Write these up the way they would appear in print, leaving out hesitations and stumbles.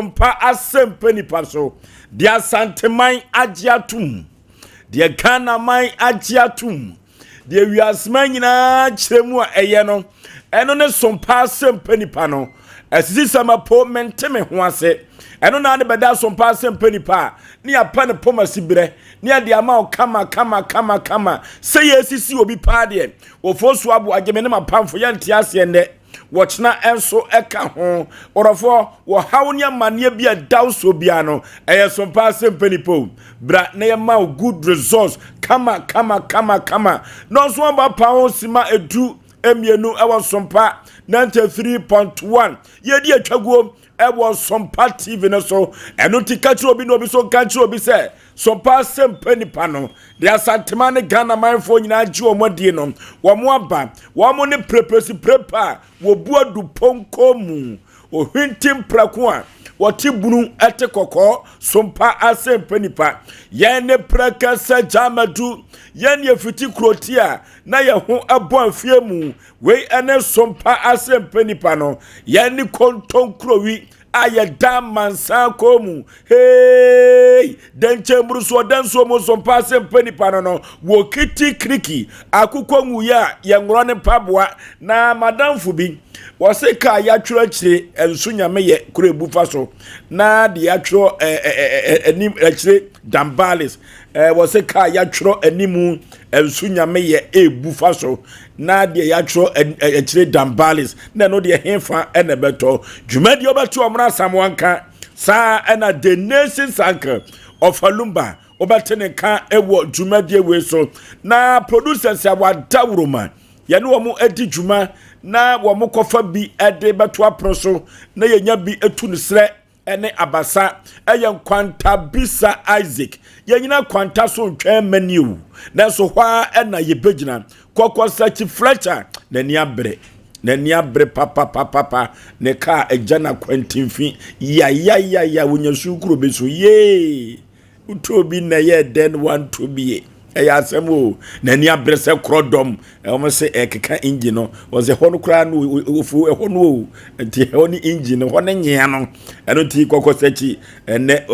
Mpa asɛmpa nipa so. Deɛ Asanteman agye atom. Deɛ Ghanaman agye atom. Deɛ wiaseman nyinaa kyerɛ mu a ɛyɛ no, ɛno ne sompa asɛmpa nipa no. Asisi sɛ mapo mente me ho ase. Ɛno na ne bɛda sompa asɛmpa nipa a ne yɛapɛ ne pɔm asiberɛ ne yɛde ama wo kama kama kama kama sɛ yɛsisi obi paa deɛ wɔfoɔ so abo agye me ne mapamfo yɛnte aseɛ nnɛ wɔkyena nso ka ho. Ɔdɔfoɔ, wɔhaw ne amanneɛ bi a ɛda wo soɔ biara no, ɛyɛ so paa sɛ mpanipa o. Bra na yɛma wo good results kama kama kama kama. Na ɔnso aba pa ho sima 12 ɛwɔ Sompa 93.1. Yɛdi atwaguo ɛwɔ Sompa TV no so. Ɛno nti ka kyerɛ obi na obi so nka kyerɛ obi sɛ Sompa asɛmpa nipa no de Asantema ne Ghana manfoɔ nyinaa gye wɔn adie no, wɔn aba wɔn ne prepesi prepa a wɔbu adu pɔnkɔ mu ohwinti mprako a wɔte bunu ɛte kɔkɔɔ. Sompa asɛmpa nipa, yɛn ne prɛkɛsɛ gyamadu, yɛn ne efiti kuroti a na yɛn ho ɛbɔ afie mu. Wei ɛne Sompa asɛmpa nipa no, yɛn ne kontonkurowi a yɛda amansan kɔn mu. Hey! Dɛnkyɛn murusoɔ dɛnsoɔ mu Sompa asɛmpa nipa no no wɔ kiti kiriki akokɔ nwuyɛ a yɛnworɔ ne mpaboa. Na madamfo bi wɔse kaa yɛatwerɛ akyire nso nyame yɛ koro ebu fa so na deɛ yɛatwerɛ anim akyire dambalis. Wɔse kaa yɛatwerɛ anim nso nyame yɛ ebu fa so na deɛ yɛatwerɛ akyire dambalis na ɛno deɛ hefa ɛna ɛbɛtɔ dwumadie ɔbɛto ɔmono asamoanka saa. Ɛna the nation's uncle ɔfa wobɛte ne nka ɛwɔ dwumadie wei so. Na producers a wada woroma yɛne wɔn adi dwuma na wɔn kɔfa bi ɛde bɛto apono so na yɛnya bi etu ne serɛ ɛne abasa ɛyɛ Nkwantabisa Isaac. Yɛnyina kwanta so ntwɛn mani o, nanso hɔ a ɛna yɛbɛgyina. Kɔkɔsakyi Fletcher n'ani abere, n'ani abere papapapapa. Ne kaa agya na kwantimfi yayayaya wonya sukuro bi so yee wotɔ bi na ɛyɛ dɛn wanto bie ɛyɛ asɛm o. N'ani abere sɛ korɔ dɔm ɛwɔn sɛ ɛkeka engine no wɔsɛ ɛhɔ no koraa no ofu ɛhɔ no o, nti ɛhɔ ne engine no hɔ ne nyea no. Ɛno nti Kɔkɔsakyi ɛnɛ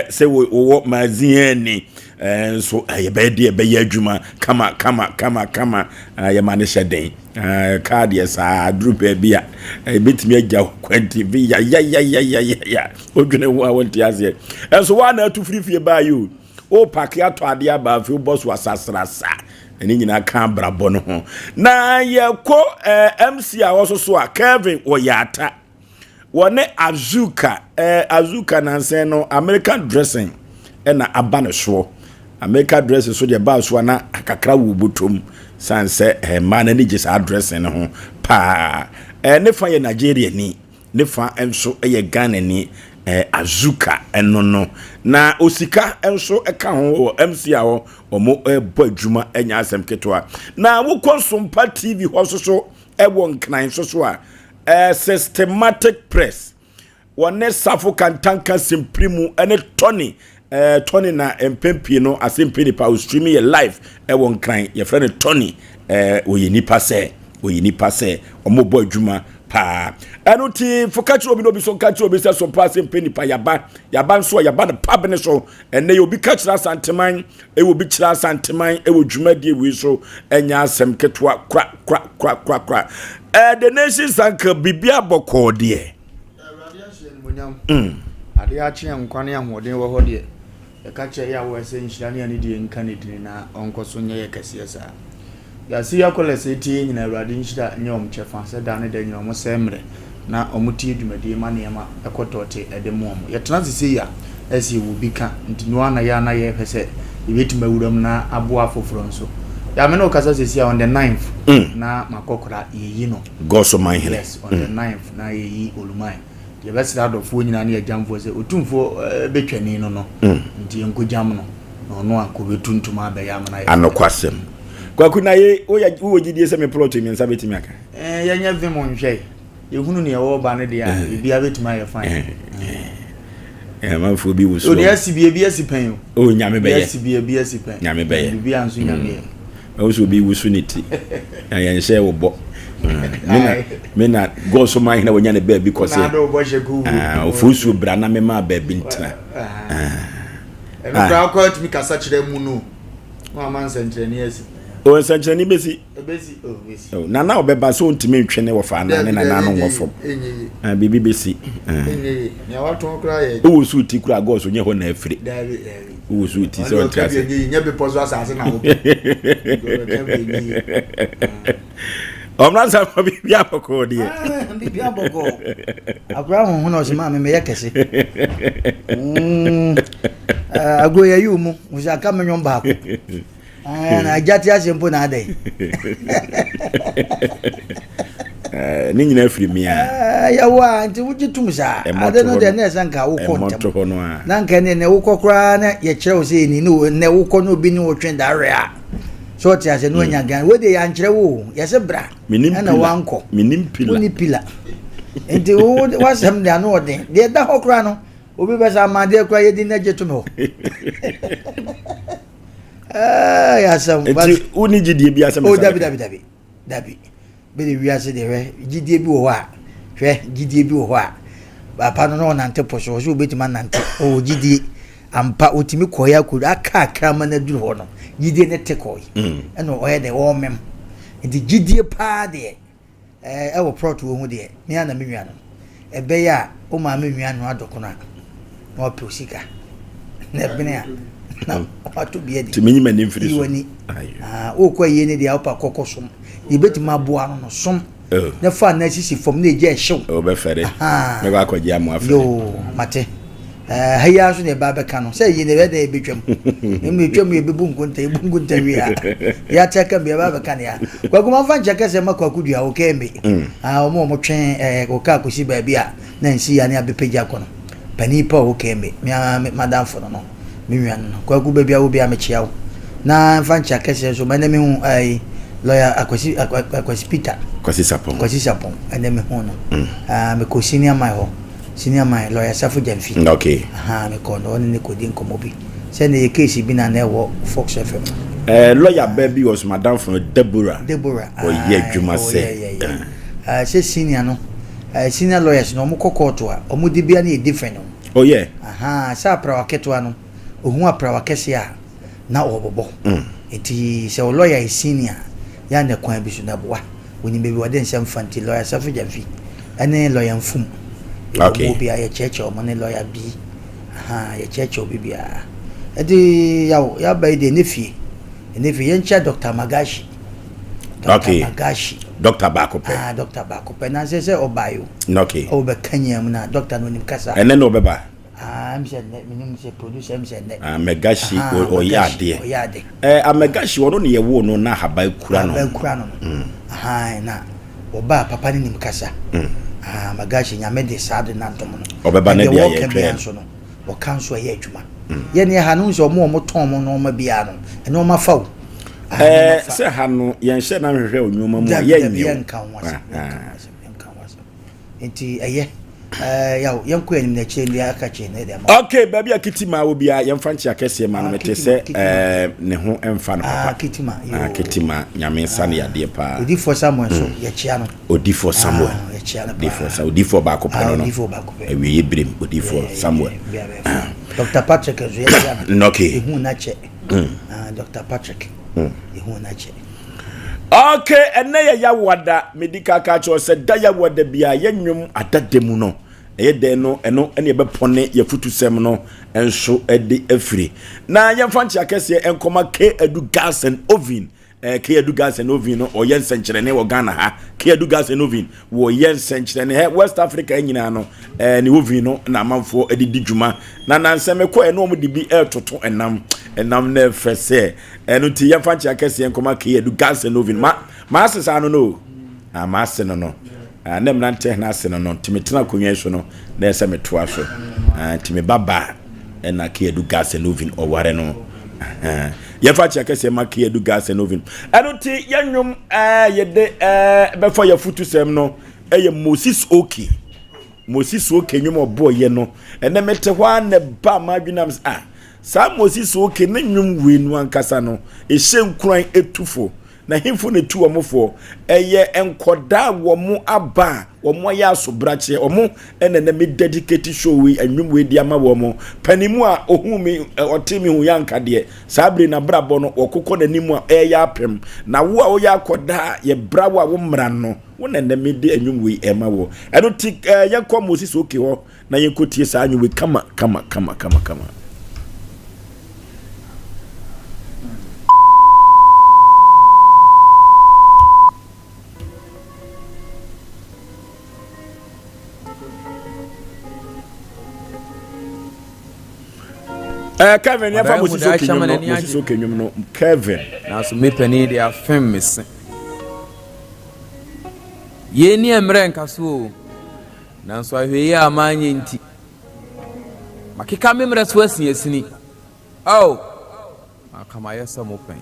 sɛ wɔwɔ magazine ni nso ɛyɛ deɛ ɛbɛyɛ adwuma kama kama kama kama. Yɛma ne hyɛ den kaa deɛ saa duru baabi a ɛbɛtumi agya kwanti bi yayayayayaya odwene ho a wɔnte aseɛ. Ɛnso wɔn a na atu firifie baa yi o, o paaki atɔ adeɛ aba afei bɔ so asasrasa ɛne nyinaa ka abrabɔ no ho. Na yɛkɔ MC a wɔsoso a Kevin wɔyɛ ata wɔne Azuka. Azuka nansɛn no American dressing ɛna aba ne soɔ. American dressing so deɛ baa so a na kakra wɔ bɔtɔm san sɛ mmaa n'ani gye saa dressing no ho paa. Ne fa yɛ Nigeria ni, ne fa nso yɛ Ghana ni. Azuka ɛno no na osika nso ka ho wɔ MC a hɔ wɔn ɛbɔ adwuma anya asɛm ketewa. Na wokɔ Sompa TV hɔ nso so ɛwɔ Nkran nso so a Systematic Press wɔne Safo Kantanka Simpiri mu ɛne Tony. Tony na mpɛn no asɛmpi nipa o stream yɛ live ɛwɔ Nkran. Yɛfrɛ no Tony. Ɔyɛ nipa sɛ ɔyɛ nipa sɛ ɔmo bɔ adwuma paa. Ɛno ti fo ka kyerɛ obi na obi so ka kyerɛ obi sɛ Sompa asɛmpi nipa yaba yaba nso a yaba no pab ne so. Ɛnɛ yɛ obi ka kyerɛ Asanteman ɛwɔ obi kyerɛ Asanteman ɛwɔ dwumadie wei so ɛnyɛ asɛm ketewa kora kora kora kora kora. The nation's uncle biribi abɔkɔɔ deɛ. Awurade ahyɛ animonyam. Adeɛ akye a nkwa ne ahoɔden wɔ hɔ deɛ, yɛka kyerɛ yɛ a wɔ sɛ nhyira ne anidie nka ne dini na ɔnkɔ so nyɛ yɛ kɛseɛ saa. Yɛase yɛ akɔlɛ sɛ tie nyina Awurade nhyira nyɛ ɔmo kyɛfa sɛ da ne da nyina ɔmo sɛ mmerɛ na ɔmo tie dwumadie ma nneɛma ɛkɔ tɔɔte ɛde mu ɔmo. Yɛtena sese yi a ɛsɛ yɛwɔ bi ka nti noa na yɛ a na yɛhwɛ sɛ yɛbɛtumi awura mu na aboa afoforɔ nso. Yàmi ne kasa sese a on the 9th na makɔkora yɛyi no. Gɔsɔman hene. Yes, on the 9th na yɛyi Oluman. Yɛbɛsrɛ adɔfoɔ nyinaa ne yɛgyamfoɔ sɛ Otumfoɔ bɛtwani no nti yɛnkɔgyam no na ɔno a kɔbɛtu ntoma abɛyɛ ama no. Anokwasɛm Kwaku na ye woyɛ wowɔ gyidie sɛ me plot mmiɛnsa bɛtumi aka. Yɛnyɛ vim nhwɛ yɛhunu neɛ ɛwɔ ba no deɛ a ebia bɛtumi ayɛ fine. Amanfoɔ bi wɔ so. Ode asi bi ebi asi pɛn o. O Nyame bɛyɛ. Asi bi ebi asi pɛn. Nyame bɛyɛ. Bibi anso Nyame yɛ. Ɛwɔ sɛ obi wusu ne ti na yɛnhyɛ wo bɔ. Me na me na God so man hena wanya ne baabi kɔ sɛ. Ofusuo bra na mema baabi ntena. Ɛno koraa kɔ atumi kasa kyerɛ mu no. Na wama nsɛnkyerɛnne asi. O nsɛnkyerɛnne bɛsi. Ɛbɛsi o bɛsi. Oh, nana ɔbɛba sɛ ɔntumi ntwe ne wɔfa anaa ne nana no nwɔ fam. Ah, biribi bɛsi. Nea watɔn koraa yɛ. Wowɔ so ti koraa God so nyɛ hɔ na afiri. Dabi dabi. Wowɔ so ti sɛ ɔnte ase. Nyɛ bepɔ so asase na wopɛ. Ɔmra sa ma biribi abɔkɔɔ deɛ. Ah, biribi abɔkɔɔ. Akora honhon na ɔsɛ maame meyɛ kɛse. Mm. Eh, agorɔ yɛ yi mu, sɛ aka me nwom baako. Eh, na agya te ase mpo na adɛn. Eh, ne nyinaa firi mi a. Yɛwɔ a nti wogye tom saa. Ade no deɛ na ɛsɛ nka wokɔ ntɛm. Na nka ne nɛ wokɔ koraa na yɛkyerɛ wo sɛ ɛni ne nɛ wokɔ na obi ne wotwe dawerɛ a. So ɔte ase no anya gan. Wei deɛ yɛankyerɛ wo o. Yɛse bra. Ɛna wankɔ. Wonni pila. Nti wo wasɛm deɛ ano ɔden. Deɛ ɛda hɔ koraa no obi bɛsa ama adeɛ koraa yɛdi na gye to me hɔ. Ɛɛ yɛasɛm. Nti wonni gyidie bi asɛm. Oh dabi dabi dabi dabi. Bɛde wiase deɛ hwɛ gyidie bi wɔ hɔ a hwɛ gyidie bi wɔ hɔ a papa no na ɔnante po so ɔsɛ obetumi anante ɔwɔ gyidie ampa otumi kɔɛ akɔdu aka akra ma no aduru hɔ no gyidie ne te kɔe mm. ɛna ɔyɛ dɛ ɔremem nti gyidie paa deɛ ɛɛ ɛwɔ prɔt wɔ ho deɛ me ana me nua no ɛbɛyɛ a wo maame nua no adɔkono a na wapɛ osika na ɛbene a na wato bi adi. Tumi nyi m'ani mfiri so. Yi w'ani. Wokɔ ayie no deɛ wopa kɔkɔ som. Deɛ ebɛtumi aboa no no som. Oh. Na fa na sisi fam na egya ɛhyew. Wobɛfɛre. Mɛkɔ akɔgye amoa fɛre. Yoo mate. Ha yi ara nso na ɛba abɛka no sɛ yie na ɛbɛyɛ dɛ ɛbɛtwam. Ɛmu ɛtwam yɛ bɛbu nkonta yɛbu nkonta wie a yɛate aka bi ɛba abɛka ne ya. Kwaku ma mfa nkyɛ kɛsɛ ma Kwaku dua wɔ kɛmbe. Wɔn a wɔtwe wɔ kaa kɔsi baabi a na nsi ya ne abɛpagya kɔ no. Panin pa ɔwɔ kɛmbe me ara madamfo no no. Me nua no no kwaku baabi a wɔ biara mekyea wo na mfa nkyea kɛseɛ nso ma ɛnɛ mehu ɛyi lɔya akwasi akwasi peter kwasi sapɔn kwasi sapɔn ɛnɛ mehu no mm. ah, mekɔ senior man hɔ senior man lɔya safo gyamfi mm, okay aha mekɔ no ɔne ne kɔdi nkɔmmɔ bi sɛ ne yɛ case bi na na ɛwɔ fox fm eh, lɔya bɛɛ bi wɔ so madamfo no deborah deborah ɔyɛ adwuma sɛ eh. sɛ senior no eh, senior lawyers no ɔmo kɔ court a ɔmo di bia no yɛ different no Oh yeah. Ahaa, sɛ aprawa ketewa no, ohu aprawa kɛseɛ a, na ɔrebobɔ. Nti sɛ wo lɔya yɛ senior a, yɛ a na kwan bi so no ɛboa. Onim baabi a ɔde nsɛm fa nti lɔya Safo Gyamfi ne lɔya Mfum, yɛwɔ Okay. wɔn obiara, yɛkyerɛkyerɛ wɔn ne lɔya Bi. Ahaa, yɛkyerɛkyerɛ obi biara. Nti yaw, yɛaba yi deɛ ɛnɛ fie, ɛnɛ fie. Yɛnkyia Doctor Magashi. Doctor Okay. Magashi. Doctor baako pɛ. Ah, doctor baako pɛ. Na sɛ sɛ ɔbae o. Okay. Ɔwɔ bɛka nyia mu na doctor no onim kasa. Ɛnɛ na ɔbɛba. Ah, ɛm sɛ nnɛ, menim sɛ producer ɛm sɛ nnɛ. Ah, Magashi ɔyɛ adeɛ. Ɔyɛ ade. Eh, Amagashi ɔno ne yɛwoo no na ahaban kura no. Ahaban kura no no. Mm. Aha, na ɔbaa papa ne nim kasa. Mm. Ah, Magashi nyame de saa de na dom no. Ɔbɛba ne deɛ yɛtwɛn. Deɛ wɔka nso no. Wɔka nso ɛyɛ adwuma. Yɛ ne ha no sɛ ɔmo ɔmo tɔn mo nneɛma biara no nneɛma fa o. Ɛɛ sɛ ha no yɛn hyɛ na nhwehwɛ onneɛma mu a yɛn nyɛ o. Yɛn nka ho asɛm yɛn nka ho asɛm yɛn nka ho asɛm nti ɛyɛ ɛɛ yaw yɛn kɔ anim na akyire deɛ aka kyerɛ ne deɛ ama. Okay baabi a kitima wɔ biara yɛn fa nkyia kɛseɛ ma no mete sɛ ɛɛ ne ho mfa no papa. Kitima yoo kitima nyame nsa ne yadeɛ paa. Odifoɔ Samuel nso yɛkyia no. Odifoɔ Samuel. Ah, Odifoɔ Samuel. Odifoɔ baako pɛ no no. Odifoɔ baako pɛ. Awieɛ berem Odifoɔ Samuel. Dr. Patrick nso yɛkyia no. Okay. Ehu n'akyɛ. Ah, Dr. Patrick. Ehu n'akyɛ. Okay, ɛnɛ yɛ yawada. Medi kaka kyerɛ sɛ da yawada bia yɛ nnwom adada mu no. Ɛyɛ dɛn no ɛno ɛne ɛbɛpɔne yɛ futusɛm no nso ɛde afiri. Na yɛmfa nkyea kɛseɛ nkɔma K Adu Gas and Oven. Eh, K-Adu Gas and Oven no ɔyɛ nsɛnkyerɛnne wɔ Ghana ha. K-Adu Gas and Oven wɔyɛ nsɛnkyerɛnne hɛ West Africa nyinaa no eh, ne oven no na amanfoɔ de di dwuma. Na nansɛ mekɔ ɛne wɔn de bi ɛretoto ɛnam ɛnam na ɛfɛ sɛ ɛno nti yɛmfa nkyɛn akɛseɛ nkɔma K-Adu Gas and Oven ma maase saa no no ah, maase no no ah, na mmeranteɛ hena ase no no nti metena akonnwa yi so no na ɛsɛ metoa so ah, nti meba baa ɛna K-Adu Gas and Oven ɔware no. Yɛfa kyɛ kɛseɛ ma K-Adu Gas and Oven. Ɛno nti yɛn nnwom ɛɛ yɛde ɛɛ bɛfa yɛn afutusɛm no ɛyɛ Moses Oki. Moses Oki nnwom ɔbɔɔ yɛ no. Ɛnɛ mete hɔ a na ɛba m'adwene am sɛ ah saa Moses Oki ne nnwom wei no ankasa no ɛhyɛ nkuran etufo. Na hemfo na etu wɔn foɔ? Ɛyɛ nkɔdaa a wɔn aba a wɔn ayɛ asobrakyeɛ. Wɔn na ɛnɛ me dedicate show wei, anwum wei de ama wɔn. Panimu a ohuu me, ɔtee me hu yɛ anka deɛ, saa bere n'abrabɔ no, wɔkokɔ n'anim a ɛyɛ apem. Na wo a woyɛ akɔdaa a yɛbra wo a wo mmara no, wo na ɛnɛ mede anwum wei ɛma wɔ. Ɛno ti yɛnkɔ Moses Oke hɔ na yɛnkɔtie saa anwum wei kama kama kama kama kama. Kevin yɛfa Moses Oke nwom no, Moses Oke nwom no, Kevin. Nanso me panin de afem me se. Yei ne mmerɛ nka so o, nanso ahwɛyie a manyɛ nti, makeka me mmerɛ so asiasini. Ao, anka mayɛ sɛ mo pɛn.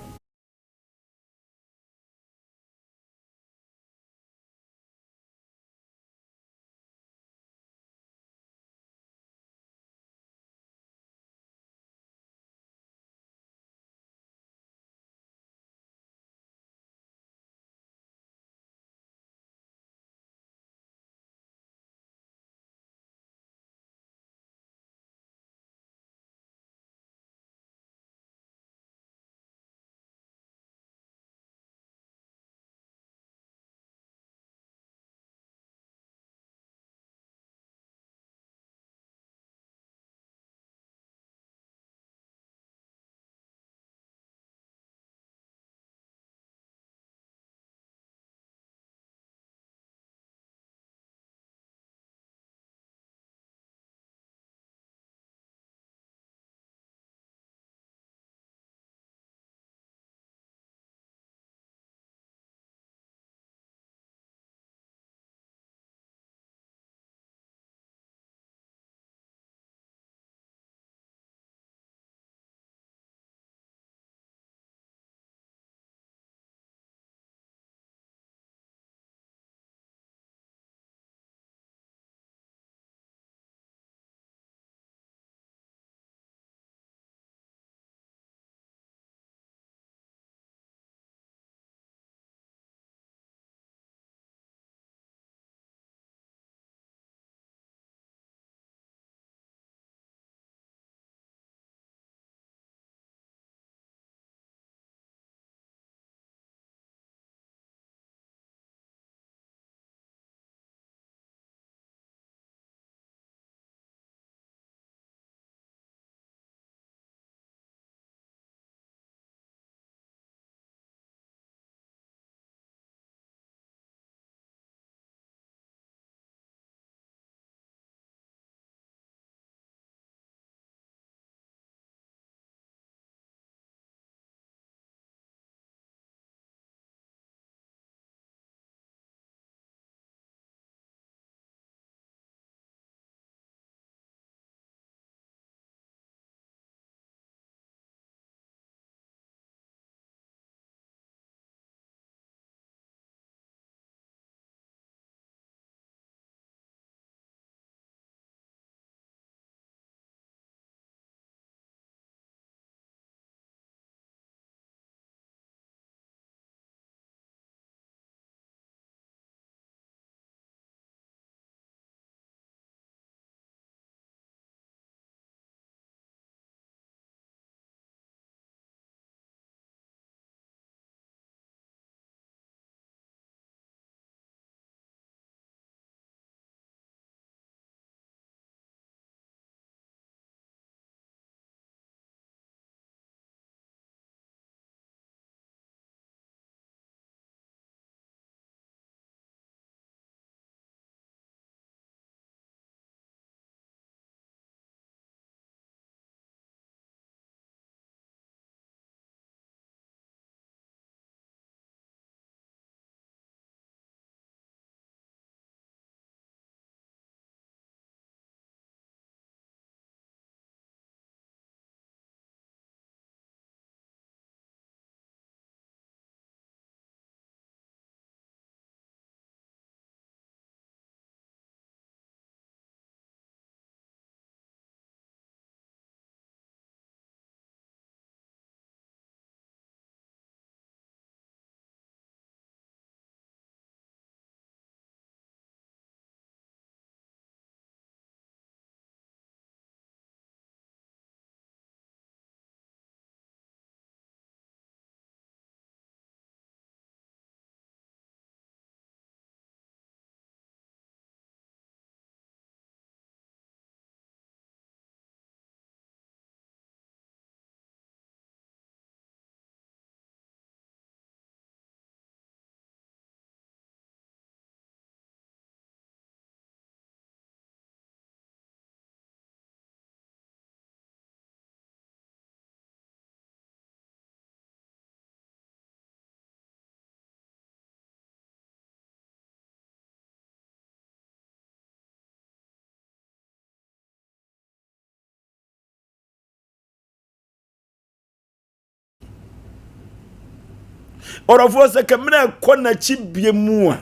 Ɔdɔfoɔ sɛ kɛmina ɛkɔ n'akyi bie mu a,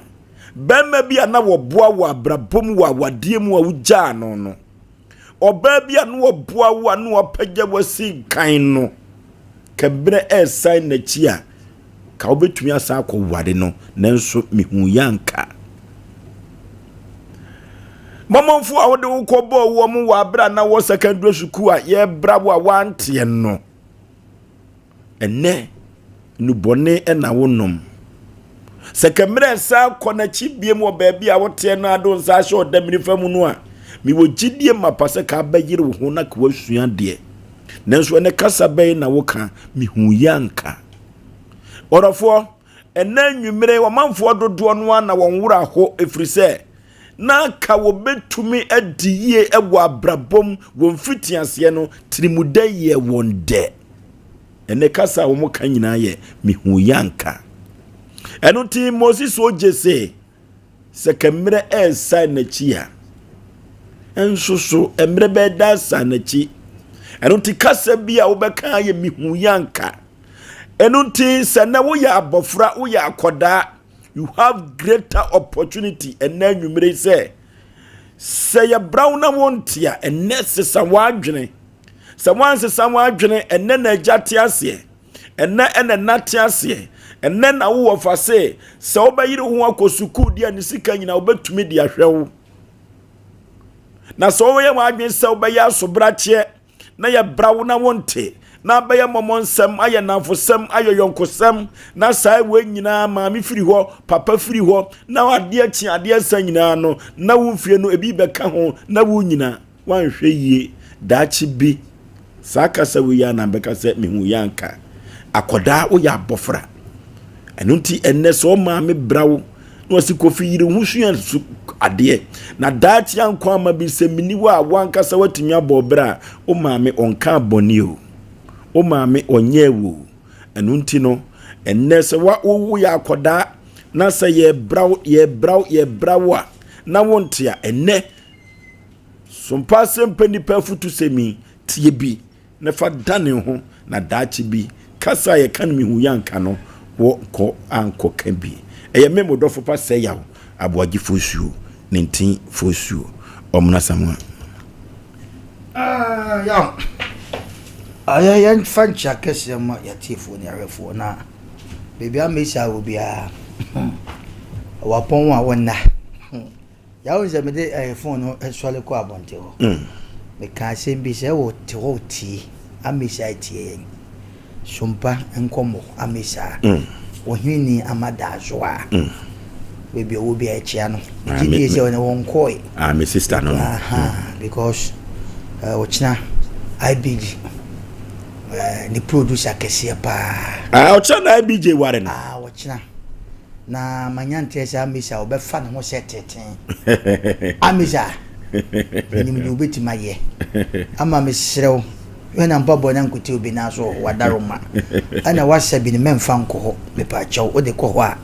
bɛrima bi a na wɔboa wɔ abrabɔ mu wɔ awadeɛ mu a wogyaa no no, ɔbaa bi a na wɔboa wo a na wɔapagya wasi kan no, kɛmina ɛresan n'akyi a, ka wobɛtumi asan akɔware no, nanso mehu yɛ anka. Mɔmɔnfo a wode wo kɔbɔɔ wɔn wɔ abere a na wɔ secondary sukuu a yɛbra wo a wanteɛ no, Ɛnnɛ, nnubɔne na wonom. Sɛ kɛmmerɛ san kɔ n'akyi biem wɔ baabi a woteɛ no ade wo nsa ahyɛ ɔdam nifa mu no a, mewɔ gyidie mapa sɛ ka bɛyere wo ho na ka wasua adeɛ. Nanso ɛnɛ kasa bɛn na woka? Mehu yɛ anka. Ɔdɔfoɔ, ɛnɛ anwummere ɔmanfoɔ dodoɔ no ara na wɔn werɛ aho ɛfiri sɛ na anka wɔbɛtumi adi yie wɔ abrabɔ mu wɔ mfitiaseɛ no, tirimudɛ yɛɛ wɔn dɛ. Ɛnɛ kasa a wɔka nyinaa yɛ mehu yɛ anka. Ɛno nti Moses Ogye se, sɛ ka mmerɛ ɛresan n'akyi a, nso so mmerɛ bɛda asan n'akyi. Ɛno nti kasa bi a wobɛka yɛ mehu yɛ anka. Ɛno nti sɛ nɛ woyɛ abɔfra, woyɛ akɔdaa, you have greater opportunity ɛnɛ anwummere sɛ sɛ yɛbra wo na wonte a ɛnɛ sesa w'adwene sɛ woansesa w'adwene ɛnɛ na agya te aseɛ ɛnɛ ɛna ɛna te aseɛ ɛnɛ na wowɔ fa se sɛ wobɛyere ho akɔ sukuu deɛ ne sika nyina wobɛtumi de ahwɛ wo na sɛ woyɛ w'adwene sɛ wobɛyɛ asobrakyeɛ na yɛbra wo na wonte, na abɛyɛ mmɔmɔnsɛm, ayɛ nnamfosɛm, ayɛ yɔnkosɛm, na saa wei nyinaa maame firi hɔ, papa firi hɔ, na adeɛ kye adeɛ sa nyinaa no, na wo mfie no ebi bɛka ho, na wo nyina wanhwɛ yie, daakye bi saa kasa wei a na bɛka sɛ mehu yɛ anka akɔdaa woyɛ abɔfra. Ɛno nti ɛnnɛ sɛ ɔmaame bra wo na ɔsi kofi yere ho sua su adeɛ na daakye ankɔ ama bi sɛ mini hɔ a wankasa watumi abɔ ɔbrɛ a wo maame ɔnka abɔne o wo maame ɔnyɛ wo ɛno nti no ɛnnɛ sɛ wa wowo yɛ akɔdaa na sɛ yɛbra wo yɛbra wo yɛbra wo a na wonte a ɛnnɛ sompa asɛm pɛ nipa afutu sɛm yi tie bi na fa dane ho na daakye bi kasa a yɛka no mehu yɛanka no wɔ kɔ ankɔ ka bi. Ɛyɛ me mo dɔfo pa sɛ yaw aboagye fosuo ne ntin fosuo ɔmena samoa. Ah, yaw. Ayɛ yɛmfa nkyia kɛseɛ ma yɛatiefoɔ ne ahwɛfoɔ na baabi a mesa wɔ biara wapɔn a wɔnna. Ya wohu sɛ mede ɛyɛ phone no sɔre kɔ abɔnten hɔ. Mm. Meka asɛm bi sɛ wɔ te hɔ tie amesa tie yɛn. Sompa nkɔmmɔ amesa. Mm. Ɔhene ama daaso a. Mm. Baabi a ɔwɔ bi a ɛkyea no. Ah, Megye die sɛ ɔne wɔn kɔe. Ah, me sister no. Aha, mm. because ɔkyena uh, IBG uh, eh, ne producer kɛseɛ paa. Ah, ɔkyena na IBG ware no. Ah, ɔkyena. Na manya nteɛ sɛ Amisa ɔbɛfa ne ho sɛ teten. Amisa, menim deɛ wobɛtumi ayɛ. Ama mesrɛ wo, hwɛ na mpaboa no ankote obi nan so wɔ hɔ, wadaroma. Ɛna wasa bi no mɛmfa nkɔ hɔ, mepaakyɛw, wode kɔ hɔ a,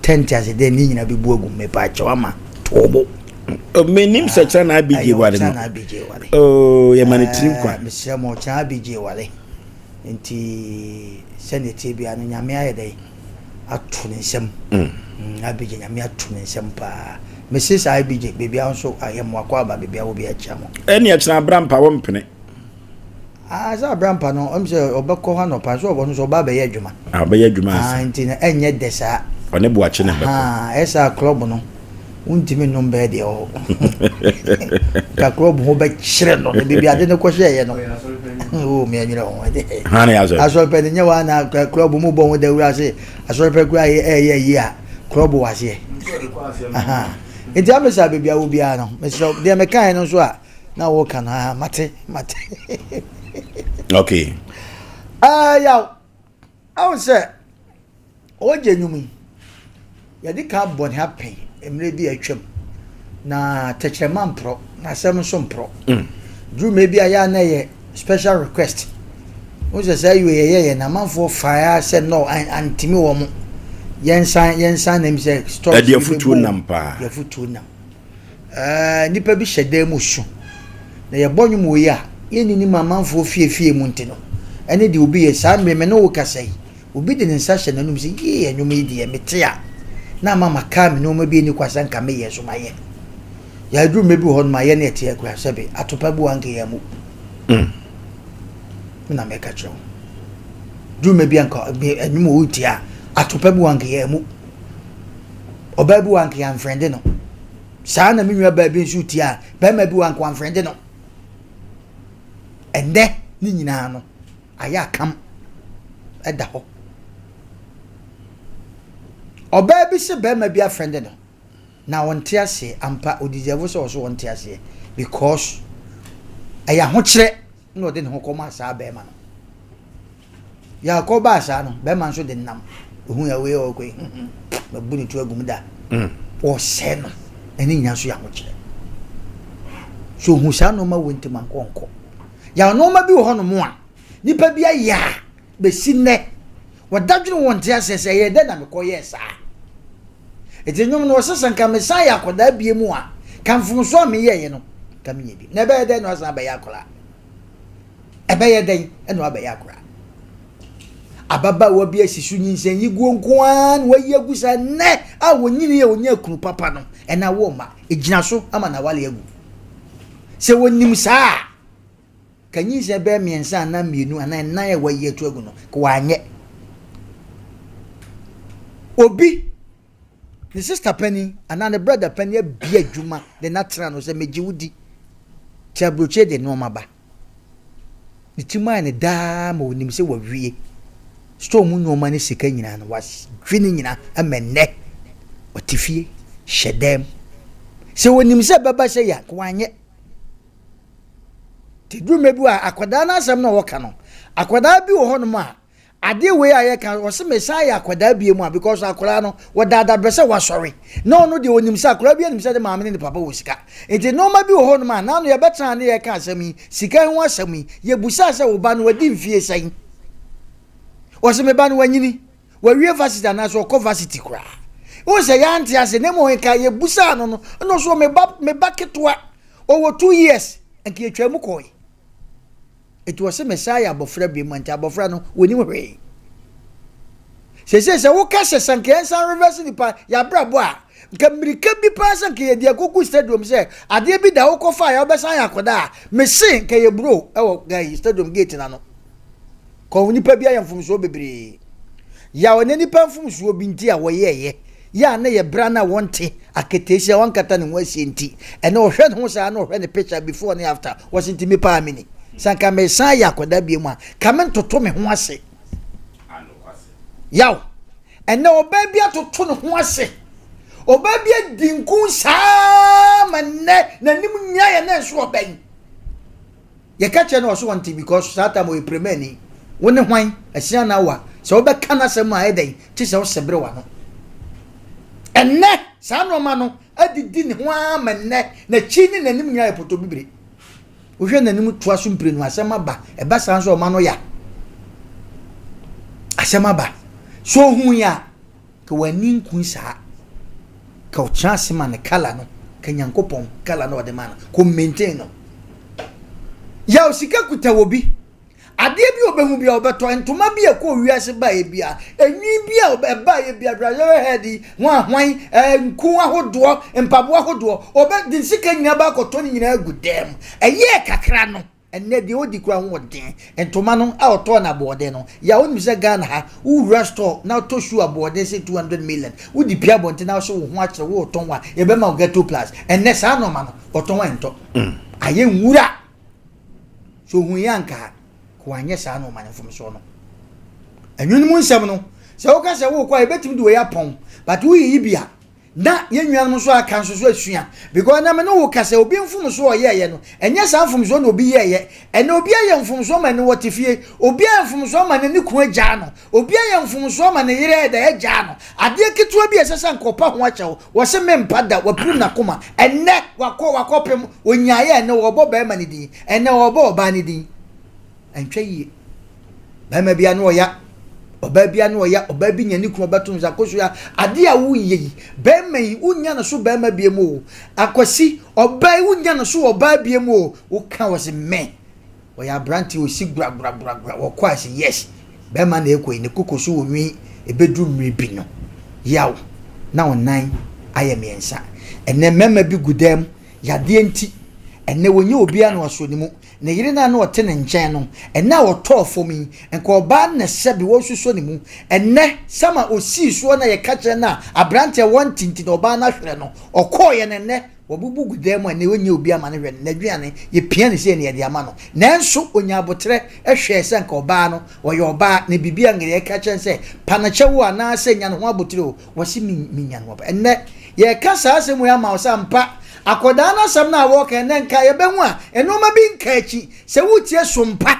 tɛnte ase dɛn ne nyinaa bɛbu agu, mepaakyɛw ama toobo. Menim sɛ kyerɛ na abigye ware no. Oh, yɛma ne tirim kwa. Mesrɛ mo, kyerɛ abigye ware. Nti sɛdeɛ ɛteɛ biara no, Nyame ayɛ dɛn? ato ne nsam. Mm. IBJ nyame ato ne nsam paa. Mese saa IBJ baabi a nso ayɛ mo akɔ aba baabi a wo bi akyia mo. Ɛne ɛkyena abrampa wo mpene. Ah sɛ abrampa no ɔm sɛ ɔbɛkɔ hɔ anɔpa nso ɔbɔ no sɛ ɔba abɛyɛ adwuma. Ah ɔbɛyɛ adwuma ansa. Ah nti no ɛnyɛ dɛ saa. Ɔne boakye na ɛbɛkɔ. Ah ɛsa club no. Wontumi nnom bɛɛ deɛ ɔ ka club ho bɛkyerɛ no na baabi ade no kɔhyɛeɛ no o meɛnwerɛ ho asɔre pɛ no nyɛ waa na club mu bɔ ho dawuro ase asɔre pɛ kura ɛyɛ yi a club wɔ aseɛ nti amesa baabi a wɔ biara no mesrɛ deɛ mekaeɛ no nso a na wɔka no ah, mate mate okay uh, yaw awo sɛ Ɔregye nnwom yi, yɛde ka bɔ ne apɛn mmerɛ bi a atwam, na tɛkyerɛma mporɔ, na asɛm nso mporɔ. Mm. Duru mmerɛ bi a yɛ a na ɛyɛ special request. Wohu sɛ saa yɛ yɛyɛ yɛ na amanfoɔ faeɛ sɛ no antimi wɔ mo. Yɛnsan yɛnsan na sɛ stories bi bɛbɔ nam paa. Ɛde afutuo nam. Ɛɛ nipa bi hyɛ dan mu su. Na yɛbɔ nnwom wɔ yi a yɛnni nim amanfoɔ fiefie mu nti no ɛne deɛ obi yɛ saa mmerɛ me ne wo kasa yi. Obi de ne nsa hyɛ n'anom sɛ, Yie, nnwom yi deɛ, mete a, na ama maka me nneɛma bi a ɛnni kwa sɛ nka meyɛ nso mayɛ. Yɛaduru mmerɛ bi wɔ hɔ nom a, yɛne ɛteɛ koraa, sɛbe, atopa bi wɔ anka yɛn mu. Mm. Me na mɛka kyerɛ wo. Duru mmerɛ bi anka nnwom wɔ wotie a, atopa bi wɔ anka yɛn mu. Ɔbaa bi wɔ anka yɛamfrɛnde no. Saa na me nua baa bi nso tie a, bɛrima bi wɔ anka wamfrɛnde no. Ɛnnɛ ne nyinaa no, ayɛ akam da hɔ. Ɔbaa bi se bɛrima bi afrɛnde no na ɔnte aseɛ ampa o deserve sɛ ɔso ɔnte aseɛ because ɛyɛ ahokyerɛ na ɔde ne ho kɔmaa saa bɛrima no. Yɛakɔ baa saa no bɛrima nso de nam ohun ya wei ɔkɔ yi mabu ne to agum da ɔsɛe no ɛne nyinaa nso yɛ ahokyerɛ. So ohun saa nneɛma wei nti ma nkɔ nkɔ. Yaw nnoɔma bi wɔ hɔnom a nipa bi ayɛ a bɛsi nnɛ wɔda dwene wɔn nte aseɛ sɛ ɛyɛ dɛn na mekɔyɛɛ saa. Ɛti nnwom no wɔsɛ sɛ nka mesan yɛ akwadaa bie mu a ka mfomsoɔ a meyɛeɛ no ka menyɛ bi. Na ɛbɛyɛ dɛn na wasan abɛyɛ akwadaa? Ɛbɛyɛ dɛn na wabɛyɛ akwadaa? Ababaawa bi asi so nyinsɛn yi guo nko ara na wayi agu saa nnɛ a wɔnyini a wɔnya kunu papa no ɛna wɔ ma ɛgyina so ama n'awale agu. Sɛ wɔnim saa a, ka nyinsɛn bɛyɛ mmiɛnsa anaa mmienu anaa nnan a wayi ato agu no, ka wanyɛ. Obi, ne sista panin anaa ne brada panin abie adwuma de no atena no sɛ megye wo di. Te aburokyire de nneɛma ba. Ne tirim ayɛ no daa ma onim sɛ wawie. Store mu nneɛma ne sika nyinaa no, wadwe ne nyinaa ama nnɛ ɔte fie hyɛ dan mu. Sɛ onim sɛ ɛbɛba sɛ yɛ a, wanyɛ. Te duru mmerɛ bi wɔ a, akwadaa no asɛm na ɔka no, akwadaa bi wɔ hɔnom a, Adeɛ wei a yɛka ɔse mesan yɛ akwadaa bie mu a because akwadaa no wɔda adabrɛ sɛ wasɔre na ɔno deɛ ɔnim sɛ akwadaa bi anim sɛ ne maame ne ne papa wɔ sika nti nneɛma bi wɔ hɔnom a naano yɛbɛtena ne yɛka asɛm yi sika ho asɛm yi yɛbusaa sɛ wo ba no wadi mfie sɛn ɔse me ba no wanyini wawie varsity anaasɛ ɔkɔ varsity koraa wohu sɛ yɛante ase ne mmom nka yɛbusaa no no ɛna ɔso me ba me ba ketewa ɔwɔ 2 years nka yɛtwa mu kɔe. Enti wɔse mesan yɛ abɔfra bio mu a, nti abɔfra no wɔnim hwee. Seesei sɛ woka sɛ sɛ nka yɛnsan reverse nipa yɛabrabɔ a, nka mmirika bi paa sɛ nka yɛde akogu stadium sɛ adeɛ bi da wokɔfa a wobɛsan yɛ akɔda a, mese nka yɛ buro wɔ gai stadium gate no ano. Kɔ nipa bi ayɛ mfomsoɔ bebree. Yaw ɛnɛ nipa mfomsoɔ bi nti a wɔyɛɛyɛ yɛ a na yɛ bra no a wɔnte aketeesia a wankata ne ho asie nti ɛnɛ ɔhwɛ ne ho saa na ɔhwɛ ne picture before ne after wɔse nti me paa meni sɛ anka mesan yɛ akwadaa bie mu a ka me ntoto me ho ase yaw ɛnɛ ɔbaa bi atoto ne ho ase ɔbaa bi adi nku saa ma nnɛ n'anim nyina yɛ ne nso ɔbɛn Yɛka kyerɛ no ɔse ɔnte because saa time ɔyɛ premani. Wo ne hwan? Asia anaa wa? Sɛ wobɛka n'asɛm a ɛyɛ dɛn? Kye sɛ wosɛ bere w'ano. Ɛnnɛ saa nnoɔma no adidi ne ho ara ma nnɛ n'akyi ne n'anim nyinaa yɛ pɔtɔbibire. Wohwɛ n'anim toa so mprenu asɛm aba. Ɛba saa nso ɔma no ya. Asɛm aba. So ohun ya. Ka w'ani nku saa. Ka ɔtena ase ma ne colour no, ka Nyankopɔn colour no ɔde ma no, kɔ maintain no. Yaw sika kuta wɔ bi. Adeɛ bi a ɔbɛhu bi a ɔbɛtɔ, ntoma bi a ɛkɔɔ wiase baeɛ bi a, enwi bi a ɛbaeɛ bi a, Brazilian head yi, hwan hwan, ɛɛ nku ahodoɔ, mpaboa ahodoɔ, ɔbɛ de sika nyinaa ba akɔtɔ ne nyinaa agu dan mu. Ɛyɛɛ kakra no. Ɛnnɛ deɛ ɔdi koraa ho ɔden. Ntoma no a ɔtɔɔ no aboɔden no, yaw wonim sɛ Ghana ha wo wura store na wotɔ shoe aboɔden sɛ 200 million wode pue abɔnten na wose wo ho akyere wo retɔn a yɛbɛma wo ghetto plus. Ɛnnɛ saa nnoɔma no ɔtɔn a ɛntɔ. Ayɛ nwura. So ohun yɛ anka ka wanyɛ saa nnoɔma no mfomsoɔ no. Ɛnwene mu nsɛm no sɛ woka sɛ wokɔ a yɛbɛtumi de wei apɔn but woyiyi bi a Na yɛn nuanom nso aka nso so asua because na me ne wo kasa obi mfomsoɔ a ɔyɛɛyɛ no ɛnyɛ saa mfomsoɔ na obi yɛɛyɛ ɛnɛ obi ayɛ mfomsoɔ ma ne wɔte fie obi ayɛ mfomsoɔ ma ne ne kunu agyaa no obi ayɛ mfomsoɔ ma ne yere ayɛ dɛ agyaa no adeɛ ketewa bi a ɛsɛ sɛ nka ɔpa ho akyɛw wɔse mempa da wapirim n'akoma ɛnɛ wakɔ wakɔpem onyaeɛ ɛnɛ wɔbɔ bɛrima ne din ɛnɛ wɔbɔ ɔbaa ne din Ɛntwa yie. Barima bi ano ɔya, ɔbaa bi ano ɔya, ɔbaa bi nya ne kunu ɔbɛto nsa akosua. Adeɛ a woyɛ yi, barima yi wonya ne so barima bie mu o. Akwasi, ɔbaa yi wonya ne so ɔbaa bie mu o. Woka wɔ se mɛ. Ɔyɛ aberante osi guraguraguragura wɔkɔ ase yes. Bɛrima na ɛkɔ yi, ne koko so wɔ nwi, ɛbɛduru mmere bi no, yaw, na wo nan ayɛ mmiɛnsa. Ɛnnɛ mmarima bi gu dan mu, yadeɛ nti, ɛnnɛ wɔnnya obiara na wasɔ ne mu. Ne yere no a na ɔte ne nkyɛn no, ɛnnɛ a ɔtɔɔ fam yi, nka ɔbaa no na sɛbe wɔresusɔ ne mu. Ɛnnɛ, sama ɔsii soɔ na yɛka kyerɛ no a, aberanteɛ wɔnte nti na ɔbaa no ahwerɛ no. Ɔkɔeɛ no ɛnnɛ, Wabubu gu dan mu a nnɛ ɔnnya obi ama no hwɛ no, n'aduane, yɛpia no sei na yɛde ama no. Nanso ɔnya aboterɛ hwɛɛ sɛ anka ɔbaa no, ɔyɛ ɔbaa, na biribi a anka yɛka kyerɛ no sɛ, pa no kyɛw o anaasɛ nya ne ho aboterɛ o, wɔse mennya ne ho aboterɛ. Ɛnnɛ, yɛreka saa asɛm wei ama wo sɛ ampa, akwadaa no asɛm no a wɔreka ɛnnɛ nka yɛbɛhu a, nnoɔma bi nka akyi. Sɛ woretie sompa,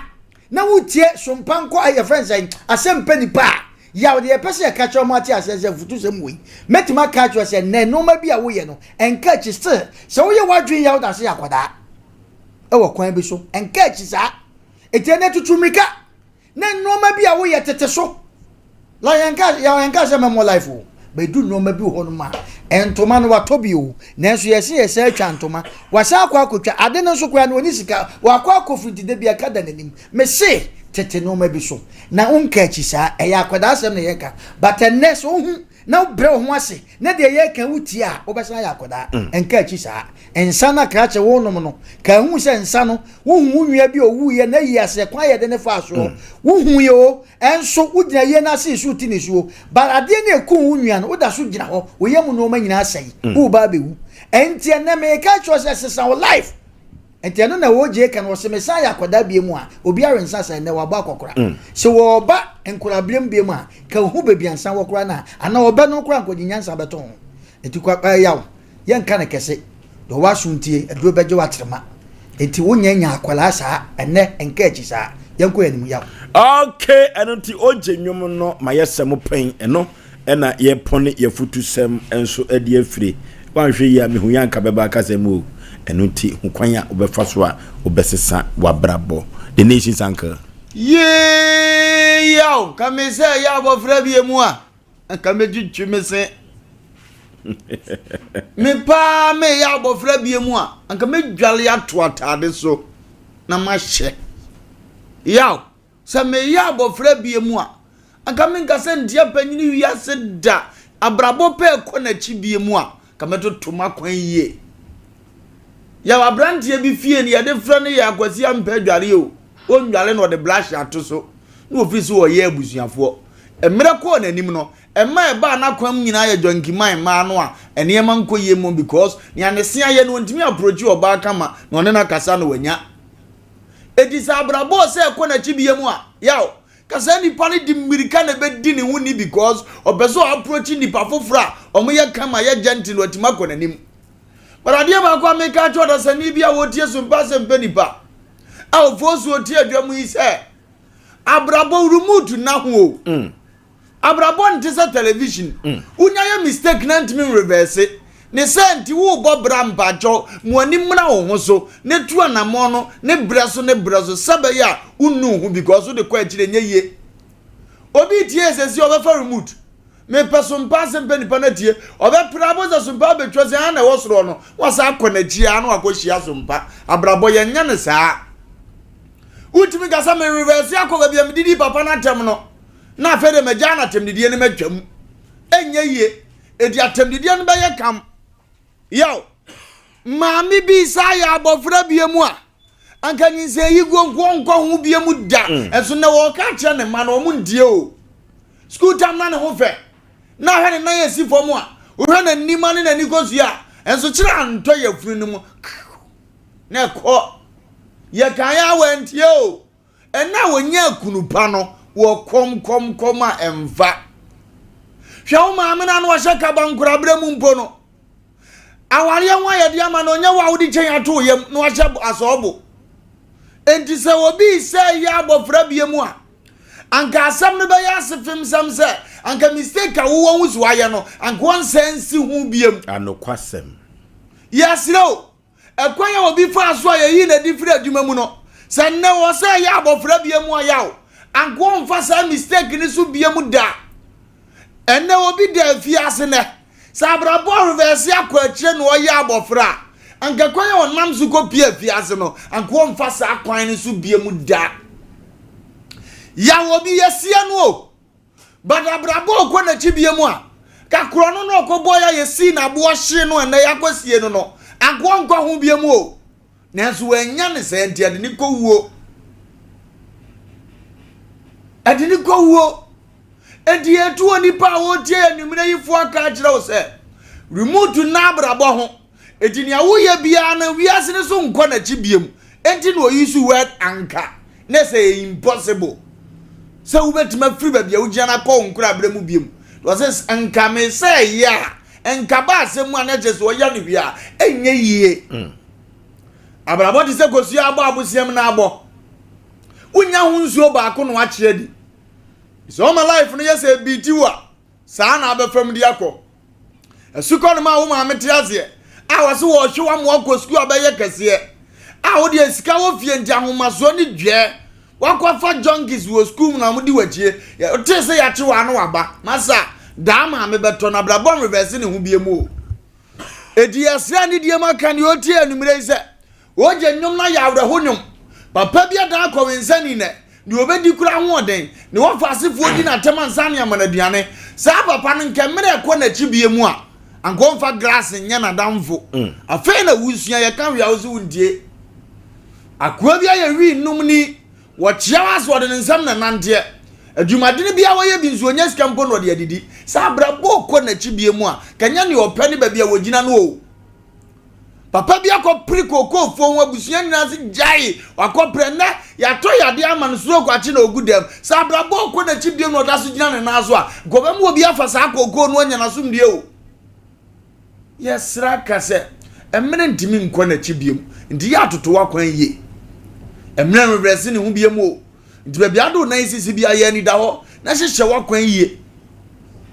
na wotie sompa nkɔ yɛfrɛ no sɛn, asɛm nipa a, Yaw, deɛ yɛpɛ sɛ yɛka kyerɛ wɔn ate aseɛ sɛ afutusɛm wei, mɛtumi aka akyerɛ sɛ nnɛ nneɛma bi a woyɛ no, ɛnka akyi still. Sɛ woyɛ w'adwene yaw da sɛ yɛ akwadaa ɛwɔ kwan bi so, ɛnka akyi saa. Eti ɛnɛ tutu mmirika na nneɛma bi a woyɛ tete so. La yɛnka yaw yɛnka sɛ mɛmɔ life o. Bɛdu nneɛma bi wɔ hɔ nom a ntoma no watɔ bi o, nanso yɛse yɛsan atwa ntoma. Wasan akɔ akɔtwa ade no nso koraa no ɔni sika, wakɔ akɔfiri nti da bi ɛka da n'anim. Mese tete nneɛma bi so na wonka akyi saa, ɛyɛ akwadaa asɛm na yɛka but ɛnnɛ sɛ wohu na wobrɛ wo ho ase na deɛ yɛka wotie a wobɛsan ayɛ akwadaa. Ɛnka akyi saa. Nsa no akrakye wonom no, ka hu sɛ nsa no wohu wo nua bi owuiɛ na yi aseɛ kwan yɛde ne faa soɔ wohu yɛ o, ɛnso wogyina yie no ase so ti ne suo but adeɛ no ɛku wo nua no woda so gyina hɔ, wo yam nneɛma nyinaa asɛe, woreba abɛwu. Ɛnti ɛnnɛ meka kyerɛ sɛ sesa wo life. Nti ɛno na OJ ka no, ɔse mesan yɛ akwadaa bie mu a, obi arensa sɛ ɛnɛ wabɔ akɔkora. Sɛ wɔba nkoraberem bie mu a, ka ohu baabi ansa wɔ koraa no a, anaa ɔbɛ no koraa nkɔgye nyansa bɛto ho. Nti kwa ɛyaw, yɛnka no kɛse, deɛ ɔwɔ aso ntie, aduro bɛgye wo atrema. Nti wonyɛ nya akwadaa saa, ɛnɛ nka akyi saa, yɛnkɔ yɛn anim yaw. Okay, ɛno nti OJ nnwom no ma yɛsɛ mo pɛn, ɛno ɛna yɛpɔne yɛfutusɛm nso de afire. Woanhwɛ yie a mehu yɛ anka bɛba akasa mu o. Ɛno nti hu kwan a wobɛfa so a wobɛsesa w'abrabɔ. The Nation's Uncle. Yee yaw, ka me sɛ ɛyɛ abɔfra bie mu a, nka mɛtwitwi me se. Me paa meyɛ abɔfra bie mu a, anka mɛdwale ato ataade so na mahyɛ. Yaw, Sɛ meyɛ abɔfra bie mu a, anka menka sɛ ntia panyini wiase da. Abrabɔ pɛ ɛkɔ n'akyi bie mu a, anka mɛtoto m'akwan yie. Yɛwɔ aberanteɛ bi fie no yɛde frɛ no yɛ Akwasi ampɛ adware o. Ɔnnware na ɔde brush ato so na ɔfiri sɛ ɔyɛ abusuafoɔ. Mmerɛ kɔɔ n'anim no, ɛma ɛbaa n'akwan mu nyinaa yɛ junkie man mmaa no a nneɛma nkɔ yie mmom because nea ne se ayɛ no ɔntumi approach ɔbaa kama na ɔne no akasa na wanya. Enti sɛ abrabɔ sɛ ɛkɔ n'akyi bia mu a, yaw, ka saa nipa no de mmirika na ɛbɛdi ne ho ni because ɔpɛ sɛ ɔapproach nipa foforɔ a wɔyɛ kama yɛ gentle na watumi akɔ n'anim. But adeɛ baako a meka akyerɛ ɔdasani bi a wɔtie so mpa sɛ mpɛ nipa a ɔfoɔ so ɔtie adwa mu yi sɛ abrabɔ remote nna ho o. Mm. Abrabɔ nte sɛ television. Wonya yɛ mistake na ntumi nreverse. Ne saa nti worebɔ bra mpakyɛw ma w'ani mmra wo ho so na tu anamɔn no ne brɛ so ne brɛ so sɛ bɛyɛ a wonnu wo ho because wode kɔ akyire ɛnyɛ yie. Obi retie sɛsi ɔbɛfa remote. Mepɛ sompa asɛm pɛ nipa no atie. Ɔbɛpere abɔ sɛ sompa abɛtwa sɛ ha na ɛwɔ soro no wasan akɔ n'akyi a na wakɔhyia sompa. Abrabɔ yɛnyɛ no saa. Wotumi ka sɛ me reverse akɔ baabi a medidi papa no atɛm no. na afei de magyaa no atɛmdidie no matwam. Ɛnyɛ yie. Enti atɛmdidie no bɛyɛ kam. Yaw. Maame bi saa yɛ abɔfra bie mu a, anka nyinsɛn yi guo nko ɔnkɔ ho bie mu da. Mm. Ɛnso na wɔka kyerɛ ne mma no wɔn ntie o. Sukuu tam na ne ho fɛ. Na ahwɛ ne nan esi fam a, wohwɛ n'anim ne n'ani kosua a, ɛnso kyerɛ antɔ yafunu no mu. Na ɛkɔ. Yɛkan yɛ a wɔantie o. Ɛna a wɔnyaa kunu pa no wɔ kɔm kɔm kɔm a ɛmfa. Hwɛ wo maame no a na ɔhyɛ kaba nkoraberɛ mu mpo no. Awareɛ ho ayɛdeɛ ama no ɔnyɛ wo a wode kyɛn ato wo yam na wahyɛ asɔɔbo. Enti sɛ obi sɛ yɛ abɔfra bie mu a, anka asɛm no bɛyɛ asefemsɛm sɛ anka mistake a wowɔ ho si wayɛ no, anka wɔnsɛ nsi ho biem. Anokwasɛm. Yɛsrɛ o, Ɛkwan a obi faa so a yɛyii no adi firi adwuma mu no, sɛ nnɛ wɔ sɛ ɛyɛ abɔfra bia mu a yaw, anka ɔmfa saa mistake no so bia mu da. Ɛnnɛ obi da afiase nnɛ, sɛ abrabɔ reverse akɔ akyire na ɔyɛ abɔfra a, anka kwan a ɔnam so kɔ pie afiase no, anka ɔmfa saa kwan no so bia mu da. Yaw obi yɛseɛ no o. But abrabɔ ɔkɔ n'akyi bie mu a, ka korɔ no na ɔkɔ bɔɔ yɛ a yɛsii no aboɔ hyee no ɛnɛ yɛakɔ sie no no, anka ɔnkɔ ho bie mu o. Nanso wannya ne saa nti ɛde ne kɔ wuo. Ɛde ne kɔ wuo. Enti yɛtu onipa a ɔretie yɛn anwummerɛ yi fo aka akyerɛ wo sɛ, remote nna abrabɔ ho. Enti nea woyɛ biara no, wiase no so nkɔ n'akyi biom. Enti na ɔyi so word anka, na sɛ ɛyɛ impossible sɛ wobɛtumi afiri baabi a wogyina no akɔ wo nkoraberɛ mu biom. Ɔsɛ nka me sɛ ɛyɛ a, nka ba asɛm mu a na kyerɛ sɛ ɔyɛ no hwee a, ɛnyɛ yie. Mm. Abrabɔ te sɛ kosua abɔ aboseam na abɔ. Wonya ho nsuo baako na wakye adi. Sɛ ɔma life no yɛ sɛ ebi wo a, saa na abɛfam de akɔ. Asukɔ no ma wo maame te aseɛ a wɔse wɔhwe wo ama wakɔ sukuu abɛyɛ kɛseɛ a wode sika wɔ fie nti ahomasoɔ ne dwɛɛ wakɔfa junkies wɔ sukuu mu na wɔde wakyie wotee sɛ yɛakye wɔ ano waba masa daa maame bɛtɔ no abrabɔ nrevɛse ne ho bie mu o. Enti yɛsrɛ anidie mu aka deɛ ɔtie anwummerɛ yi sɛ Ogye nnwom no ayɛ awerɛho nnwom. Papa bi adan akɔwensani nnɛ, nea obedi kura ahoɔden, ne wɔfa asefoɔ di n'atɛm ansa ne ama no aduane. Saa papa no, nka mmerɛ ɛkɔ n'akyi bie mu a, anka ɔmfa glass nyɛ n'adamfo. Mm. Afei na wusua, yɛka hwee a wo so wontie. Akoa bi ayɛ wii nom ni, wɔkyea wo ase ɔde ne nsam na nanteɛ. Adwumadene bi a wɔyɛ bi nso ɔnya sika mpo na ɔde adidi. Sɛ abrabɔ kɔ n'akyi bie mu a, kanya nea ɔpɛ ne baabi a wɔgyina no o. Papa bi akɔpere kookoofoɔ ho abusua nyinaa se gyae wakɔpere nnɛ yɛatɔ yadeɛ ama no stroke akye na ɔgu dɛm sɛ abrabɔ ɔkɔ n'akyi bio na ɔda so gyina ne nan so a nka ɔbɛma obi afa saa kookoo no anya n'asomdue o. Yɛsrɛ ka sɛ mmerɛ ntumi nkɔ n'akyi biom nti yɛ atoto w'akwan yie. Mmerɛ nreverɛse ne ho biom o nti baabi ade wo nan sisi bi ayɛ anida hɔ na hyehyɛ w'akwan yie.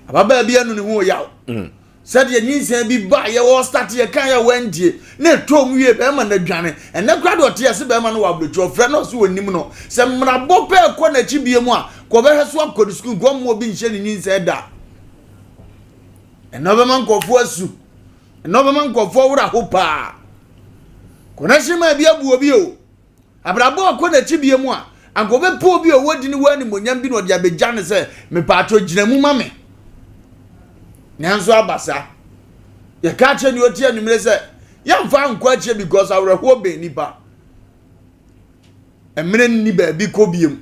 Ababaa bi anu ne ho yaw. Mm. Sɛdeɛ nyinsɛn bi ba yɛ wɔ start yɛ kan yɛ wantie na ɛtɔ mu wie bɛrima no adwane ɛnɛ koraa deɛ ɔte ase bɛrima no wɔ aburokyi ɔfrɛ no ɔse ɔnim no sɛ mmarabɔ pɛ ɛkɔ n'akyi bie mu a kɔ bɛhwɛ so akɔ ne sukuu nkɔ mmoa bi nhyɛ ne nyinsɛn da ɛnɛ ɔbɛma nkurɔfoɔ asu ɛnɛ ɔbɛma nkurɔfoɔ wura ho paa connection man bi abu obi o Abrabɔ a ɔkɔ n'akyi bio mu a, anka ɔbɛpɛ obi a ɔwɔ din wɔ animuonyam bi na ɔde abɛgya no sɛ, mepaakyɛw gyina mu ma me. Nanso aba saa. Yɛka kyerɛ nea ɔte anwummere sɛ, yɛmfa nkɔ akyire because awerɛhoɔ bɛn nipa. Mmerɛ nni baabi kɔ biom.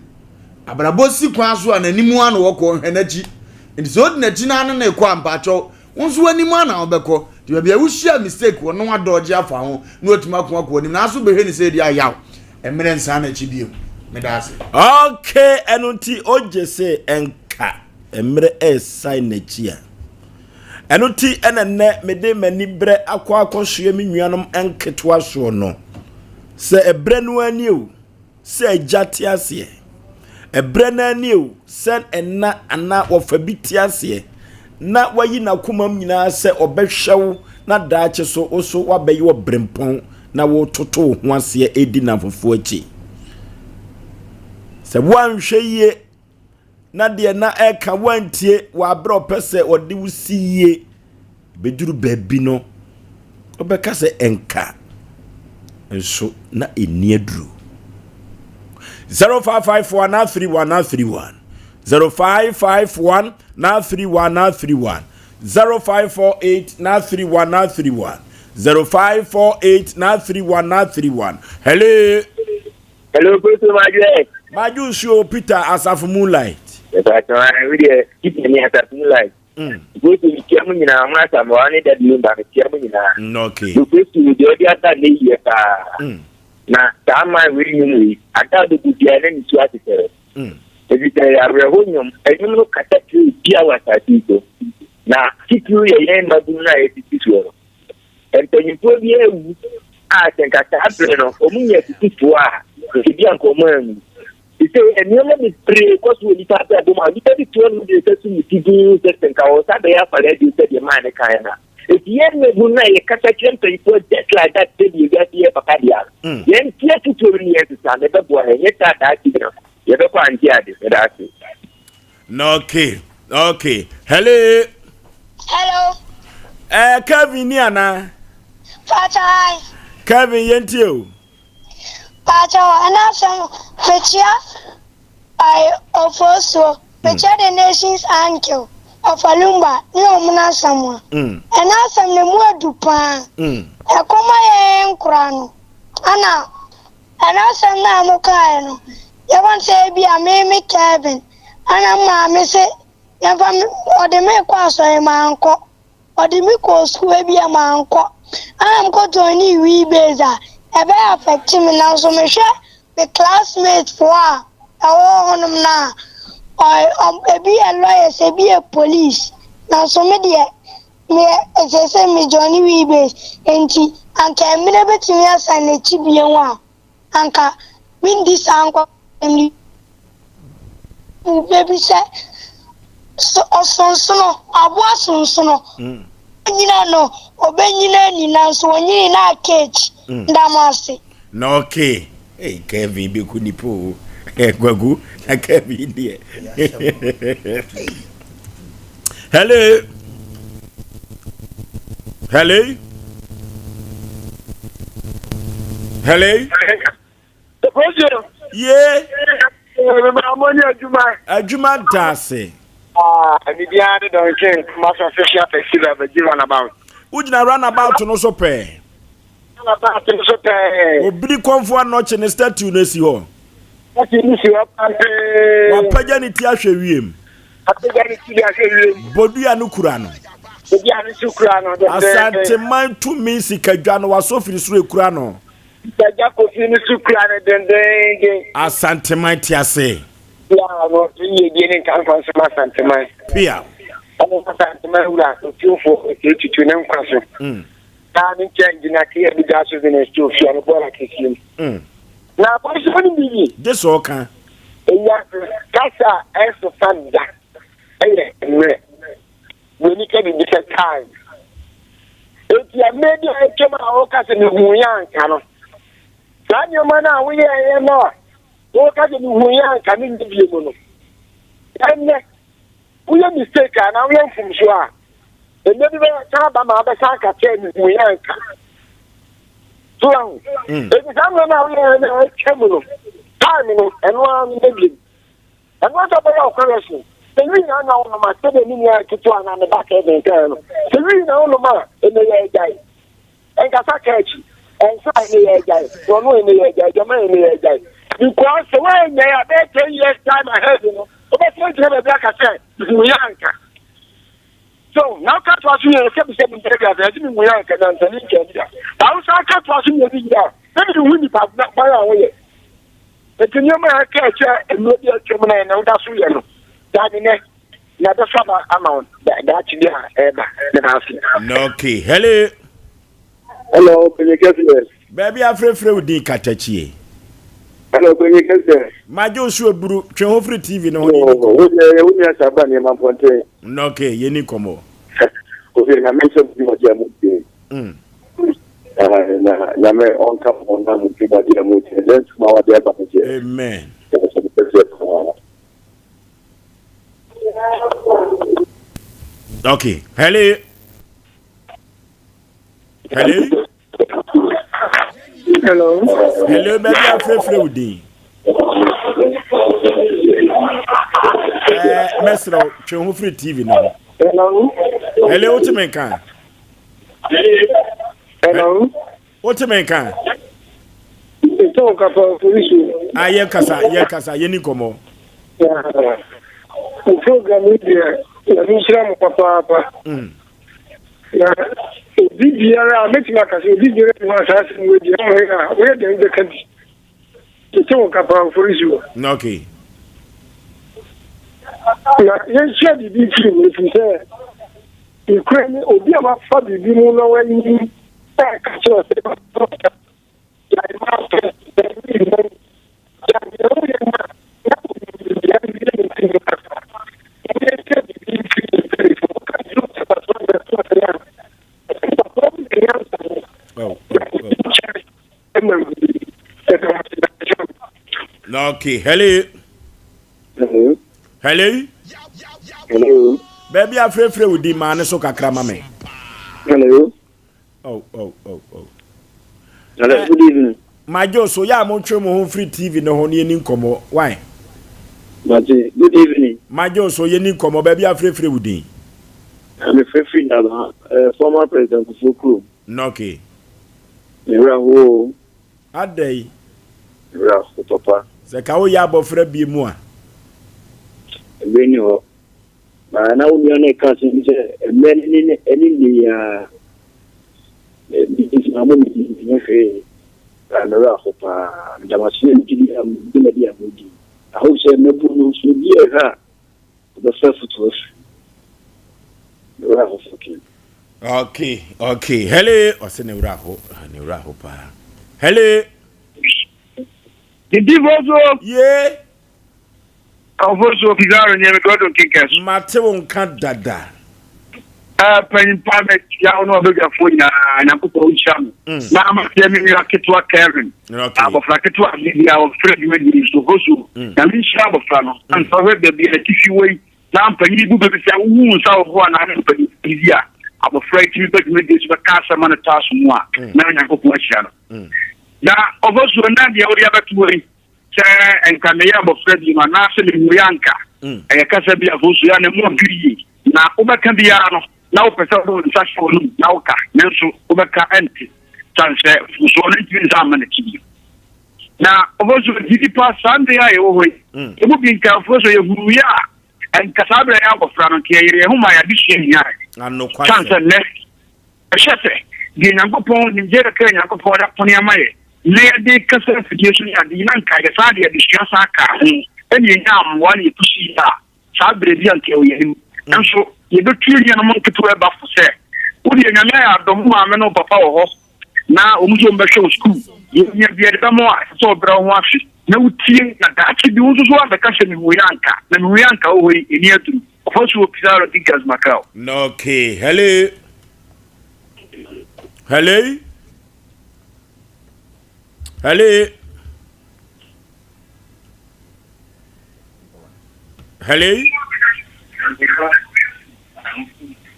Abrabɔ si kwan so a n'anim ara na ɔkɔ, ɔnhwɛ n'akyi. Nti sɛ ɔdi n'akyi na ne ne kɔ a mpaakyɛw, wo nso w'anim ara na wobɛkɔ. Nti baabi a wohyia mistake wɔ no adɔɔgye afa ho na watumi ako akɔ w'anim. Nanso bɛhwɛ ne sɛ ɛdi ayaw. Mmerɛ nsan n'akyi biom. Meda ase. Okay, ɛno nti ogye se nka mmerɛ ɛresan n'akyi a. Ɛno nti ɛna nnɛ mede m'ani berɛ akɔ akɔsoɛ me nuanom nketewa soɔ no. Sɛ ɛberɛ no ani o. Sɛ agya te aseɛ. Ɛberɛ no ara nie o, sɛ ɛna anaa wɔfa bi te aseɛ na wayi n'akomam nyinaa sɛ ɔbɛhwɛ wo na daakye so wo so woabɛyɛ ɔberempɔn na wototo wo ho aseɛ redi nnamfofoɔ akyi. Sɛ woanhwɛ yie na deɛ na ɛka woantie wɔ aberɛ ɔpɛ sɛ ɔde wo si yie bɛduru baabi no wobɛka sɛ ɛnka nso na ɛnni aduro 0551 931 931 0551 931 931 0548 931 931 0548 931 931 hello Hello, Koso Madwe. Madwe nsuo Peter Asafo Moonlight. Ɛfɛ we deɛ Peter ni Asafo Moonlight. Mm. Koso mi tia mu nyinaa ho asamoa ne dadi mba mi tia mu nyinaa. Mm, okay. Koso deɛ ɔde aba ne yie paa. Mm. Na saa man wei nnwom yi ada adogo biara na ne su atetɛrɛ. Mm. Ebi sɛ awerɛho nnwom ɛnwom no kasa kyerɛ obi a wɔ asase yi so. Na titiriw yɛ yɛn mmabunu no a yɛtete soɔ no. Mpanyimfoɔ bi awu a sɛ nka saa bere no wɔn nyɛ atutufoɔ a, ebi anka wɔn anwu. Te sɛ nneɛma bebree kɔ so wɔ nipa abrabɔ mu a nipa bi toɔ no de nsa sum ne ti dinn sɛ sɛ nka wɔn nsa bɛyɛ afɔre adwene sɛ deɛ maa ne kan no a. Eti yɛn mmabun no a yɛkasa kyerɛ mpanyimfoɔ just like that sɛ deɛ wiase yɛ papa deɛ no, mm. yɛn ti afutuo no ne yɛn sesa na ɛbɛboa yɛn nyɛ saa daakye bi no yɛbɛkɔ ante ade. Meda ase. Okay, okay. Hello. Hello. Eh, Kevin ni ana? Pacha. Kevin yentie o. Pacha, ana asɛm mekyia. Ae, Ofosuo, mekyerɛ the nation's uncle, Ɔfa Lumba, ne Omuna Asamoah. Ɛna asɛm no emu adu paa. Ɛkɔm ayɛ yɛn nkoraa no. Ɛna ɛna asɛm no a mo kaeɛ no, yɛfa no sɛ ebi a me me Kevin, ɛna me maame se yɛmfa me, ɔde me kɔ asɔre mankɔ. Ɔde me kɔɔ sukuu ebia mankɔ ɛna mekɔ joinee wii base a ɛbɛyɛ affect me nanso mehwɛ me classmate foɔ a ɛwɔ hɔ nom no a ebi yɛ lawyers ebi yɛ police nanso me deɛ meyɛ seesei me joine wii base nti anka mmerɛ bɛtumi asan n'akyi bio a anka mendi saa nkwaseasɛm no bu bɛ bi sɛ, So ɔsonsono, aboa sonsono, onyina no, obenyina ani, nanso onyini na aka akyi. Meda mo ase. Na okay. Hey, Kevin bɛku nipa o. Kwaku, na Kevin deɛ. Hello. Hello. Hello. Ye. Adwuma da ase. Biribiara de dɔnhwɛ Kumasi official festival bɛgye runabout. Wogyina runabout no so pɛɛ. Runabout no so pɛɛ. Obiri kɔnfo anɔkye ne statue no si hɔ. Statue no si hɔ pampee. Wapagya ne ti ahwɛ wiem. Apagya ne ti ahwɛ wiem. Bodua no kura no. Bodua no nso kura no. Asanteman tumi sikadwa no wasɔ firi soro ekura no. Sikadwa kofi no so kura no dendeenden. Asanteman te ase. Pia no yiedie ne nkankɔ nso ma Asanteman. Pia. Ɔne Asanteman wura otumfoɔ Osei Tutu ne nkwa so. Na ne nkyɛn gyina Kea bi da so Venus to ofia no bɔɔla kɛseɛ mu. Na apolisifoɔ no bibi. Gye sɛ ɔka. Ewiase kasa a ɛnsesa da yɛ mmerɛ. Buroni ka biribi sɛ time. Enti mmerɛ bi a atwam a woka sɛ mehuiɛ anka no, saa nneɛma no a woyɛeɛ no a woka sɛ mehuiɛ anka menyɛ bio mu no, ɛnnɛ woyɛ mistake a na woyɛ mfomsoɔ a, ɛnɛ bi bɛsan aba ma wabɛsan aka sɛ mehuiɛ anka. So ahu. Enti saa mmerɛ no a woyɛeɛ no a atwa mu no, time no, ɛno ara no nyɛ bio. Ɛno ara sɛ ɔbɛyɛ wo correction. Sɛ wii na na wonom a, sɛdeɛ me nua ketewa anaa me ba Kevin kaeɛ no, sɛ wii na wonom a, ɛnɛ yɛ agyae. Ɛnkasa ka akyi. Ɛnsa ɛnɛ yɛ agyae. Borɔno ɛnɛ yɛ agyae. Adwaman ɛnɛ yɛ agyae. Because sɛ woanyae a, bɛyɛ 10 years time ahead no, wobɛtena gyina baabi aka sɛ, mehu yɛ anka. So, na woka toa so yɛ sɛbisɛbi mpɛ bi asɛ, ɛgye mehu yɛ anka nyansani nka bi da. Ba wo san ka toa so mmienu yie a, na mehu nipa ban a woyɛ. Enti nneɛma a ɛka akyi a mmerɛ bi atwam na ɛnɛ woda so yɛ no, gyae ne nnɛ, na ɛbɛfa aba ama wo daakye bi a ɛreba. Meda ase. Okay, hello. Hello, Panyin Kɛseɛ. Baabi afrɛfrɛ wo din katakyie. Hello, Panyin Kɛseɛ. Magye wo so aburu, twe ho firi TV no ho ne yɛni nkɔmmɔ. Wo deɛ, wo nua Saba nneɛma mpɔnten. Okay, yɛni nkɔmmɔ. Kofi, Nyame nhyɛ mo dwumadie a mo die. Na Nyame ɔnka mo ho na mo dwumadie a mo die. Dɛ ntoma a wɔde aba no deɛ. Amen. Yɛsɛ mo kɛseɛ paa. Okay, hello. Hello. Hello. Hello, baabi afrɛfrɛ wo din. Eh, mɛsrɛ wo twe ho firi TV no ho. Hello. Hello, wote me nka? Hello. Wote me nka? Ɛtɔ kapa polisi. Ah, yɛn kasa, yɛn kasa, yɛn ni nkɔmɔ. O program yi deɛ, yɛn nhyira mo papaapa. Na obi biara a mɛtumi aka sɛ obi biara ni hɔ a saa asɛm wei deɛ ɔmo yɛ a woyɛ dɛn bɛka bi. Tete wo kapa mfori so. Okay. Na yɛnsua biribi mfiri mu ɛfiri sɛ nokorɛ ne obi a wafa biribi mu na wayi ɛka kyerɛ sɛ gyae ma pɛ gyae ne mmom gyae deɛ woyɛ no a na onim deɛ awie ne ti mu kasa. Na yɛnsua biribi mfiri ne mpanimfoɔ. Woka Job chapter 12 verse 12 no a, ɛsɛ papa wo na nyansa no na obi nkyɛre Okay, hello. Hello. Hello. Hello. Baabi afrɛfrɛ wo di maa ne so kakra ma me. Hello. Oh, oh, oh, oh. Hello, eh, good evening. Magye so yɛ a montwe mo ho mfiri TV no ho ne yɛni nkɔmmɔ. Why? Mate, good evening. Magye wo so, yɛni nkɔmmɔ, baabi a frɛfrɛ wo din. Na me frɛfiri Naba, eh, former President Kufuor kurom. Nɔke. Me werɛ ho o. Adɛn? Me werɛ ho papa. Sɛ ka woyɛ abɔfra bie mu a. Mmerɛ ni hɔ. Na na wo nua no reka asɛm bi sɛ mmerɛ no ne ɛne nnɛ yi ara. Me nso na mo me nyɛ hwee. Na me werɛ aho paa. Meda mo ase ne dwumadi a dwumadi a modi. I hope sɛ mmabunu no nso obi a ɛhwɛ a ɔbɛfa afutuo afiri mu. Me werɛ aho fucking. Okay, okay. Hello. Ɔsɛ ne werɛ aho, ne werɛ aho paa. Hello. Didi foso. Yeah. Ɔfosuo Pizarro nie, me Gordon Kinkes. Mate wo nka dada. Eh, panyin pa mɛkyia wo ne w'abadwafoɔ nyinaa, Nyankopɔn nhyira mo. Mm. Na makyia me nua ketewa Kevin, okay. abɔfra ketewa ade bi a ɔfrɛ dwumadie yi so, Fosuo. Mm. Nyame nhyira abɔfra no. Mm. Ansa ɔhwɛ baabi a atifi wɔ yi, na mpanyin bu baabi sɛ wohu nsa wɔ hɔ anaa ne mpanyin bi a, abɔfra yi tumi ba dwumadie so bɛka asɛm ma no taa so mu a, mm. na Nyankopɔn ahyira no. Mm. Na ɔfosuo na deɛ wode abɛto hɔ yi, Sɛ nka meyɛ abɔfra bio anaasɛ mehu yɛ anka mm. ɛyɛ kasa bi afo so yɛ na mu ɔduru yie na wobɛka biara no na wopɛ sɛ wode wo nsa hyɛ w'anom na woka nanso wobɛka ɛnte sane sɛ mfomsoɔ no ntumi nsa amma n'akyi bio na ɔfo so gyidi pa saa mmere a yɛwɔ hɔ yi mm. ɛmu bi nka mfo so yɛhuru yɛ a ɛnka saa berɛ yɛ abɔfra no nka yɛyere yɛn ho ma yɛade sua hia sane sɛ nnɛ Ɛhyɛ sɛ, deɛ Nyankopɔn, nimdeɛ kakra a Nyankopɔn de apɔne ama yɛ, na yɛde kasa afidie so ne ade yi, na nka yɛsan de adesua san kaa ho, ɛna yɛnyaa mmoa na yɛpusi yɛ a, saa berɛ bi anka ɛwɔ yɛn anim. Nanso, yɛbɛtu yɛn nuanom nketewa ɛba fo sɛ, wo deɛ Nyame ayɛ adom, wo maame ne wo papa wɔ hɔ, na wɔn nso wɔbɛhwɛ wo sukuu, deɛ wohia biara yɛde bɛma wo a, ɛsɛ sɛ wobrɛ wo ho ase na wotie, na daakye bi wo nso so woabɛka sɛ mehuiɛ anka, na mehuiɛ anka wɔ hɔ yi, ɛni aduru. Ɔfasuo Pizarro di Gas Macau. Okay, hello. Hello. Hello. Hello.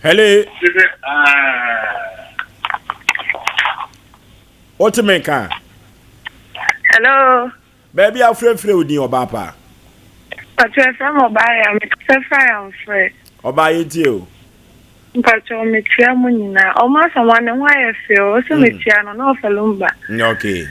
Hello. What me ka? Hello. Baabi a wofrɛfrɛ wo din ɔbaa paa. Mpakyɛw yɛfrɛ me ɔbaa ya mekasa firi ayamfrɛ. Ɔbaa yɛntie o. Mpakyɛw mekyia mo nyinaa. Ɔmo Asamoah ne ho ayɛ fɛ o ɔsɛ mekyia no na ɔfɛ lumba. Okay.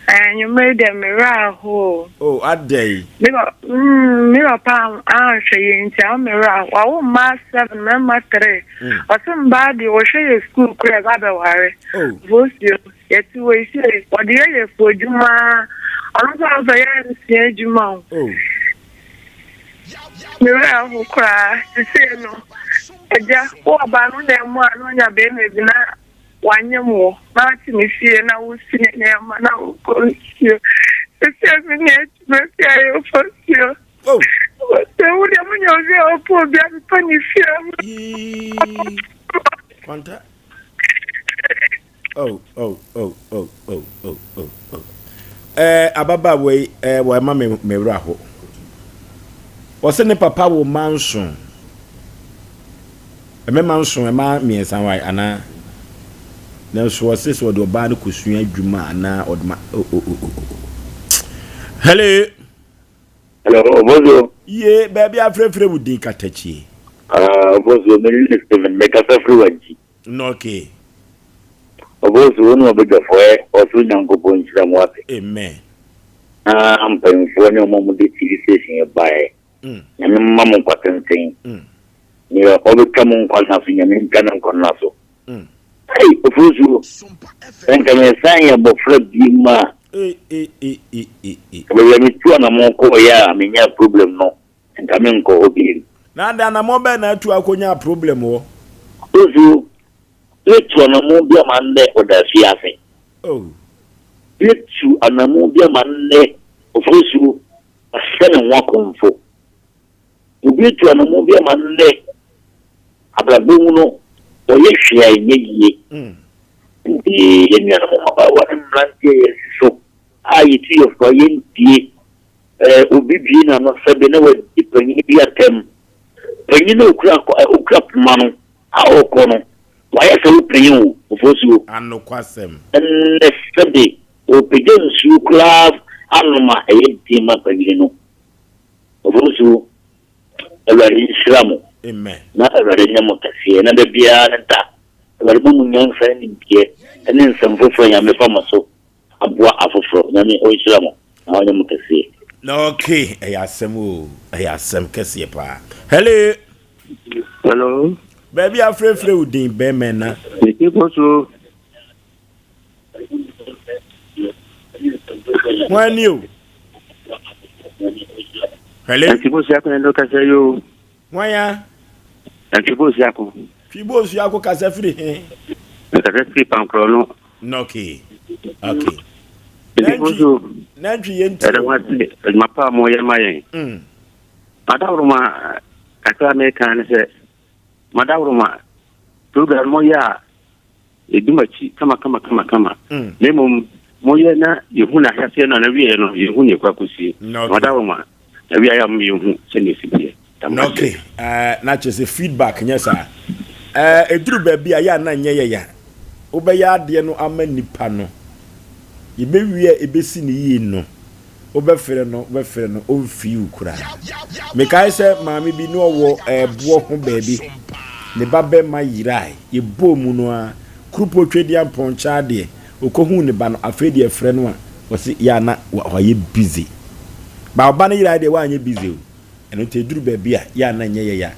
Ɛɛ nwumere yi deɛ me werɛ aho o. Oh adɛn. Me pa mm me papa anhwɛ yɛn nti ama me werɛ aho wawo mmaa seven mmarima three ɔsɛ mbaa deɛ wɔhwɛ yɛ school koraa ɛba abɛware. Oh. Vosuo. Yɛte hɔ yi sei, wɔde yɛ yɛ afuodwuma ara. Ɔno nso ɔno nso ɔyɛ nsua adwuma o. Oh. Me werɛ aho koraa. Sesei no, agya, wo ɔbaa no na ɛmu a na ɔnya bɛrima bi na wanyem wo na ate ne fie na wosi ne nneɛma na wokɔ nsuo. Sesei me ne adwuma fi a yɛkɔ nsuo. Oh. Sɛ wo deɛ monya obi a ɔpɛ obi a mepa ne fie. Kwanta. Oh, oh, oh, oh, oh, oh, oh, oh. Eh, ababaawa yi, eh, wɔama me me werɛ aho. Wɔsɛ ne papa wo mma nson. Mmarima nson, mmaa mmiɛnsa wae anaa? Nanso wɔsɛ sɛ wɔde ɔbaa no kɔsua adwuma anaa ɔde ma oh, oh, oh, oh. oh. Hello. Hello, Obozo. Ye, baabi afrɛfrɛ wo din katakyie. Ah, Obozo, me ne Steven, mekasa firi wagyi. No, okay. Obozo, wo ne wabadwafoɔ ɛ, ɔsoro Nyankopɔn nhyira mo ase. Amen. Na mpanyinfoɔ ne wɔn a wɔde TV station yɛ baeɛ. Mm. Nyame mma mo nkwa tenten. Mm. Nea ɔbɛtwa mo nkwa nna so, Nyame ntwa ne nkwa nna so. Mm. Ei, Ofosuo, sɛ nka mesan yɛ abɔfra bio a, baabi a metu anamɔn kɔɔeɛ a menyaa problem no, nka menkɔ hɔ bio. Na adɛn, anamɔn bɛn na atu akɔnya problem wɔ? Ofosuo, metu anamɔn bi ama nnɛ ɔda afiase. Oh. Metu anamɔn bi ama nnɛ Ofosuo, wahyɛ ne ho akɔmfo. Obi atu anammɔn bi ama nnɛ abrabɔ mu no, ɔyɛ hwee a ɛnyɛ yie. Nti yɛn nuanom mmabaawa ne mmeranteɛ a yɛasi so a yɛtu yɛn fo a yɛntie. Obi bue n'ano sɛbe na wadi panyin bi atɛm. Panyin a okura okura poma no a ɔrekɔ no, wayɛ sɛ wo panyin o, Ofosuo. Anokwasɛm. Ɛnnɛ sɛbe ɔrepagya nsuo koraa anom a ɛyɛ den ma panyin no. Ofosu, Awurade nhyira mo. Amen. Na Awurade nyɛ mo kɛseɛ na da biara ne da Awurade ma mo nyansa ne nimdeɛ ne nsɛm foforɔ a Nyame fa mo so aboa afoforɔ. Nyame ɔnhyira mo na ɔnyɛ mo kɛseɛ. Okay, ɛyɛ asɛm o, ɛyɛ asɛm kɛseɛ paa. Hello. Hello. Baabi afrɛfrɛ wo din bɛmɛ na. Mete kɔ so. Hwan ni o? Hello. Ntibo Siako na ndo kasa yo. Hwan ya? Ntibo Siako. Twibo Siako kasa firi he? Kasa firi Pankorɔ no. Okay. Okay. Ntibo so. Nantwi yɛ nti. Ɛdɛ ho ase adwuma pa a moyɛ ma yɛn. Madaworoma kakra meka ne sɛ madaworoma program moyɛ a Yɛdi mo akyi kama kama kama kama. Na mmom moyɛ na yɛhu no ahyɛaseɛ no a na wieɛ no yɛhu nea ɛkɔ akɔsie. Na ɔda hɔ ma na wieɛ a mo yɛhu sɛnea ɛsi teɛ. Da mo ase. Okay, na kyerɛ sɛ feedback nyɛ saa. Ɛduru baabi a yɛ a na nyɛ yɛ ya. Wobɛyɛ adeɛ no ama nipa no. Yɛbɛwie a ɛbɛsi no yie no. Wobɛfrɛ no, wobɛfrɛ no, ɔmfii wo koraa. Mekae sɛ maame bi na ɔwɔ ɛboɔ ho baabi, ne ba bɛrima yerae. Yɛbɔɔ mu no ara, Kurupo Twedeampɔn Kyadeɛ, ɔkɔhuu ne ba no, afei deɛ frɛ no a, ɔse yɛ a na wayɛ busy. Ba ɔba no yerae deɛ wanyɛ busy o. Ɛno nti ɛduru baabi a, yɛ a na nyɛ yɛ ya.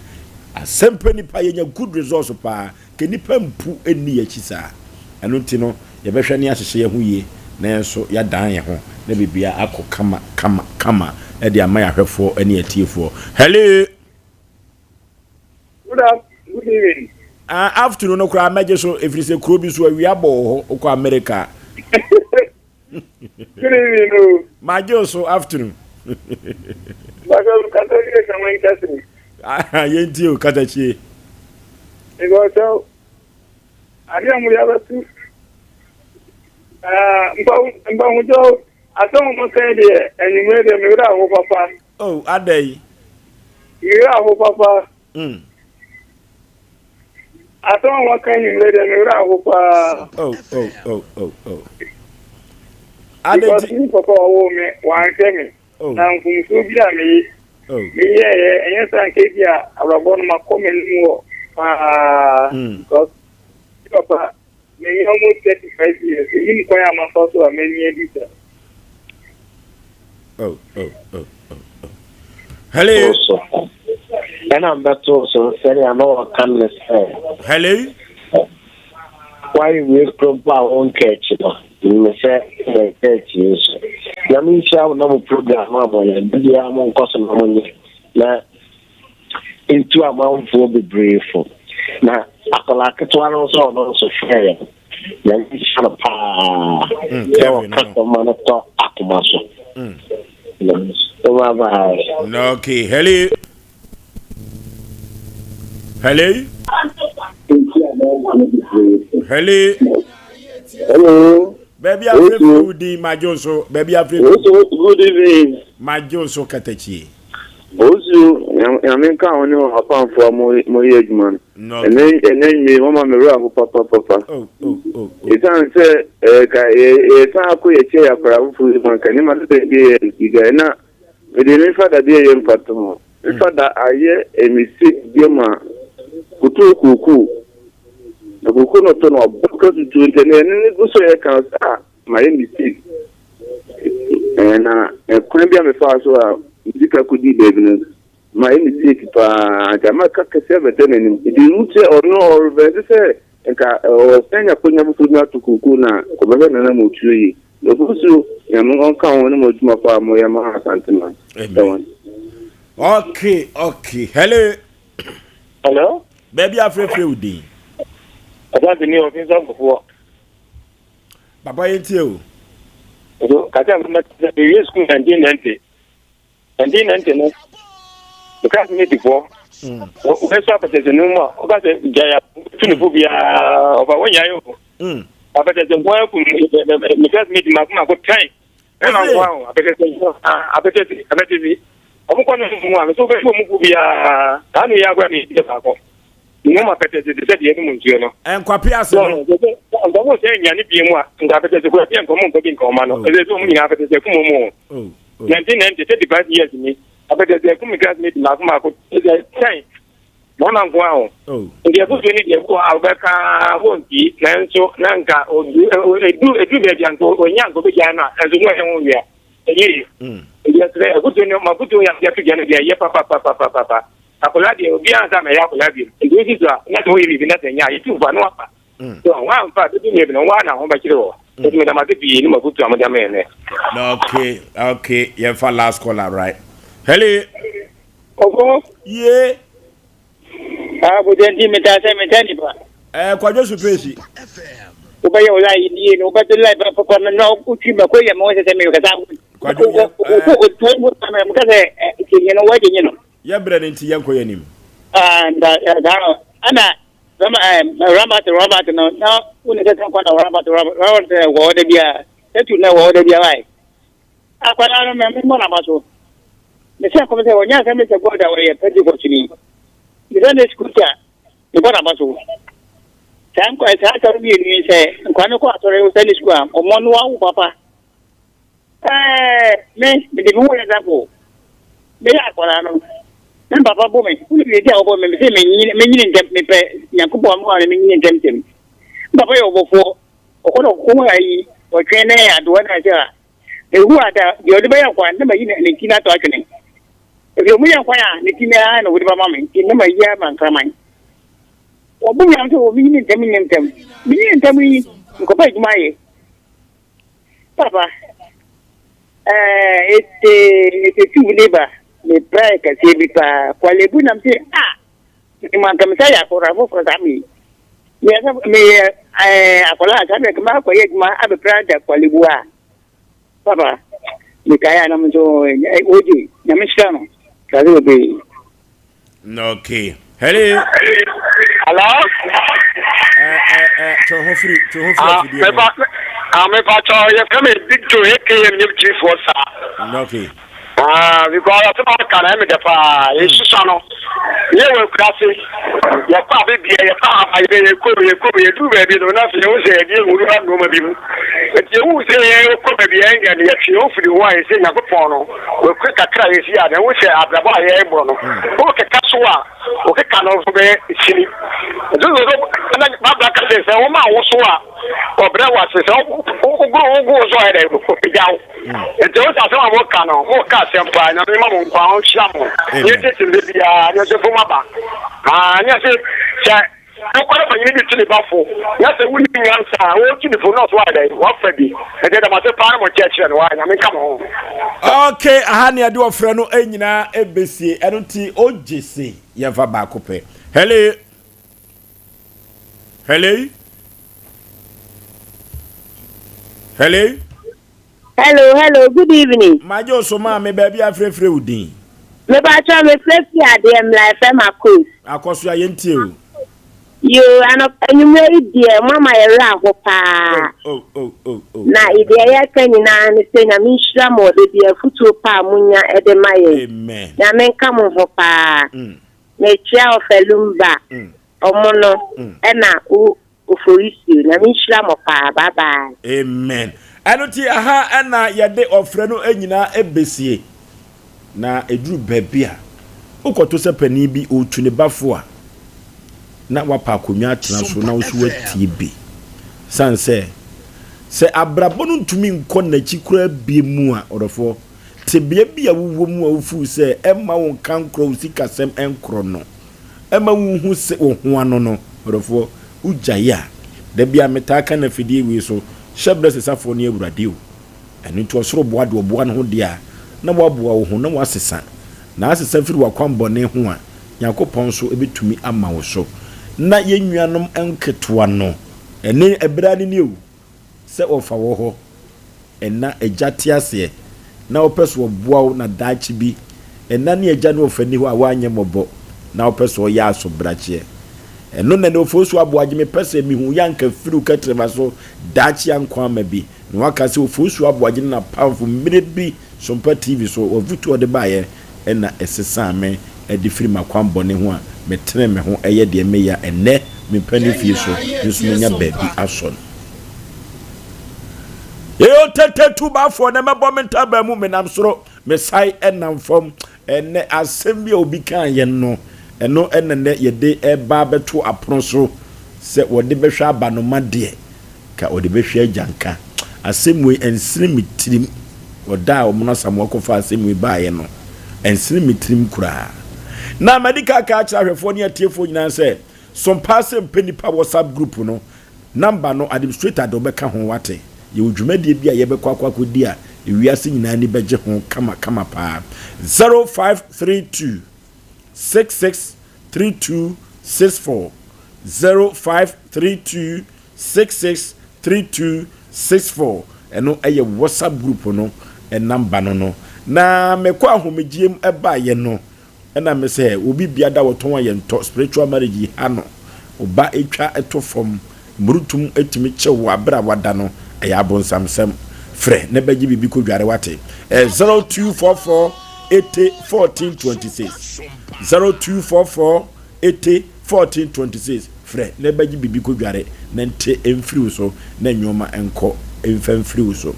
Asɛm pɛ nipa, yɛnya good results paa. Nka nnipa mpu nni yɛn akyi saa. Ɛno nti no, yɛbɛhwɛ na yɛahyehyɛ yɛn ho yie na yɛn nso yɛadan yɛn ho na biribiara akɔ kama kama kama de ama yɛn ahwɛfoɔ ne yɛn atiefoɔ. Hello! Good af good evening. Ah, afternoon no koraa mɛgye so ɛfiri sɛ kuro bi so awia bɔ wɔ hɔ wokɔ America. Good evening o. Magye wo so afternoon. Bàtà kasa yie sɛ wɔn nkɛse. Yɛn ti o katakyie. Because sɛ ade a wɔde abɛto mpa mpahukyɛw asɛm a wɔka yi deɛ anwummerɛ deɛ me werɛ aho papa. Oh, ada yi. Me werɛ aho papa. Asɛm a wɔka anwummerɛ deɛ me werɛ aho paa. Oh, oh, oh, oh, oh. Because me papa ɔwoo me wanhwɛ me. Oh. Na mfomsoɔ bi a meye oh. meyɛɛyɛ ɛnyɛ sɛ anka bi a abrabɔ no makɔ m'anim wɔ paa because papa menya almost 35 years ɛnim kwan a mafa so a m'ani adi sa. Oh, oh, oh, oh, oh. Hello. Ɛna mbɛto so sɛnea na ɔka ne sɛ. Hello. Wayɛ wie kuro mpo a wonka akyi no nim sɛ yɛnka akyi nso. Nyame nhyira wo na mo program a moyɛ da biara monkɔ so na monyɛ na ntu amanfoɔ bebree fo. Na akwadaa ketewa no nso a ɔno nso frɛɛ no Nyame nhyira no paa sɛ ɔka sɛm ma no tɔ akoma so. Bye bye. Okay, hello. Hello. Hello. Hello. Baabi afrɛfrɛ wo din madwo nso. Baabi afrɛfrɛ. Good evening. Madwo nso katakyie. Osu nyame nka ho ne apamfo a moyɛ adwuma no. Ɛnɛ ɛnɛ nwi wɔma me werɛ aho papapapa. Ɛsiane sɛ ɛka yɛsan akɔ yɛkyɛ yɛ akwadaa foforɔ yi mu anka nneɛma no baabi yɛ nti na mede me fada bi ɛyɛ mfatoho. Me fada ayɛ mistake bi ama kotoo kookoo. Na kookoo no ɔtɔ no ɔbɔ ka tutuo nti ɛnɛ ɛno ne gu so yɛ ka sɛ ah mayɛ mistake. Ɛɛ na ɛkwan bi a mefaa so a me sika kɔdii baabi no mayɛ mistake paa nti ama ka kɛseɛ abɛda n'anim. Nti mehu sɛ ɔno ɔrevɛnse sɛ nka ɔsan nya akwanya foforɔ bi ato kookoo no a ɔbɛhwɛ nana ma ɔtuo yie. Ofosu Nyame ɔnka wo ho ne mo adwuma pa a moyɛ ma Asanteman. Amen. Okay, okay. Hello. Hello. Baabi afrɛfrɛ wo din. Asante ni ɔfi nsa fufuo. Papa yɛn tie o. So kasa mi ma sɛ ewie sukuu 1990. 1990 no. Me classmate foɔ. Wɔbɛsɔ apɛtɛsɛ no mu a ɔka sɛ gyae a tu ne fo biara ɔfa wɔnyae o. Apɛtɛsɛ nko ara kum me classmate mako mako tan. Ɛma nko ara o apɛtɛsɛ nko ara apɛtɛsɛ apɛtɛsɛ. Ɔmo kɔ no mu a mesɛ wobɛtu ɔmo fo biara saa na ɛyɛ agora na ɛyɛ baako. Mmom apɛtɛsɛ te sɛ deɛ ɛnom nsuo no. Nkwape ase no. Nka ɔmo sɛ nnuane bie mu a nka apɛtɛsɛ kura bi a nka ɔmo mfa bi nka ɔma no. Ɛsɛ sɛ ɔmo nyinaa apɛtɛsɛ kum ɔmo o. 1990 35 years ni. Abɛdɛ deɛ ɛkum classmate mako mako ɛsɛ sɛn na ɔna nko ara o. Nti afutuo ni deɛ kɔ a wobɛka wɔnti nanso na nka edu edu baabi a nka onya nka obɛgyae no a ɛnso ho ɛyɛ ho wia ɛnyɛ yie. Nti ɛsrɛ afutuo no ma afutuo yɛ ato dwa no deɛ ɛyɛ papapapapapa. Akwadaa deɛ obiara nsa mɛyɛ akwadaa bio nti wosi so a na sɛ woyɛ biribi na sɛ nyɛ a yɛtu fa na wafa. So woamfa a bɛdu mmerɛ bi no woa na ho bɛkyere wɔ. Nti meda mo ase pii ne mo afutuo a mode ama yɛn nnɛ. Okay, okay, yɛmfa last caller right. Hello. Ɔfo. Ye. Ah, bɔdɛ nti metaa sɛ metaa nipa. Ɛɛ eh, kwadwo so pesi. Wobɛyɛ wo lai nie no wobɛde lai papa no na wotwi mako yɛ me wo sɛ sɛ meyɛ kasa. Kwadwo yɛ. Meka sɛ kyɛnyɛ no woagye nye no. Yɛ brɛ no nti yɛnkɔ yɛ anim. Ah, nta saa ɛna Robert Robert no na wo ne sɛ sɛ kɔ na Robert Robert wɔ hɔ da biara ɛtu na wɔ hɔ da biara wae. Akwadaa no, memmɔ n'aba so. Mehyɛ nkɔm sɛ ɔnyɛ Assemblies of God a ɔyɛ Pentecostni. Mesɛ ne sukuu a, mebɔ n'aba so. Saa nkwa saa asɔre mmienu yi sɛ nkwa no kɔ asɔre sɛ ne sukuu a, ɔmmɔ no awo papa. Ɛɛ me mede me ho yɛ example. Meyɛ akwadaa no, me papa bɔ me, wone deɛ nti a ɔbɔ me, mese menyini menyini ntɛm, mepɛ Nyankopɔn amoa no menyini ntɛmntɛm. Me papa yɛ ɔbɔfoɔ. Ɔkɔ na ɔkɔhu ayi, ɔtwe ne adowa na ɛsɛ a, ehu a da deɛ ɔde bɛyɛ nkwan na mayi ne ti no ato atwene. Ebi ɔmo yɛ nkwan a ne ti no ara na wɔde bɛma me nti na mayi ama nkraman. Wɔbu me am sɛ wɔ menyini ntɛm nyini ntɛm. Menyini ntɛm yi, mekɔpɛ adwuma ayɛ. Papa, ɛɛ ete ete tu ne ba, meprae kɛseɛ bi paa. Kwalebu nam sɛ ah Menim anka me sɛ yɛ akɔla foforɔ saa me meyɛ sɛ meyɛ ɛɛ akɔla saa mɛ kama akɔyɛ adwuma abɛpra da kwalebu a papa mekae a na mo nso ogye nyame hyira no sase bebree. Okay. Hello. Hello. Eh eh eh to ho free to ho free afidie no. Ah me pa cho ye frɛ me Big Joe AKM nyɛ chief for saa. Okay. Ah, because asɛm a ɔka no ɛyɛ me dɛ paa. Yɛsusua no, yɛ wɔ akuraase, yɛkɔ abebia, yɛkɔ abayerɛ, yɛkɔ mu, yɛkɔ mu, yɛduru baabi no, na afei yɛhu sɛ yɛde yɛn wura nneɛma bi mu. Nti yɛhu sɛ yɛkɔ baabi a ɛnyɛ no, yɛtwe yɛn ho firi hɔ a yɛsɛ Nyankopɔn no, wakura kakra a yɛsi a, na yɛhu sɛ abrabɔ a yɛrebɔ no, wokeka so a, wokeka no nso bɛyɛ sini. Nti sɛ na Bible ka sɛ sɛ woma wo so a, ɔbrɛ wo ase, sɛ wogoro wo so a, ɛyɛ dɛ, ɔpagya wo. Nti wo sɛ asɛm a mo ka no mo ka asɛm paa nyame ma mo nkwa ɔnhyira mo ne tete mmerɛ biara ne ɔsɛ fom aba aa ne ɔsɛ sɛ wokɔ na panyini bi tu ne ba fo na sɛ wonni nyansa a wɔtu ne fo na ɔso ayɛ dɛn wafa bi nti ɛda mo ase paa ne mo nkyerɛkyerɛ no waa nyame nka mo ho. Okay, aha ne yɛde ɔfrɛ no nyinaa ɛbɛsie ɛno nti ogye se yɛmfa baako pɛ. Hello. Hello. Hello. Hello, hello, good evening. Magye wo so maame, baabi a frɛfrɛ wo din. Mepakyɛw me frɛ fi adeɛ mmla ɛfrɛ ma kos. Akɔso a yɛntie o. Yoo anɔpa anwummerɛ yi deɛ mo ama yɛ werɛ aho paa. Oh, oh, oh, oh, Na deɛ yɛka nyinaa ne sɛ Nyame nhyira mo ɔda bi afutuo pa a monya de ma yɛn. Amen. Nyame nka mo ho paa. Mekyia Ɔfɛ Lumba, ɔmo no, ɛna wo Oforisuo Nyame nhyira mo paa bye bye. Amen ɛno nti ɛha ɛna yɛde ɔfrɛ no nyinaa ɛbɛsie na ɛduru baabi a wokɔto sɛ panin bi ɔretu ne ba fo a na wapa akonnwa atena so na wo nso watie bi sane sɛ sɛ abrabɔ no ntumi nkɔ n'akyi koraa bie mu a ɔdɔfoɔ tebea bi a wowɔ mu a wofuu sɛ ɛmma wo nka nkorɔ wo sikasɛm nkorɔ no ɛma wonhu se wo ho ano no, ɔdɔfoɔ, wogyae a, da biara metaa ka no afidie wei so, hyɛ berɛ sesafoɔ ne Awurade o. Ɛno nti ɔsoro boa deɛ ɔboa ne ho deɛ a, na waboa wo ho na wasesa, na asesa firi w'akwanbɔne ho a, Nyankopɔn nso bɛtumi ama wo so. Na yɛn nuanom nketewa no, ɛne ɛberɛ ara no nie o, Sɛ wɔfa wɔ hɔ ɛna agya te aseɛ na wopɛ sɛ ɔboa wo na daakye bi ɛna ne agya ne ɔfa nni hɔ a woanyɛ mmɔbɔ na wopɛ sɛ ɔyɛ asobrakyeɛ ɛno na ne Ofosu Aboagye mepɛ sɛ mehu yɛ anka firi wo kɛtrɛma so daakye ankwa ama bi na waka sɛ Ofosu Aboagye ne n'apamfo mmerɛ bi Sompa TV so wavutu a ɔde baeɛ na ɛsesaa me de firi m'akwammɔne ho a metene me ho yɛ deɛ meyɛ a ɛnnɛ me mpanin fie so nso manya baabi asɔ no. Yɛyɛ ɔtɛtɛ tu baafoɔ na mɛbɔ me ntaban mu menam soro. Mesae nam fam. Ɛnnɛ, asɛm bi a obi kaa yɛn no, ɛno na nnɛ yɛde reba abɛto apono so sɛ wɔde bɛhwɛ abanoma deɛ, ka wɔde bɛhwɛ agyanka. Asɛm wei, ɛnsene me tirim. Wɔ da a Ɔmono Asamoah kɔfaa asɛm wei baeɛ no, ɛnsene me tirim koraa. Na madi kan aka akyerɛ ahwɛfoɔ ne atiefoɔ nyinaa sɛ, Sompa Asɛm Pɛ Nnipa WhatsApp group no, Number no administrator de wobɛka ho wate. Yɛwɔ dwumadie bi a yɛbɛkɔ akɔ akɔdi a ewiase nyinaa ani bɛgye ho kama kama paa. 0532 66 32 64 0532 66 32 64 ɛno ɛyɛ WhatsApp group no number no no. Na mekɔ ahomegyeɛ mu ɛbaeɛ no Ɛna me sɛ obi bia da wɔtɔn a yɛntɔ spiritual marriage yi ha no oba etwa to fam mrutum etumi kyew wo abere a wada no ɛyɛ abonsamsɛm frɛ na bɛgye biribi kɔ dware wate ɛ 0244 80 14 26 0244 80 14 26 frɛ na bɛgye biribi kɔ dware na nte mfiri wo so na nneɛma nkɔ mfa mfiri wo so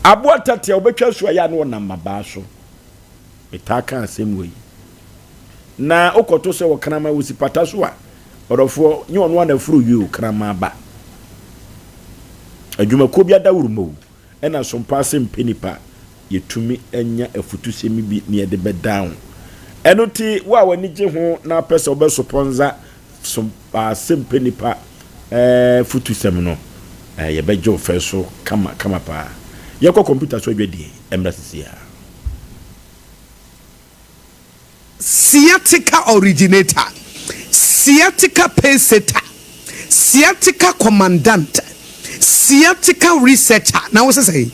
aboa tatea wobɛtwa su a yɛ a na ɔnam mabaa so Metaa ka asɛm wei. Na wokɔto sɛ ɔkraman wɔ si pata so a, ɔdɔfoɔ, nyɛ ɔno ara na afuro wie o, kraman ba. Adwumakuo bi adawuruma o, ɛna sompa ase mpɛ nipa, yɛtumi anya afutusɛm bi na yɛde bɛdan wo. Ɛno nti, wo a w'ani gye ho na apɛ sɛ wobɛsopɔnza sompa ase mpɛ nipa eh, futusɛm no, eh, yɛbɛgye wo fɛ so kama kama paa. Yɛkɔ kɔmputa so adwadie, ɛmmra sisi ara. Sciatica originator, sciatica pacesetter, sciatica commandant, sciatica researcher na wo sɛ sɛn?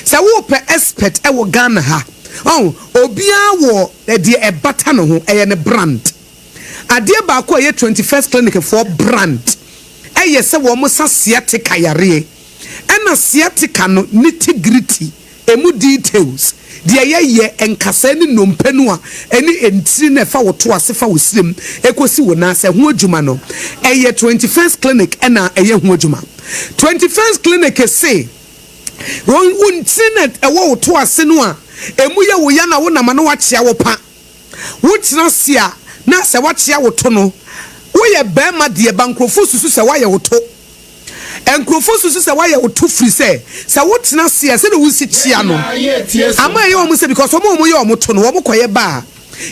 Sɛ wopɛ expert wɔ Ghana ha, ɔn, obiara wɔ deɛ ɛbata ne ho, ɛyɛ ne brand. Adeɛ baako a ɛyɛ 21st Clinic foɔ brand ɛyɛ sɛ wɔn sa sciatica yareɛ, ɛna sciatica no nitty gritty. Emu details, deɛ yɛyɛ, nkasɛɛ ne nnompe no a ɛne ntini no a ɛfa wo to ase fa wo srem kɔsi wo nan ase, ɛho adwuma no, ɛyɛ 21st Clinic na ɛyɛ ho adwuma. 21st Clinic se, wo wo ntini no a ɛwɔ wo to ase no a emu yɛ wo ya na wonam a na woakyea wo pa, wotena ase a na sɛ woakyea wo to no, woyɛ barima deɛ ba nkurɔfoɔ susu sɛ woayɛ wo to. Nkurɔfoɔ susu sɛ woayɛ wo to firi sɛ, sɛ wotena ase a sɛdeɛ wosi kyea no ama ɛyɛ wɔn sɛ because wɔn a wɔyɛ wɔn to no wɔn kɔyɛ ba a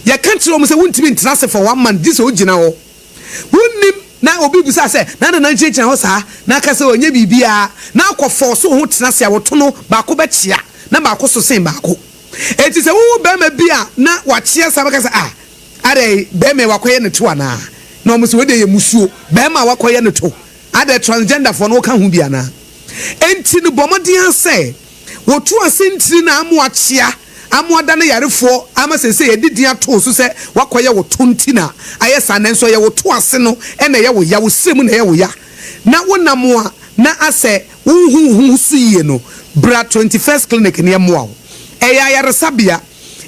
yɛka kyerɛ wɔn sɛ wontumi ntena ase for one month gye sɛ wogyina hɔ. Wonnim na obi bisa sɛ na adɛn na wogyinagyina hɔ saa na aka sɛ ɔnyɛ biribiara na akɔ force wo ho tena ase a wo to no baako bɛkyea na baako so sen baako. Enti sɛ wohu barima bi a na wakyea saa bɛka sɛ ah Adɛn, bɛɛma yi wakɔyɛ ne to anaa? Na wɔn se, wei deɛ yɛ musuo, bɛɛma a wakɔyɛ ne to. Adɛn, transgender foɔ no woka ho bi anaa? Enti no bɔ mmɔden ara sɛ wotu ase ntini no a ama wakyea, ama wadane yarefoɔ, ama seesei yɛde din ato wo so sɛ wakɔyɛ wo to nti na ayɛ saa, nanso ɛyɛ wo to ase no na ɛyɛ wo ya, wo srɛ mu na ɛyɛ wo ya, na wonam a na asɛ wonhu wo ho so yie no, bra 21st Clinic na yɛmmoa wo. Ɛyɛ ayaresabea.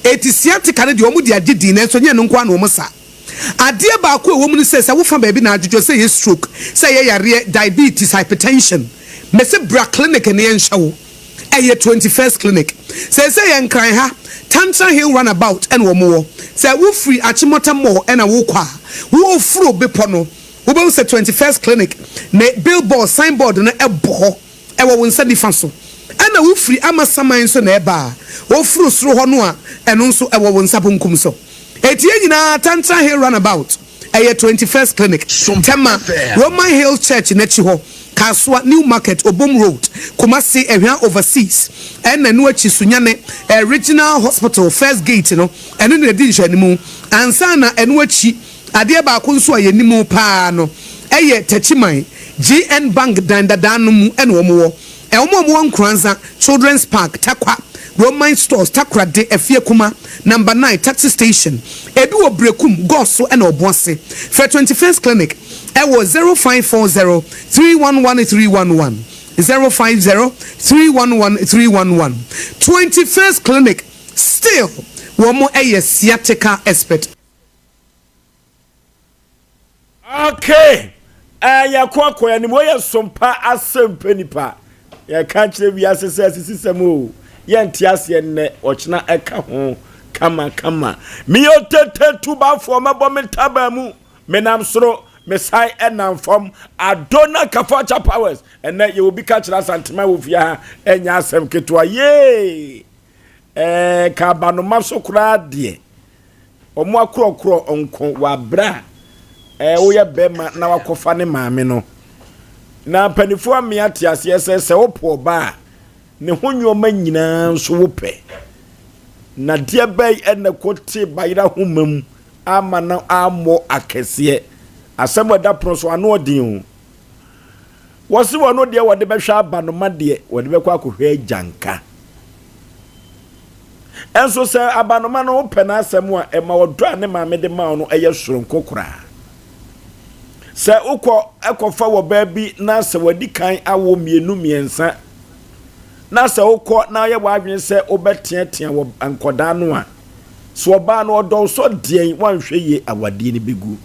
Enti sciatica no deɛ wɔn de agye din nanso ɛnyɛ ɛno nko ara na wɔn sa. Adeɛ baako a ɛwɔ mu ne sɛ, sɛ wofa baabi na adwodwo, sɛ ɛyɛ stroke, sɛ ɛyɛ yareɛ, diabetes, hypertension, mese bra clinic na yɛnhwɛ wo. Ɛyɛ 21st Clinic. Seesei yɛ Nkran ha, Tantra Hill Runabout ɛna wɔn wɔ. Sɛ wofiri Achimota Mall ɛna wokɔ a, woforo bepɔ no, wobɛhu sɛ 21st Clinic ne billboard, signboard no ɛbɔ hɔ. Ɛwɔ wo nsa nifa so. Ɛna wo firi amasaman nso na ɛba a, woforo soro hɔ no a, ɛno nso ɛwɔ wo nsa bonkum so. Enti yɛn nyinaa Tantra Hill Runabout, ɛyɛ 21st Clinic, Tema, Roman Hills Church no akyi hɔ, Kasoa, New Market, Obom Road, Kumasi, Ahwea Overseas, ɛna ɛno akyi Sunyani, eh, Regional Hospital, First Gate no, ɛno na ɛdi nhwɛanimu. Ansa na ɛno akyi. Adeɛ baako nso a yɛnim paa no yɛ Takyiman, GN Bank dan dadaa no mu na wɔn wɔ. Wɔn a wɔwɔ Nkoranza, Children's Park, Tarkwa, Roman Stores, Takoradi, Afiekuma, Number 9, Taxi Station. Ebi wɔ Berekum, Goso na Obuasi. Frɛ 21st Clinic wɔ 0540 311 311, 050 311 311. 21st Clinic still wɔn yɛ sciatica expert. Okay, eh, yɛkɔ akɔ anim. Wei yɛ sompa asɛmpɛ nipa. Yɛka kyerɛ wiase sɛ asisisɛm o. Yɛnte aseɛ nnɛ, ɔkyena ɛka ho kama kama. Meyɛ otete tubafoɔ, mɛbɔ me ntaban mu. Menam soro, mesan ɛnam fam. Adona Kafacha Powers. Ɛnɛ yɛwɔ bi ka kyerɛ Asantema wɔ fie ha, ɛnyɛ asɛm ketewa. Yee! Ɛɛ, ka abanoma so koraa deɛ. Wɔn akorɔkorɔ nko wɔ aberɛ a ɛɛ woyɛ bɛrima na wakɔfa ne maame no. Na mpanimfoɔ amea te aseɛ sɛ sɛ wopo ɔbaa a, ne ho nneɛma nyinaa nso wopɛ. Na deɛ bɛn ɛna kɔte bayera homa mu ama no ammɔ akɛseɛ. Asɛm a ɛda pono so ano ɔden o. Wɔse wɔn deɛ wɔde bɛhwɛ abanoma deɛ wɔde bɛkɔ akɔhwɛ agyanka. Nso sɛ abanoma no wopɛ n'asɛm a, ɛma ɔdɔ a ne maame de ma wo no yɛ soronko koraa. Sɛ wokɔ kɔfa wɔ baa bi na sɛ wadi kan awo mmienu mmiɛnsa na sɛ wokɔ na woyɛ w'adwene sɛ wobɛteatea wɔ nkɔdaa no a, sɛ ɔbaa no ɔdɔ wo sɔ deɛn woanhwɛ yie awadeɛ no bɛgu.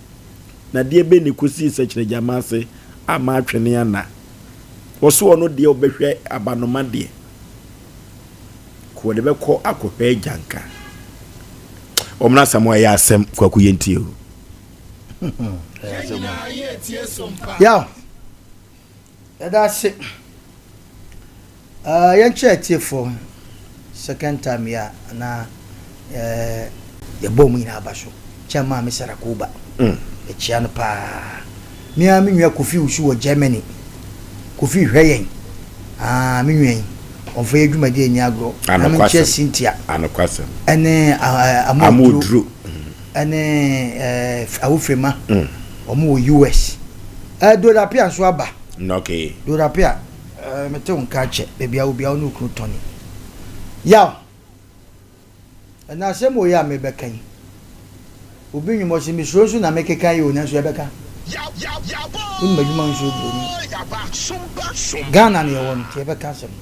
Na deɛ bɛn na ɛkɔsii sɛkyerɛgyama ase a matwene ana? Wɔse ɔno deɛ ɔbɛhwɛ abanoma deɛ. Ko wɔde bɛkɔ akɔhwɛ agyanka. Wɔn na asɛm ɛyɛ asɛm kwaku yɛn tie o. Yaw, yɛda ase. Uh, yɛnkyerɛ atiefoɔ second time yi a anaa uh, yɛbɔ mu nyinaa aba so kyɛn maame Sarakoba. Mm. Ɛkyia no paa. Me ara me nua Kofi Wusu wɔ Germany. Kofi hwɛ yɛn. Ah, me nua yi, ɔmfa yɛ dwumadi ani agorɔ. Na menkyerɛ Cynthia. Anokwasɛm. Ɛne Amoduro. Ɛne Awofrema. Mm. Wɔn wɔ US. Eh, Dorapia nso aba. Okay. Dorapia, eh, mete wo nka kyɛ. Baabi a wo biara wo ne wo kunu Tony. Yaw. Ɛna asɛm wei a mebɛka yi, obi nwom ɔse mesuro nso na mekeka yi o nanso yɛbɛka. Wonim adwuma nsuro buroni. Ghana na yɛwɔ no nti yɛbɛka asɛm no.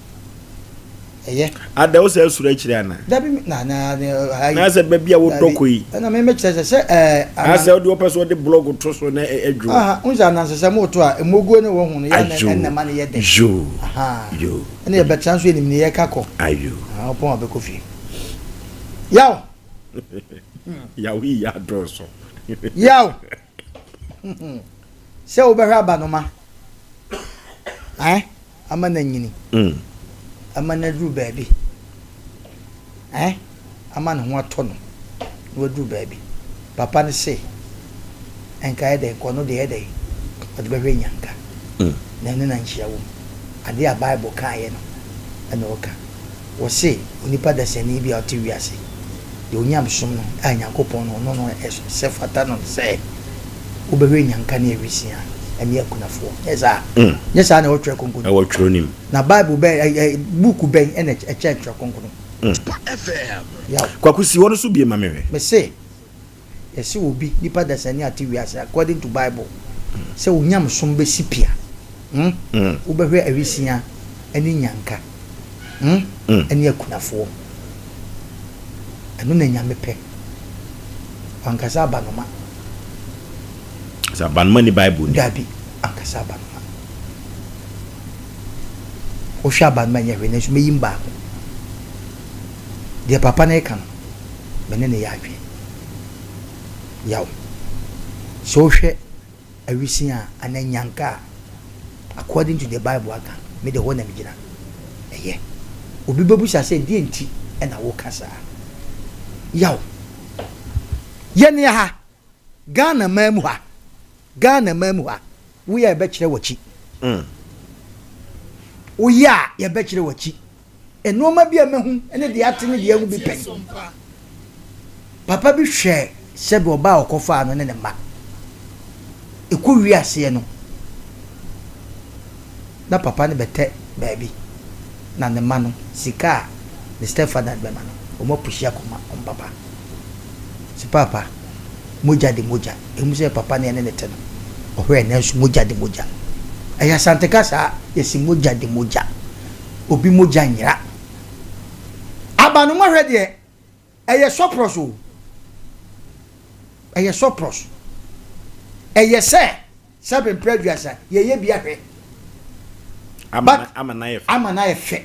Ɛyɛ. Ada wo sɛ asuro akyire ana? Dabi na na na na sɛ baabi a wodɔ kɔ yi. Ɛna me mekyerɛ sɛ sɛ ɛɛ. Asɛ wode wɔpɛ sɛ wɔde blɔg to so na ɛdwo. Aha n sɛ anansesɛm woto a mmoguo ne wɔ ho no yɛ na ɛna ma no yɛ dɛ. Yoo. Aha. Yoo. Ɛna yɛbɛtra nso yɛnim ne yɛka kɔ. Ayo. Ah, ɔpɔn a ɔbɛkɔ fie. Yaw. Yaw yi yɛ adɔɔso. Yaw. Sɛ wobɛhwɛ abanoma. Eh? Ama no anyini. Mm. Ama no aduru baabi. Eh? Ama ne ho atɔ no. Na waduru baabi. Papa no se, Nka yɛ dɛn? Nka ɔno deɛ yɛ dɛn? Ɔde bɛhwɛ nyanka. Na ɛno na nhyira wom. Adeɛ a Bible kaeɛ no na ɔreka. Wɔse onipa dasani bi a ɔte wiase, deɛ onyamesom no a Nyankopɔn no ɔno no ɛsɛ fata no sɛ wobɛhwɛ nyanka ne awisiaa ne akunafoɔ. Nyɛ saa? Nyɛ saa na ɛwɔ Twerɛ Kronkron no mu? Ɛwɔ Twerɛ no mu. Na Bible bɛn, ɛ, ɛ, buuku bɛn na ɛkyɛn Twerɛ Kronkron? Yaw. Kwaku si hɔ no so bie ma me hwɛ. Mese, yɛse obi, nipa dasani a te wiase, according to bible, sɛ wo nyamesom bɛsi pi a, hmm, wobɛhwɛ awisia ne nyanka, hmm, ne akunafoɔ. Ɛno na Nyame pɛ. Wankasa abanoma. Sɛ abanoma ni bible ni. Dabi, ankasa abanoma. Wohwɛ abanoma nyɛ hwee nanso mɛyim baako. Deɛ papa no reka no, me ne no yɛ adwene. Yaw. Sɛ wohwɛ awisiaa anaa nyanka a, according to the Bible aka, me deɛ hɔ na megyina. Ɛyɛ. Obi bɛbusa sɛ, deɛ nti na woka saa? Yaw. Yɛne ha, Ghana man mu ha, Ghana man mu ha, woyɛ a yɛbɛkyerɛ w'akyi. Woyɛ a yɛbɛkyerɛ w'akyi. Nnoɔma bi a mahu ne deɛ ate ne deɛ ahu bi pɛn. Papa bi hwɛɛ sɛdeɛ ɔbaa a ɔkɔfaa no ne ne mma. Ɛkɔ wie aseɛ no, na papa no bɛtɛ baabi na ne mma no, sika a ne stepfather de bɛma no, wɔn apushi akɔma wɔn papa. Sɛ paapa, mogya de mogya. Ɛwom sɛ papa ne ɛne no te no, ɔhwɛɛ nanso mogya de mogya. Ɛyɛ Asante kasa a, yɛse mogya de mogya. Obi mogya nyera. Abanoma hwɛ deɛ, ɛyɛ sɔprɔs o. Ɛyɛ sɔprɔs. Ɛyɛ sɛ, sɛbe mprɛ aduasa, yɛyɛ bi ahwɛ. Ama no ayɛ fɛ. Ama no ayɛ fɛ.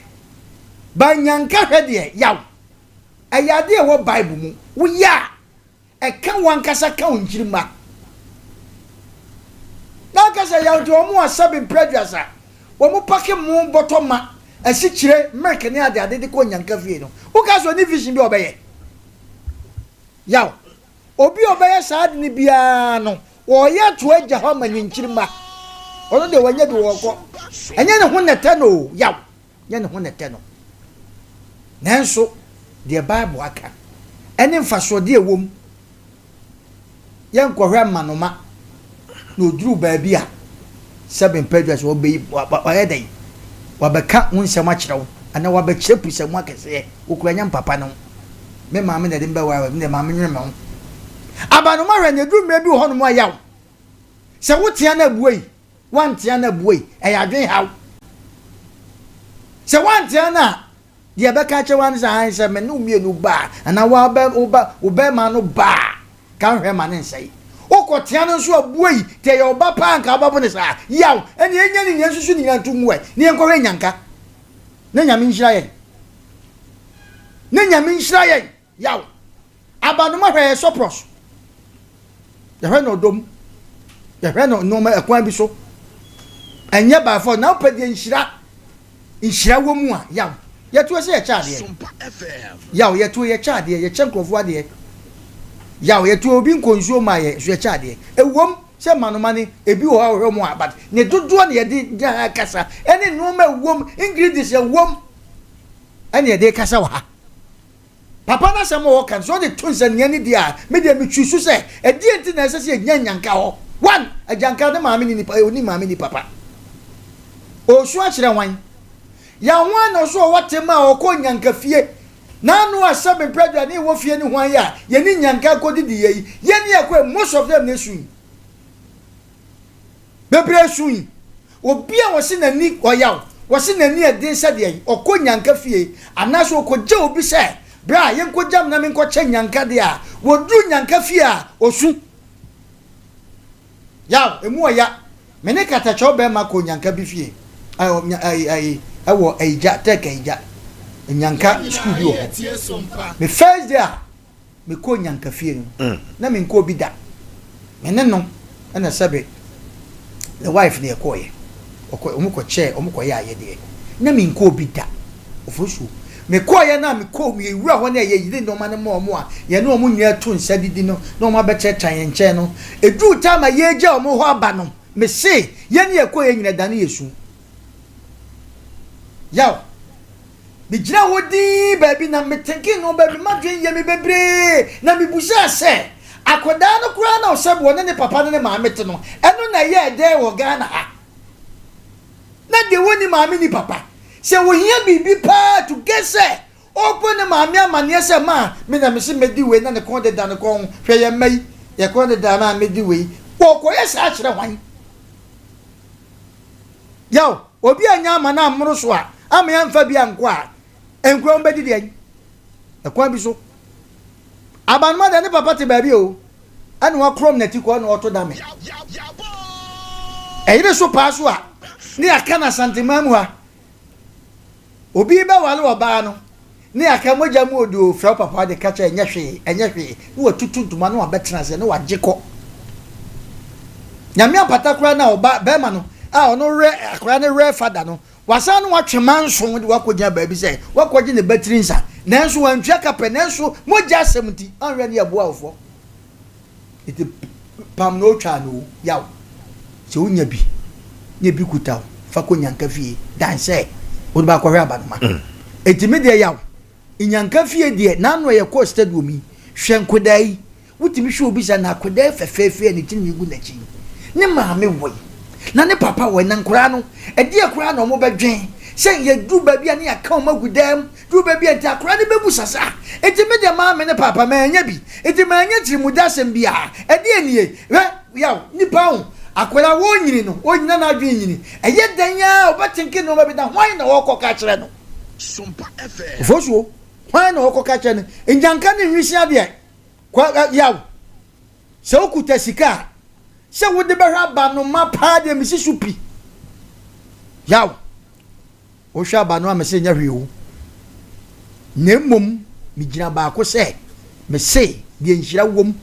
Ba nyanka hwɛ deɛ, yaw. Ɛyɛ adeɛ a ɛwɔ Bible mu. Woyɛ a, ɛka w'ankasa ka wo nkyirimma. Na aka sɛ yaw nti wɔn a sɛbe mprɛ aduasa, wɔn pake mo bɔtɔ ma, asikyire, milk ne adeade de kɔ nyanka fie no, woka sɛ ɔni vision bi a ɔbɛyɛ? Yaw. Obi a ɔbɛyɛ saa ade no biara no, ɔreyɛ ato agya hɔ ama ne nkyirimma. Ɔno deɛ wanya bi ɔrekɔ. Ɛnyɛ ne ho na ɛtɛ no o, yaw. Ɛnyɛ ne ho na ɛtɛ no. Nanso, deɛ Bible aka, ɛne mfasoɔdeɛ a ɛwɔ mu, yɛnkɔhwɛ amanoma na ɔduru baabi a, sɛbe mpɛ adwa sɛ ɔbɛyi, wayɛ dɛn? Wabɛka wo nsɛm akyerɛ wo, anaa wabɛkyerɛ pusamu akɛseɛ, wokura nyɛ mpapa ne ho. Me maame na ɛde me bɛware me deɛ maame nwene me ho. Abanoma hwɛ na ɛduru mmerɛ bi wɔ hɔnom a yaw. Sɛ wotea no abuei, woantea no abuei, ɛyɛ adwene haw. Sɛ woantea no a, deɛ ɛbɛka akyerɛ wo ara ne sɛ aane sɛ me ne wo mmienu ba a, anaa wo ba wo bɛrima no ba a, ka nhwɛ ma ne nsɛe. Wokɔtea no nso abuei, nti ɛyɛ wo ba paa nka wobɛbo no saa. Yaw, ɛnneɛ ɛnyɛ ne nyinaa nsusu ne nyinaa nto ngu ɛ, na yɛnkɔhwɛ nyanka. Na Nyame nhyira yɛn. Ne Nyame nhyira yɛn. Yaw. Abanoma hwɛ yɛ sɔprɔs. Yɛhwɛ no ɔdɔ mu. Yɛhwɛ no nneɛma ɛkwan bi so. Ɛnyɛ by force. Na wopɛ deɛ nhyira nhyira wɔ mu a yaw. Yɛto sɛ yɛkyɛ adeɛ. Yaw yɛto yɛkyɛ adeɛ. Yɛkyɛ nkurɔfoɔ adeɛ. Yaw yɛto obi nkɔ nsuo ma yɛ so yɛkyɛ adeɛ. Ɛwom sɛ manoma ne ebi wɔ hɔ a wɔhwɛ mu a but ne dodoɔ na yɛde gyina ha kasa ɛne nneɛma ɛwom ingredients ɛwom ɛne yɛde kasa wɔ ha. Papa no asɛm a ɔka no, sɛ ɔde to nsania no di a, me deɛ metwi so sɛ, ɛdeɛn nti na ɛsɛ sɛ yɛgyina nnyanka hɔ? One, agyanka ne maame ne nipa, ɔni maame ni papa. Ɔresu akyerɛ hwan? Yɛn hwan na ɔso ɔwɔ tema a ɔkɔ nnyanka fie? N'ano a sɛbe mprɛdua ne ɛwɔ fie ne hwan yi a yɛne nnyanka kɔdidi yɛ yi? Yɛn ne yɛkɔɛ, most of them na ɛsui. Bebree sui. Obi a wɔse n'ani ɔyaw, wɔse n'ani yɛ den sɛ deɛn, ɔkɔ nnyanka fie, anaasɛ ɔkɔgya obi sɛ, Bra, yɛnkɔgya me na menkɔkyɛ nnyanka deɛ a, wɔduru nnyanka fie a, ɔsu. Yaw, ɛmu ɔya. Me ne katakyɛw bɛrima kɔɔ nnyanka bi fie, ɛwɔ Ayigya, Tech Ayigya, nnyanka sukuu bi wɔ hɔ. Me first day a mekɔɔ Nyankafie no, na menkɔɔ bi da. Me ne no na sɛbe ne wife na yɛkɔeɛ. Ɔkɔ, wɔn kɔkyɛɛ, wɔn kɔyɛɛ ayɛdeɛ. Na menkɔɔ bi da. Ofosuo. Mekɔeɛ no a mekɔɔ, yɛwura hɔ na yɛyere nneɛma no ma wɔn a yɛne wɔn nyinaa to nsa didi no, na wɔn abɛkyerɛkyerɛ yɛn nkyɛn no, ɛduruu time a yɛregya wɔn hɔ aba no, mese, yɛn ne yɛkɔeɛ nyinaa dane yɛ su. Yaw. Migyinaa hɔ dinn baabi na metenkee nnoɔma bi, m'adwene yɛ me bebree na mebusaa sɛ, Akwadaa no koraa na ɔsɛ ɔne ne papa ne ne maame te no, ɛno na ɛyɛɛ dɛn wɔ Ghana ha? Na deɛ wɔnni maame nni papa, sɛ wɔhia biribi paa to get sɛ ɔrebɔ ne maame amaneɛ sɛ ma me na mese mɛdi wei na ne kɔn deda ne kɔn ho, hwɛ yɛn mma yi, yɛ kɔn deda na mɛdi wei, wɔrekɔyɛ saa akyerɛ hwan? Yaw, obi annya ama no ammoro so a, ama yɛamfa bi ankɔ a, nkura wɔn bɛdi deɛn? Ɛkwan bi so. Abanoma deɛ ne papa te baabi o, ɛna wakorɔm n'ati kɔ ɛna ɔto dame. Ɛyere so paa so a, ne yɛaka no Asanteman mu ha. Obi rebɛware ɔbaa no, ne aka mogya mu odu o, frɛ wo papa de ka kyerɛ ɛnyɛ hwee, ɛnyɛ hwee, na watutu ntoma na wabɛtena ase na wagye kɔ. Nyame ampata koraa na ɔba bɛrima no a ɔno werɛ akwadaa no werɛ fada no, wasan no watwe manso de wakɔgyina baabi sɛ wakɔgye ne batiri nsa, nanso wantua ka pɛ, nanso mogya asɛm nti, anhwɛ ne yɛboa wo fɔ. Nti pam na otwaa no o, yaw. Sɛ wonya bi na ebi kuta wo, fa kɔ nyanka fie dan sɛ wode ba akɔhwɛ abanoma. Enti me deɛ yaw, nyanka fie deɛ n'ano a yɛkɔɔ stadium yi, hwɛ nkwadaa yi, wotumi hwɛ obi sɛ na akwadaa yi fɛfɛɛfɛ a ne tirinwi gu n'akyi yi, ne maame wɔ yi, na ne papa wɔ yi, na nkwadaa no, ɛdeɛ koraa na wɔbɛdwen sɛ yɛduru baabi a ne yɛaka wɔn agu dan mu, Duru baabi a, nti akwadaa no bɛbu sa saa. Nti me deɛ maame ne paapa mannya bi. Nti mannya tirimude asɛm biara. Ɛdeɛn nie? Hwɛ, yaw, nnipa ho. Akwadaa wɔrenyini no, ɔnyina n'adwene nyini. Ɛyɛ dɛn ara a ɔbɛtenke nneɛma bi na hwan na ɔrekɔka akyerɛ no? Ofosuo, hwan na ɔrekɔka akyerɛ no? Nnyanka ne nwisiaa deɛ, kwa, yaw, sɛ wokuta sika a, sɛ wode bɛhwɛ abanoma paa deɛ mesi so pi. Yaw. Wohwɛ aba no a mese nyɛ hwee o. Na mmom megyina baako sɛ, mese, deɛ nhyira wom,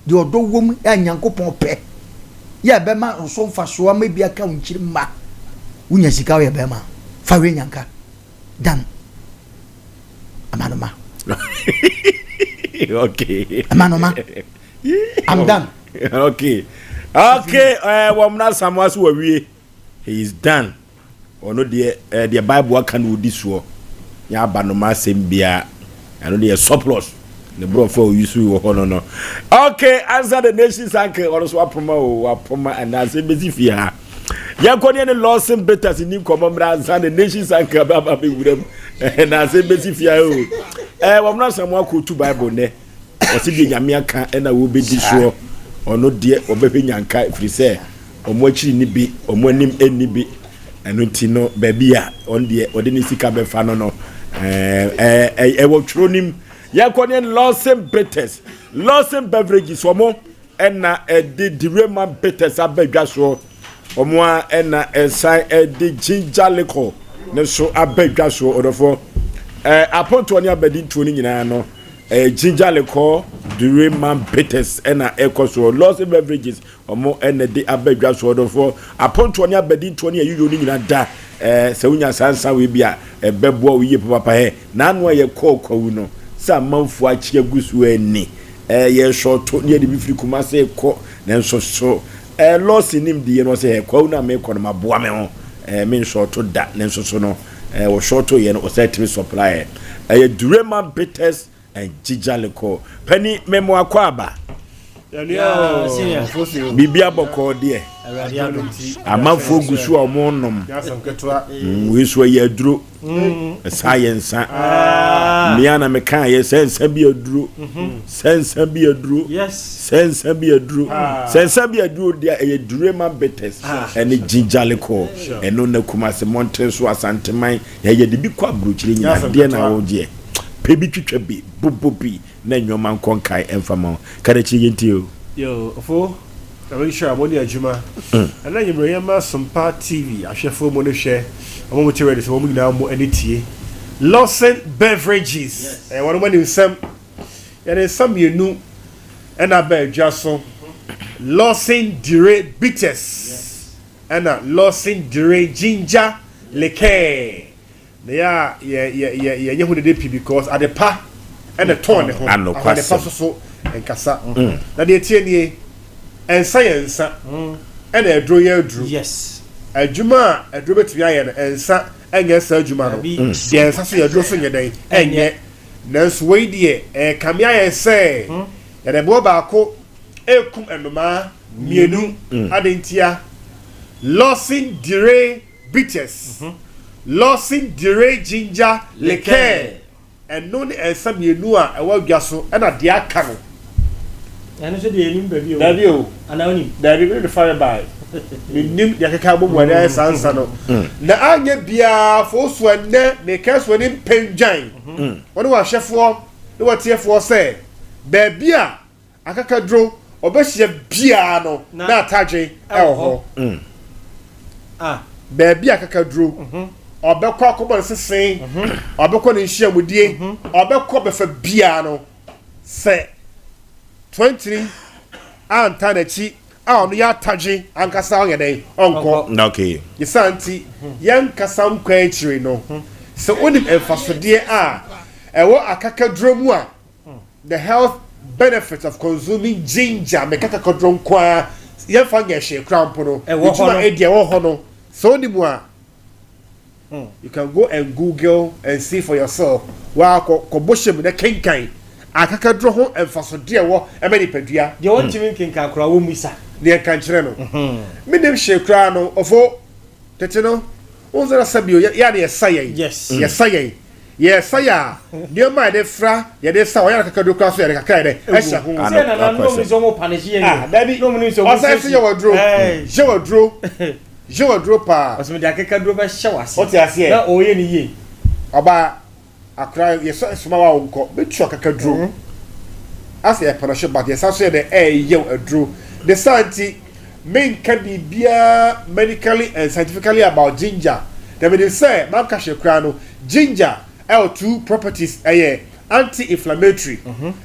deɛ ɔdɔ wom a Nyankopɔn pɛ, yɛ a ɛbɛma wo so mfasoɔ ama bi aka wo nkyiri mma. Wonya sika woyɛ bɛrima a, fa wei nyanka. Dan. Amanoma. Okay. Amanoma. I'm done. Okay. Okay. Eh, wɔn na Samoa so wɔwie. He is done. Ɔno deɛ eh, deɛ Bible aka na ɔdi soɔ. Nyɛ abanoma asɛm biara. Ɛno deɛ surplus. Ne borɔfo a ɔyi so wɔ hɔ no no. Okay, answer the nation's uncle. Ɔno so wapoma o, wapoma ɛna asɛm bɛsi fie ha. Yɛnkɔ ne ne Lawson Bitters ni nkɔmmɔ mmra ansa the nation's uncle bɛaba bɛwura mu. Ɛna asɛm bɛsi fie ha o. Eh, wɔn no asɛm akɔtu Bible nnɛ. Ɔse deɛ Nyame aka ɛna wɔbɛdi soɔ. Ɔno deɛ wɔbɛhwɛ nyanka ɛfiri sɛ Wɔn akyiri nni bi, wɔn anim nni bi. Ɛno nti no, baabi a ɔno deɛ ɔde ne sika bɛfa no no, ɛwɔ twerɛ no mu. Yɛkɔ ne Lawson Bitters, Lawson Beverages, wɔn ɛna ɛde Direma Bitters aba dwa soɔ. Wɔn a ɛna ɛsan ɛde Ginger Liquor ne so aba dwa soɔ. Ɔdɔfoɔ, ɛɛ apontoɔ ne abadintoɔ no nyinaa no, ɛyɛ Ginger Liquor, Direma Bitters ɛna ɛkɔ soɔ. Lawson Beverages Wɔn na ɛde aba dwa so ɔdɔfoɔ. Apontoɔ ne abadintoɔ ne ayiyɔ no nyinaa da. Ɛɛ sɛ wonya saa nsa wei bi a, ɛbɛboa wo yie papaapa. Hɛ, n'ano a yɛkɔɔ kwawu no, sɛ amanfoɔ akye agu so ani. Ɛɛ yɛresɔɔto ne yɛde bi firi Kumase rekɔ, nanso so ɛɛ Lawson nim deɛ no, ɔsɛ hɛ, kwawu no a merekɔ no, maboa me ho. Ɛɛ mensɔɔto da, nanso so no, ɛɛ wɔsɔɔtoeɛ no, ɔsan tumi sɔplaeɛ. Ɛyɛ Durema Bitters Ngyigya lekɔ. Pani me mo akwaaba. Biribi abɔkɔɔ deɛ. Amanfoɔ gu so a wɔn nom. Mm, wei so ɛyɛ aduro. Ɛsa yɛ nsa. Mmea na meka yɛ sɛ nsa bi aduro. Sɛ nsa bi aduro. Sɛ nsa bi aduro. Sɛ nsa bi aduro deɛ ɛyɛ Durema bitters ɛne ginger liquor. Ɛno na Kumasi mmɔnten so Asanteman Yɛ yɛde bi kɔ aburokyire nyinaa deɛ na wogyeɛ pɛ bi twitwa bi bobɔ bi na nnoɔma nkɔ nkae ɛmfa ma wo kadakyire yɛntie o. Yo ofo Nyame nhyira mo ne adwuma. Ɛnɛ anwumerɛ yɛn ma Sompa TV ahwɛfoɔ mu no hwɛ wɔn a wɔte radio so wɔn nyinaa mo ani tie Lawson Beverages ɛyɛ wɔn anim nsɛm yɛde nsa mmienu ɛna aba adwa so Lawson Dire Bitters Ɛna Lawson Dire Ginger Liqueur na yɛ a yɛ yɛ yɛ yɛnyɛ ho dede pii because ade pa ɛna ɛtɔn ne ho ahwane pa soso nkasa na deɛ ɛteɛ nie nsa yɛ nsa ɛna aduro yɛ aduro yes adwuma a aduro bɛtumi ayɛ no nsa ɛnyɛ saa adwuma no deɛ nsa so yɛ aduro so nyɛ dɛn ɛnyɛ nanso wei deɛ ɛkame ayɛ sɛ yɛde boɔ baako ɛrekum nnomaa mmienu. Adɛn ntia? Lawson Dire Bitters, Lawson Dire Ginger Liqueur, ɛno ne nsa mmienu a ɛwɔ dwa so ɛna deɛ aka no. Ɛno nso deɛ yɛnim baabi o. Dabi o. Anaa wonim? Dabi, mene de fare bae. Menim deɛ akeka abɔ mu a ɛde ayɛ saa nsa no. Na anyɛ biara fo so ɛnnɛ meka so ani mpɛndwan. Wɔne w'ahwɛfoɔ ne w'atiefoɔ sɛ baabi a Akakaduro, ɔbɛhyia biara no na atadwe wɔ hɔ. Baabi a akakaduro, ɔbɛkɔ akɔbɔ ne sese, ɔbɛkɔ ne nhyiamudie, ɔbɛkɔ bɛfa biara no, sɛ 23 antaa n'akyi a ɔno yɛ atadwe ankasa ɔnyɛ dɛn ɔnkɔ. Okay. Ne saa nti, yɛnkasa nkɔ akyire no, sɛ wonim mfasodeɛ a ɛwɔ akakaduro mu a, The health benefits of consuming ginger meka kakaduro nko ara yɛmfa nyɛ hwee koraa mpo no Ɛwɔ hɔ adwuma no. edi ɛwɔ hɔ no sɛ wodi mu a you can go and google and see for yourself waa kɔ kɔbɔ hyɛ mu na kenkan akakaduro ho mfasodeɛ ɛwɔ ɛma nipadua Deɛ ɔntumi nkenkan koraa wɔmmisa. deɛ nka nkyerɛ no menim hwee koraa no ɔfo tete no wohu sɛ na sɛbio yɛ yɛ a na yɛsa yɛn Yes. yɛsa yɛn Yɛsa yɛ a, nneɛma a yɛde fra, yɛde sa, wɔyɛ no kakaduro koraa so yɛde kakra yɛ dɛ ɛhyɛ ho. Sɛ nana no ɔmo sɛ ɔmo panihye yɛn Ah, dabi. Ɔsan so yɛ waduro. Yɛ waduro. Yɛ waduro paa. Ɔsɛ mede akekaduro bɛhyɛ w'ase. Wote aseɛ? Na ɔyɛ ne yie. Ɔbaa, akora yɛsɔ soma wa wo nkɔ, bɛtu akakaduro. Asɛ yɛ panihye but yɛsan so yɛ dɛ ɛyɛ aduro. Ne saa nti, menka biribiara medically and scientifically about ginger. Na menim sɛ manka hwee koraa no, Ginger Ɛwɔ two properties, ɛyɛ anti-inflammatory,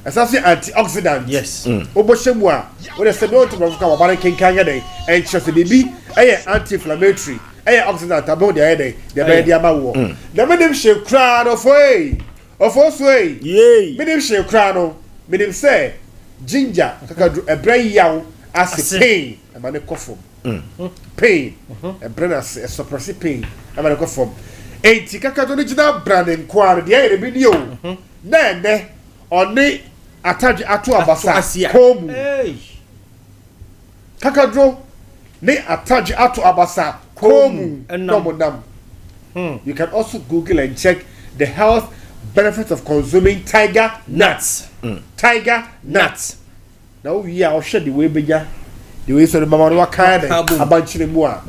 ɛsan so yɛ antioxidant. Yes. Wobɔ hyɛ mu a, wode sɛ bɛwɔ ntobrɔfo ka waba no nkenkan nyɛ dɛn, ɛnkyerɛ sɛ biribi ɛyɛ anti-inflammatory, ɛyɛ oxidant a bɛhu deɛ ɛyɛ dɛn, deɛ ɛbɛyɛ de ama woɔ. Na menim hwee koraa no, ɔfo ei, ɔfo so ei, menim hwee koraa no, menim sɛ ginger kakaduro ɛbrɛ yaw ase pain ɛma no kɔ fam. Pain, ɛbrɛ no ase, ɛsɔprɛse pain ɛma no kɔ fam. Enti kakaduro no gyina brane nko ara no, deɛ ɛyɛ no bi nie o, na ɛnɛ ɔne atadwe ato abasa kɔn mu. Kakaduro ne atadwe ato abasa kɔn mu na wɔn nam. You can also Google and check the health benefits of consuming tiger nuts. Tiger nuts. Na wowie a ɔhwɛ de wei bɛnya de wei sɔre mama no waka dɛ abankyere mu a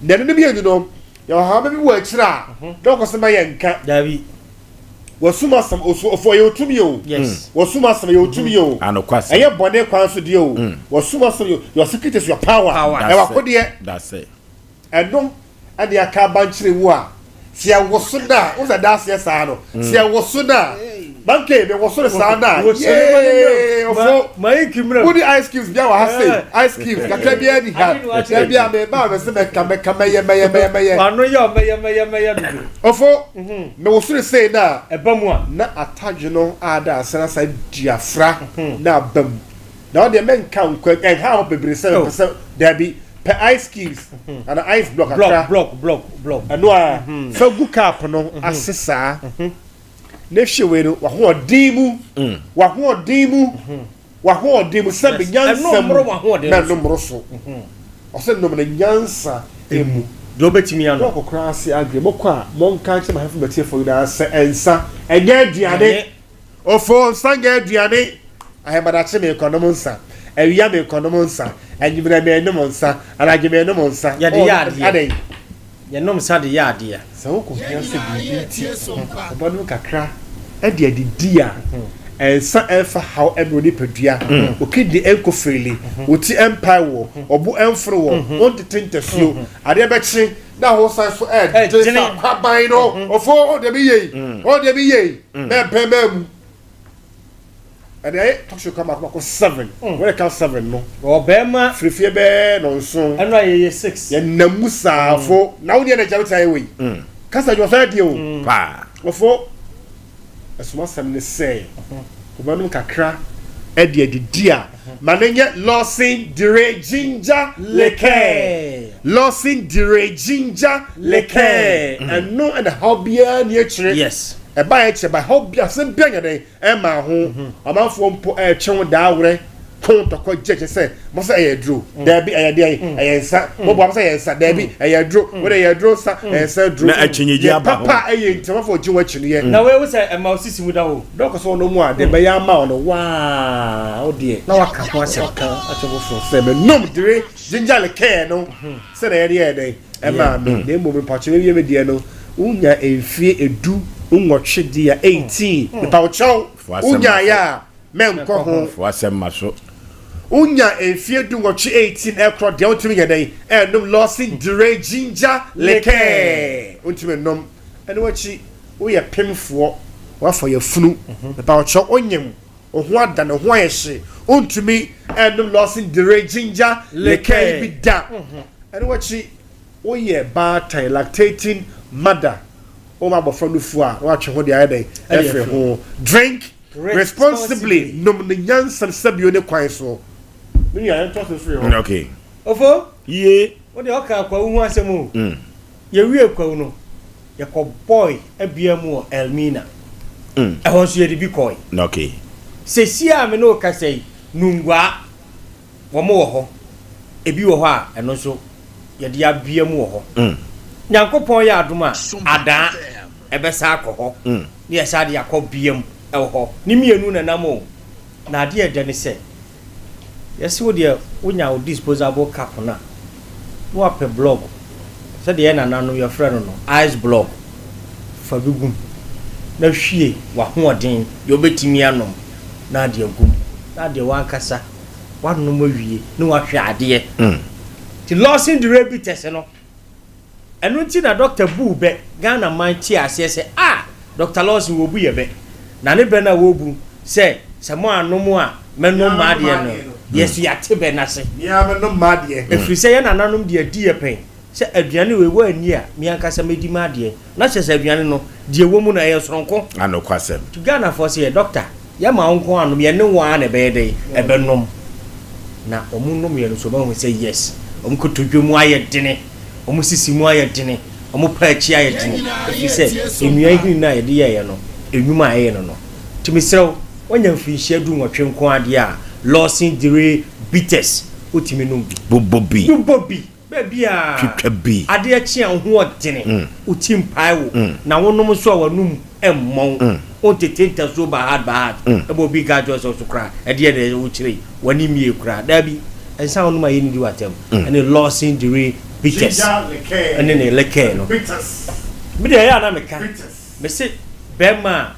na ɛno no mmienu no yɛwɔ hama bi wɔ akyire a na ɔkɔ sɛ ma yɛ nka dabi wɔsum asɛm osu ɔfo ɛyɛ otumi o wɔsum asɛm ɛyɛ otumi o ɛyɛ bɔne kwan so deɛ o wɔsum asɛm yɛ your secret is your power ɛwɔ akodeɛ Ɛno ne aka abankyere mu a, sɛ yɛwoso no a, wo sɛ da aseɛ saa no, sɛ yɛwoso no a, manke mewoso no saa no a, yee, ɔfo, wode ice cubes bia wɔ ha sei, ice cubes kakra biara ni ha, da bi a meba a mɛsɛ mɛka mɛka mɛyɛ mɛyɛ mɛyɛ mɛyɛ. Wano yɛ ɔmɛyɛ mɛyɛ mɛyɛ dodo. Ɔfo, mewoso no sei no a, ɛba mu a, na atadwe no ada ase na saa duafra na aba mu. Na wo deɛ mɛnka nkwa ɛnha hɔ bebree sɛ mepɛ sɛ daabi pɛ ice cubes ana ice block kakra block block block ɛno a fa gu cup no ase saa na hwɛ wei no wahoɔden mu wahoɔden mu wahoɔden mu sɛ nyansa mu na ɛno mmoro so ɔsɛ nom no nyansa mu deɛ wobɛtumi ano na ɔkɔkora ase agye mokɔ a monka nkyɛ mahɛfo matiefo nyinaa sɛ ɛnsa ɛnyɛ aduane Ofo nsa nyɛ aduane. Ahemadakye merekɔnom nsa, awia merekɔnom nsa, anwummerɛ merenom nsa, anadwo merenom nsa. Yɛde yɛ adeɛ. Adɛn? Yɛnom nsa de yɛ adeɛ. Sɛ wokɔhia sɛ biribi nti wobɛnom kakra de adidi a, nsa mfa haw mmrɛ wo nipadua, wo kidney nkɔ feeli, wo ti mpae wo, wo bo mfono wo, wontete ntasuo, adeɛ bɛkye na wosan so ɛɛdene sɛ akwaban no, ofo, wo deɛ meyɛ yi, wo deɛ meyɛ yi. Mɛmpɛ mmaa mu. Ɛde ayɛ talk show kama mako 7. When I count 7 no. Ɔbɛrima. Firifie bɛɛ nɔnson. Ɛno a yɛyɛ 6. Yɛnam mu saafo. Na wo deɛ na gya wotia yɛ wei. Kasa adwuma fɛ deɛ o. Paa. Wɔfo. Ɛsomasɛm ne sɛ. Wɔbɛnom kakra ɛde adidi a. Ma no nyɛ Lawson Dire Ginger Liqueur. Lawson Dire Ginger Liqueur. Ɛno ɛna haw biara ni akyire. Yes. Ɛba yɛ kyerɛ ba haw bi asɛm bi anyɛ dɛn ɛma ho. Ɔmanfoɔ mpo ɛretwe ho daa werɛ ko ntɔkwa gye kyɛ sɛ mo sɛ ɛyɛ aduro. Daabi ɛyɛ deɛn ɛyɛ nsa. Mo boa mo sɛ ɛyɛ nsa. Daabi ɛyɛ aduro. Wo de ɛyɛ aduro nsa ɛyɛ nsa aduro. Na akyinnyegye aba ho. Yɛ papa ɛyɛ nti ɔmanfoɔ gye ho akyinnyeɛ. Na wei wo sɛ ɛma wo sisi mu da hɔ o. Dɛ ɔkɔ so ɔnom a, deɛ mɛyɛ ama wo no, waa, wo deɛ. Na waka ho asɛm. Waka akyerɛ foforɔ sɛ, menom dire ginger liqueur no sɛdeɛ yɛde yɛɛ dɛn, ɛmaa me. Na mmom, mepakyɛw, mewie me deɛ no, wonya mfie 18 deɛ a, 18, mepawokyɛw, wonyaeɛ a, mɛnkɔ ho. Fa w'asɛm ma so. Wonya mfie 18, 18 ɛkorɔ deɛ, wontumi nyɛ dɛn, ɛnnom Lawson dire ginger liqueur. Wontumi nnom. Ɛno akyi, woyɛ pemfoɔ, woafa yafunu, mepawokyɛw, wonyem, wo ho adane, wo ho ayɛ hye, wontumi nnom Lawson Dire Ginger Liqueur yi bi da. Ɛno akyi, woyɛ baatan, lactating mother, woma abɔfra nufoɔ a, na woatwe ho de ayɛ dɛn? Afiri ho. Drink responsibly, nom no nyansa sɛbio ne kwan so. Me nua, yɛntoa so mfiri hɔ. Okay. Ofo, Yie. wo deɛ ɔka kwawu ho asɛm o. Yɛwiee kwawu no, yɛkɔbɔe abia mu wɔ Elmina. Ɛhɔ nso yɛde bi kɔe. Okay. Seesei a me ne wo kasa yi, Nungua, wɔn wɔ hɔ. Ebi wɔ hɔ a, ɛno nso yɛde abia mu wɔ hɔ. Nyankopɔn yɛ adom a, Adaa, ɛbɛsan akɔ hɔ, na yɛsan de akɔ bia mu wɔ hɔ. Ne mmienu na ɛnam o. Na adeɛ a ɛdɛ ne sɛ, Yɛse wo deɛ wonya wo disposable cup no a, na wapɛ blɔg, sɛdeɛ yɛn nananom yɛfrɛ no no, ice blɔg, fa bi gu mu na hwie w'ahoɔden, deɛ wobɛtumi anom na ade agu mu, na adeɛ w'ankasa woanom awie na woahwɛ adeɛ. Nti Lawson Dure Bitters no, Ɛno nti na dɔkta buu bɛ, Ghana man tee aseɛ sɛ, ah! Doctor Lawson wɔbu yɛ bɛ. Na ne bɛ no a wɔbu sɛ, sɛ moannom a mɛnom m'adeɛ no, yɛ nso yɛate bɛ no ase. Ɛfiri sɛ yɛn nananom de adi yɛ pɛn sɛ aduane wei woanni a, me ankasa mɛdi m'adeɛ. Na kyerɛ sɛ aduane no, deɛ ɛwɔ mu no, ɛyɛ soronko. Anokwasɛm. Nti Ghanafoɔ se yɛ, Doctor, yɛma wo nko anom, yɛne wo ara na ɛbɛyɛ dɛn? Ɛbɛnom. Na wɔn nomyɛ no nso, wɔahu sɛ yes, wɔn kotodwe mu ayɛ dene, wɔn sisi mu ayɛ dene, wɔn paakyi ayɛ dene, ɛfiri sɛ nnua nhini no a yɛde yɛeɛ no, nnwuma a ɛyɛ no no. Nti mesrɛ wo, woanya mfirinhyia dunwɔtwe nko ara deɛ a, Lawson Dire Bitters, wotumi nom bi. Bobɔ bi. Bobɔ bi. Baabi a Twitwa bi. adeɛ kye a wo ho ɔdene, wo ti mpae wo, na wonom nso a w'anum mmɔn, wontete ntasuo bahat bahat, ɛma obi ka kyerɛ wo sɛ wo so koraa ɛdeɛn na wokyerɛ yi, w'ani mmie koraa. Daabi, nsa a wonom a yɛnnidi w'atɛm ɛne Lawson Dire Bitters ɛne ne liqueur no. Me deɛ ɛyɛ a na meka, mese bɛrima a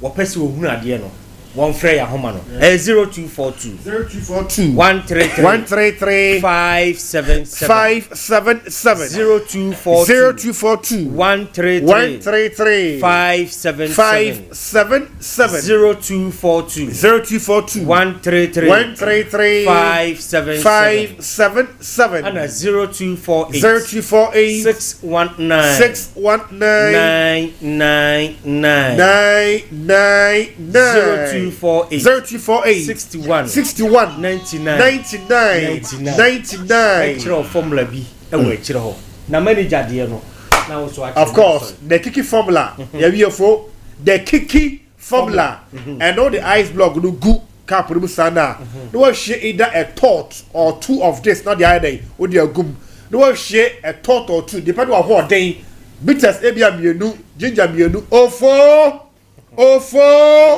wɔpɛ sɛ wɔhunu adeɛ no, Wɔnfrɛ yɛn ahoma no. Ɛyɛ 0242. 0242. 133. 133. 577. 577. 0242. 0242. 133. 133. 577. 577. 0242. 0242. 133. 133. 577. 577. Ɛna 0248. 0248. 619. 619. 999. 999. 0248. 0248. 61. 61. 99. 99. 99. 99. Ɛkyerɛ wo formula bi ɛwɔ akyire hɔ. Na manager deɛ no na wo so akyerɛ. Of course, the Kiki formula. Yɛwiefo, the Kiki formula. Ɛno de ice block no gu cup no mu saa na na wahwie either a tot or two of this na de ayɛ dɛn wode agu mu na wahwie a tot or two depending on ahoɔden bitters ebia mmienu ginger mmienu ofo Ofo.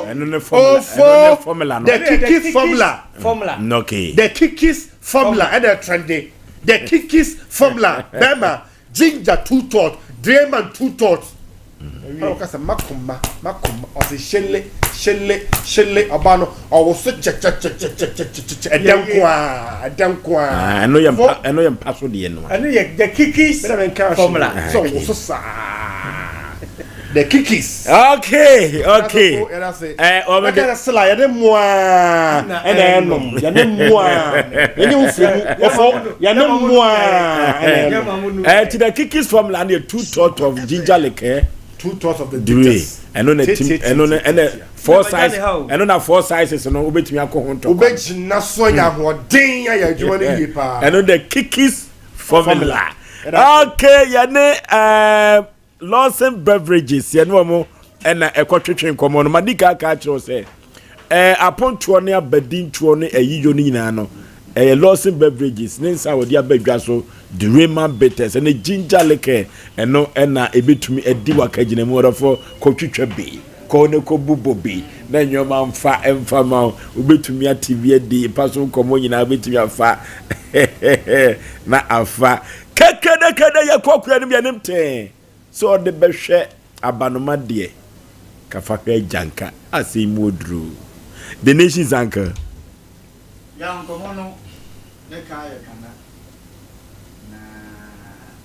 Ɛno ne formula. Ɛno ne formula no. The Kikis formula. Formula. Okay. The Kikis formula. Ɛna trende. The Kikis formula. Bɛma ginger two tot, Drayman two tot. Ɛna ɔka sɛ makoma makoma ɔsɛ hyele hyele hyele ɔba no ɔwoso kyɛkyɛkyɛkyɛkyɛkyɛ ɛdɛ nko a ɛdɛ nko a. Ɛno yɛ mpa ɛno yɛ mpa so deɛ no. Ɛno yɛ the Kikis formula. Sɛ ɔwoso saa. The Kikis. Okay, okay. Eh, wɔn de. Ɛkɛ sila yɛde mmoa ɛna ɛnom yɛde mmoa yɛde nfiri mu ɔfɔ yɛde mmoa ɛna ɛnom. Ɛɛ ti the Kikis formula ne yɛ two tot of ginger liqueur. Two tots of the Dure bitters. ɛno na tim ɛno na ɛna four size ɛno na four sizes no wobɛtumi akɔ ho ntɔkwa. Wobɛgyina so anya ahoɔden ayɛ adwuma no yie paa. Ɛno the Kikis formula. Okay, yɛne ɛɛ. Lawson Beverages yɛne wɔn ɛna ɛkɔtwetwe nkɔmmɔ no madi kan aka akyerɛ wo sɛ ɛɛ apontoɔ ne abadintoɔ ne ayiyɔ no nyinaa no ɛyɛ Lawson Beverages ne nsa a wɔde aba dwa so Durema Bitters ɛne ginger liquor ɛno ɛna ebetumi adi wakagyina mu ɔdɔfoɔ kɔtwitwa bi kɔ ne kɔbobɔ bi na nneɛma mfa mfa ma wo wobɛtumi ate bi adi mpa so nkɔmmɔ nyinaa wobɛtumi afa na afa Kɛkɛdɛkɛdɛ yɛ kɔ kua no mu yɛnim tee sɛ ɔde bɛhwɛ abanoma deɛ ka fa hwɛ agyanka asɛm mu oduru The nation's uncle. Ya nkɔmɔ no ne ka yɛ kana na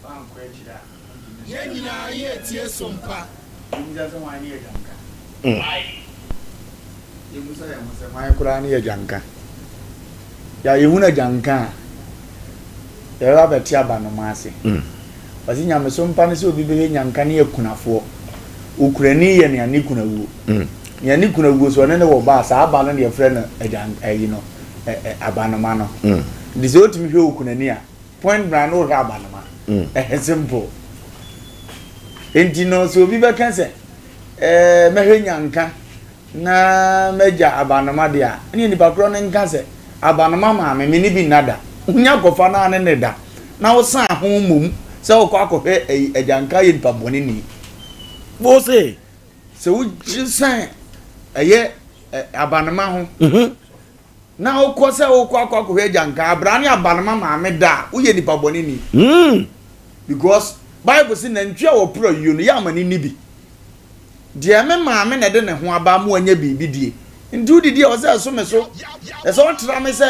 wankɔ akyiri a wontumi Yɛn nyinaa yɛ tie som pa. Yɛmmisa sɛ hwan ne agyanka? Yɛmmisa yɛn ho sɛ hwan koraa ne agyanka? Yɛ a yɛhunu agyanka a, yɛbɛba abɛte abanoma ase. Ɔse nyamesom pa ne sɛ obi bɛyɛ nyanka ne akunafoɔ. Okunani yɛ nea ne kunu awuo. Nea ne kunu awuo so ɔne ne wɔ ba a, saa ba no na yɛfrɛ no agyan ayi no, abanoma no. Nti sɛ wotumi hwɛ okunani a, point blank na wohwɛ abanoma. Ɛyɛ simple. Nti no sɛ obi bɛka sɛ ɛɛ mɛhwɛ nyanka na magya abanoma deɛ a, ɛneɛ nipa korɔ no nka sɛ abanoma maame me ne bi nna da. Wonya kɔfa no a ne ne da na wosan ho mmom sɛ wokɔ akɔhwɛ ɛyi agyanka yɛ nipa bɔne ni. Wo se? Sɛ wogye san ɛyɛ abanoma ho na wokɔ sɛ wokɔ akɔ akɔhwɛ agyanka abraa ne abanoma maame da a, woyɛ nipa bɔne ni. Because Bible se nantwi a wɔporo ayuo no yɛ ama no nni bi. Deɛ me maame na ɛde ne ho aba ama wanya biribi die. Nti wodidi a ɔsɛ ɛso me so. Ɛsɛ ɔtra me sɛ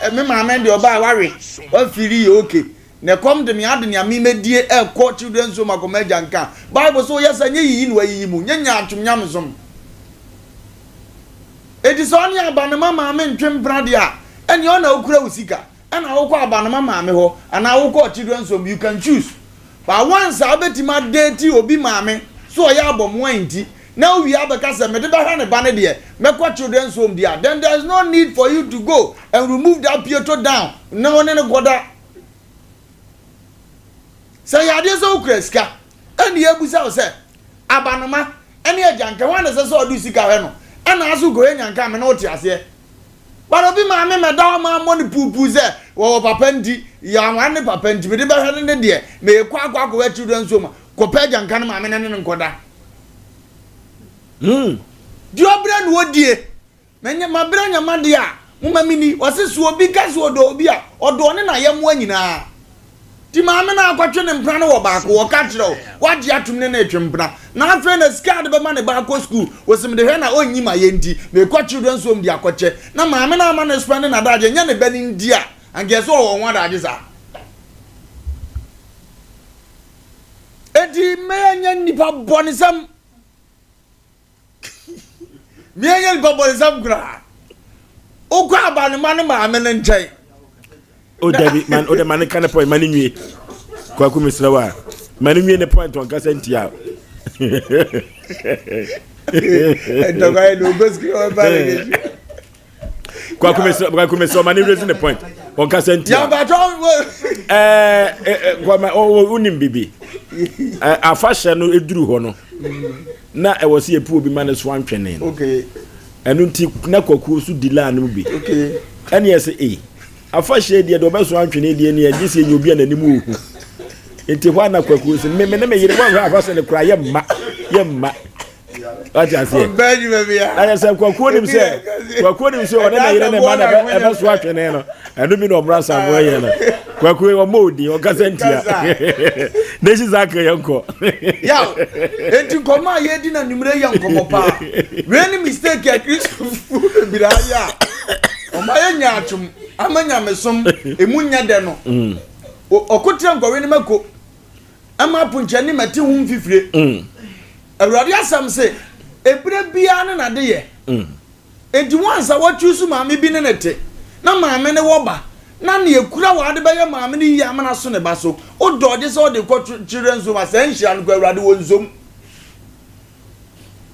ɛ me maame deɛ ɔbaa wawe wafiri yɛ okay. Na ɛkɔm de me ade nea me mɛdie ɛkɔ children's home akɔma agya nka. Bible sɛ woyɛ saa nyɛ yiyi na wayiyi mu, nyɛ nyaatwom nyamesom. Enti sɛ ɔne abanoma maame ntwe mpena deɛ a, ɛneɛ ɔna okura wo sika, ɛna wokɔ abanoma maame hɔ anaa wokɔ children's home, you can choose. But once a wobɛtumi adate obi maame sɛ ɔyɛ abɔmoa nti, na wowie abɛka sɛ mede bɛhwɛ ne ba no deɛ, mɛkɔ children's home deɛ a, then there is no need for you to go and remove that pieto down na wo ne no kɔda. Sɛ ɛyɛ adeɛ sɛ wokura sika, ɛnna yɛbisa wo sɛ, abanoma ne agyanka, hwan na ɛsɛ sɛ ɔde sika hwɛ no? Ɛnna ase wokɔyɛ nyanka a, me ne wo te aseɛ. But obi maame mɛda hɔ ma mmɔ no puupuu sɛ wɔwɔ papa nti, yɛanware ne papa nti, mede bɛhwɛ no ne deɛ, meekɔ akɔ akɔhwɛ children's home a, kɔpɛ agyanka no maame no ne no nkɔda. Hmm. Deɛ ɔbrɛ na ɔdie. Manya, mabrɛ anya m'adeɛ a, momma menni. Ɔse sɛ obi ka sɛ ɔdɔ obi a, ɔdɔ ɔne n'ayɛmmoa nyinaa. Nti maame no akɔtwe ne mpena no wɔ baako, ɔka kyerɛ wo, wagye atom ne no retwe mpena. Na afei na sika a ɔde bɛma ne ba akɔ sukuu, ɔse mede hwɛ na ɔnyi m'ayɛ nti, merekɔ children's home de akɔkyɛ. Na maame no ama no spɛnde n'adagye, ɛnyɛ ne ba no nti a, anka ɛsɛ ɔwɔ ho adagye saa. Enti mma yɛnyɛ nnipa bɔnesɛm. Mmiɛnyɛ nipa bɔnsam koraa. Wokɔ abanoma no maame no nkyɛn. O dabi man o de ma ne ka ne point ma ne nwie. Kwaku mesrɛ wo a ma ne nwie ne point ɔnkasa ntia. Ntɔkwa yɛ no go screen ɔba ne n'akyi. Kwaku mesrɛ kwaku mesrɛ ma ne raise ne point ɔnkasa ntia. Ɛɛ ɛɛ kwama ɔwɔ wonim bibi. Afahyɛ no eduru hɔ no. Na ɛwɔ sɛ yɛpu obi ma ne so antwene no. Ɛno nti na kwakuo so di laa no mu bi. Ɛne ɛsɛ ei afahyɛ deɛ deɛ ɔbɛso antwene deɛ ne ɛgye sɛ yɛnya obi a n'anim wɔ hu. Nti hɔ a na kwakuo sɛ me ne me yere wɔnhwɛ afahyɛ no koraa yɛmma yɛmma. Wate aseɛ? Na yɛ sɛ kwakuo nim sɛ kwakuo nim sɛ ɔne ne yere ne mma na ɛbɛso atwene no. Ɛno bi na ɔmmra Samoa yɛ no. Kwakuo ɔmmɔ odin ɔkasa ntia. Nation Zaka yɛ nkɔ. Yaw, enti nkɔmmɔ a yɛredi no anwummerɛ yɛ nkɔmmɔ paa. Wei ne mistake a Kristofoɔ bebree ayɛ a wɔayɛ nyaatwom ama nyamesom emu nyɛ dɛ no. Ɔkotrɛ nkɔwe ne mako. Ɛma aponkyɛ ne mɛte ho mfifire. Mm. Awurade asɛm se, ebere biara ne n'adeyɛ. Mm. Enti once a wɔachuusu maame bi ne ne te, na maame no wɔ ba, na nea ekura wɔ ade bɛyɛ maame no yie ama no aso ne ba so, wodɔ ɔgye sɛ ɔde kɔ children's home a, saa nhyira no kɔ Awurade wɔ nsom.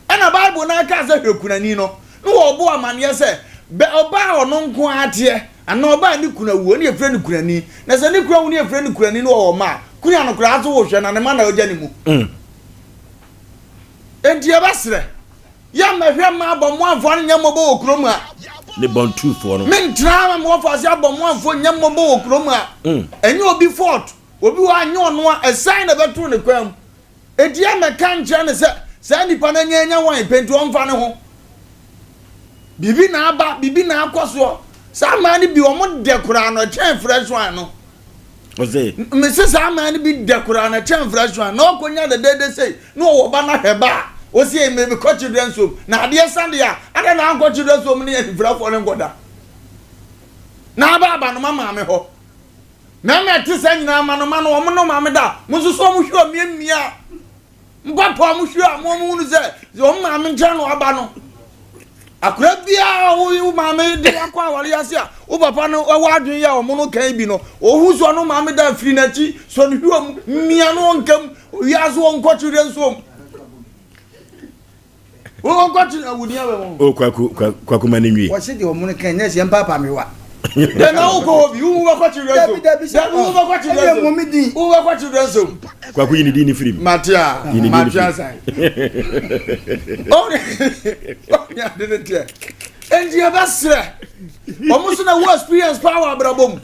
Ɛna Bible no ara kaa sɛ hwɛ kunani no, na wɔbɔ amanneɛ sɛ, bɛ ɔbaa a ɔno nko ara teɛ, anaa ɔbaa a ne kunu awu, ɔno yɛfrɛ no kunani. Na sɛ ne kunu awu na yɛfrɛ no kunani na ɔwɔ mma a, kuna no koraa nso wohwɛ na ne mma na ɔgya ne mu. Mm. Enti yɛbɛsrɛ, yɛmmɛhwɛ mma abɔmmoamfoɔ no nyɛ mmɔbɔ wɔ kurom ha. Ne bɔntufoɔ no. Mentena ma mewɔ faase abɔmmoamfoɔ nyɛ mmɔbɔ wɔ kurom ha. Mm. Ɛnyɛ obi fault, obi wɔ anyɛ ɔno a, ɛsan na ɛbɛto ne kwan mu. Enti ɛmmɛka nkyerɛ no sɛ saa nipa no anya anya wine pɛ nti ɔmfa ne ho. Biribi na aba, biribi na akɔ soɔ. Saa mmaa no bi wɔn dɛ koraa no ɛkyɛn fresh wine no. Ɔse. Mese saa mmaa no bi dɛ koraa no ɛkyɛn fresh wine. Na ɔkɔnya dɛdɛɛdɛ sei na ɔwɔ ba no ahwɛ ba a ɔsi ei mekɔ children's home. Na adeɛ sa deɛ a adɛn na ankɔ children's home ne anifirafoɔ no nkɔda. Na aba abanoma maame hɔ. Mmarima a ɛte saa nyinaa mmanoma no, wɔn ne wɔn maame da. Mo nso so wɔn hwɛ wɔn miamia. Mpapa wɔn hwɛ a wɔn hunu sɛ wɔn maame nkyɛn na wɔaba no. Akora biara wo wo maame de wakɔ aware ase a wo papa no wɔ adwene yɛ wɔn no kan bi no. Ohu so ɔno maame da firi n'akyi so no hwɛ wɔn mia no wɔn nkam. Wiase wɔn nkɔ kyerɛ nso wɔn. O kwaku kwaku ma ne nwie. Wɔsi deɛ ɔmo no kan nɛɛsi yɛn paapa mi wa. Dɛ na wokɔ hɔ bi wo bɛkɔ children's home. Dabi dabi sɛ wo bɛkɔ children's home. Ɛyɛ mɔ mi din. Wo bɛkɔ children's home. Kwaku yi ne din ne firi mu. Mate a mate asan. Ɔne ɔne ade ne teɛ. Nti yɛbɛsrɛ wɔn so na wɔ experience paa wɔ abrabɔ mu.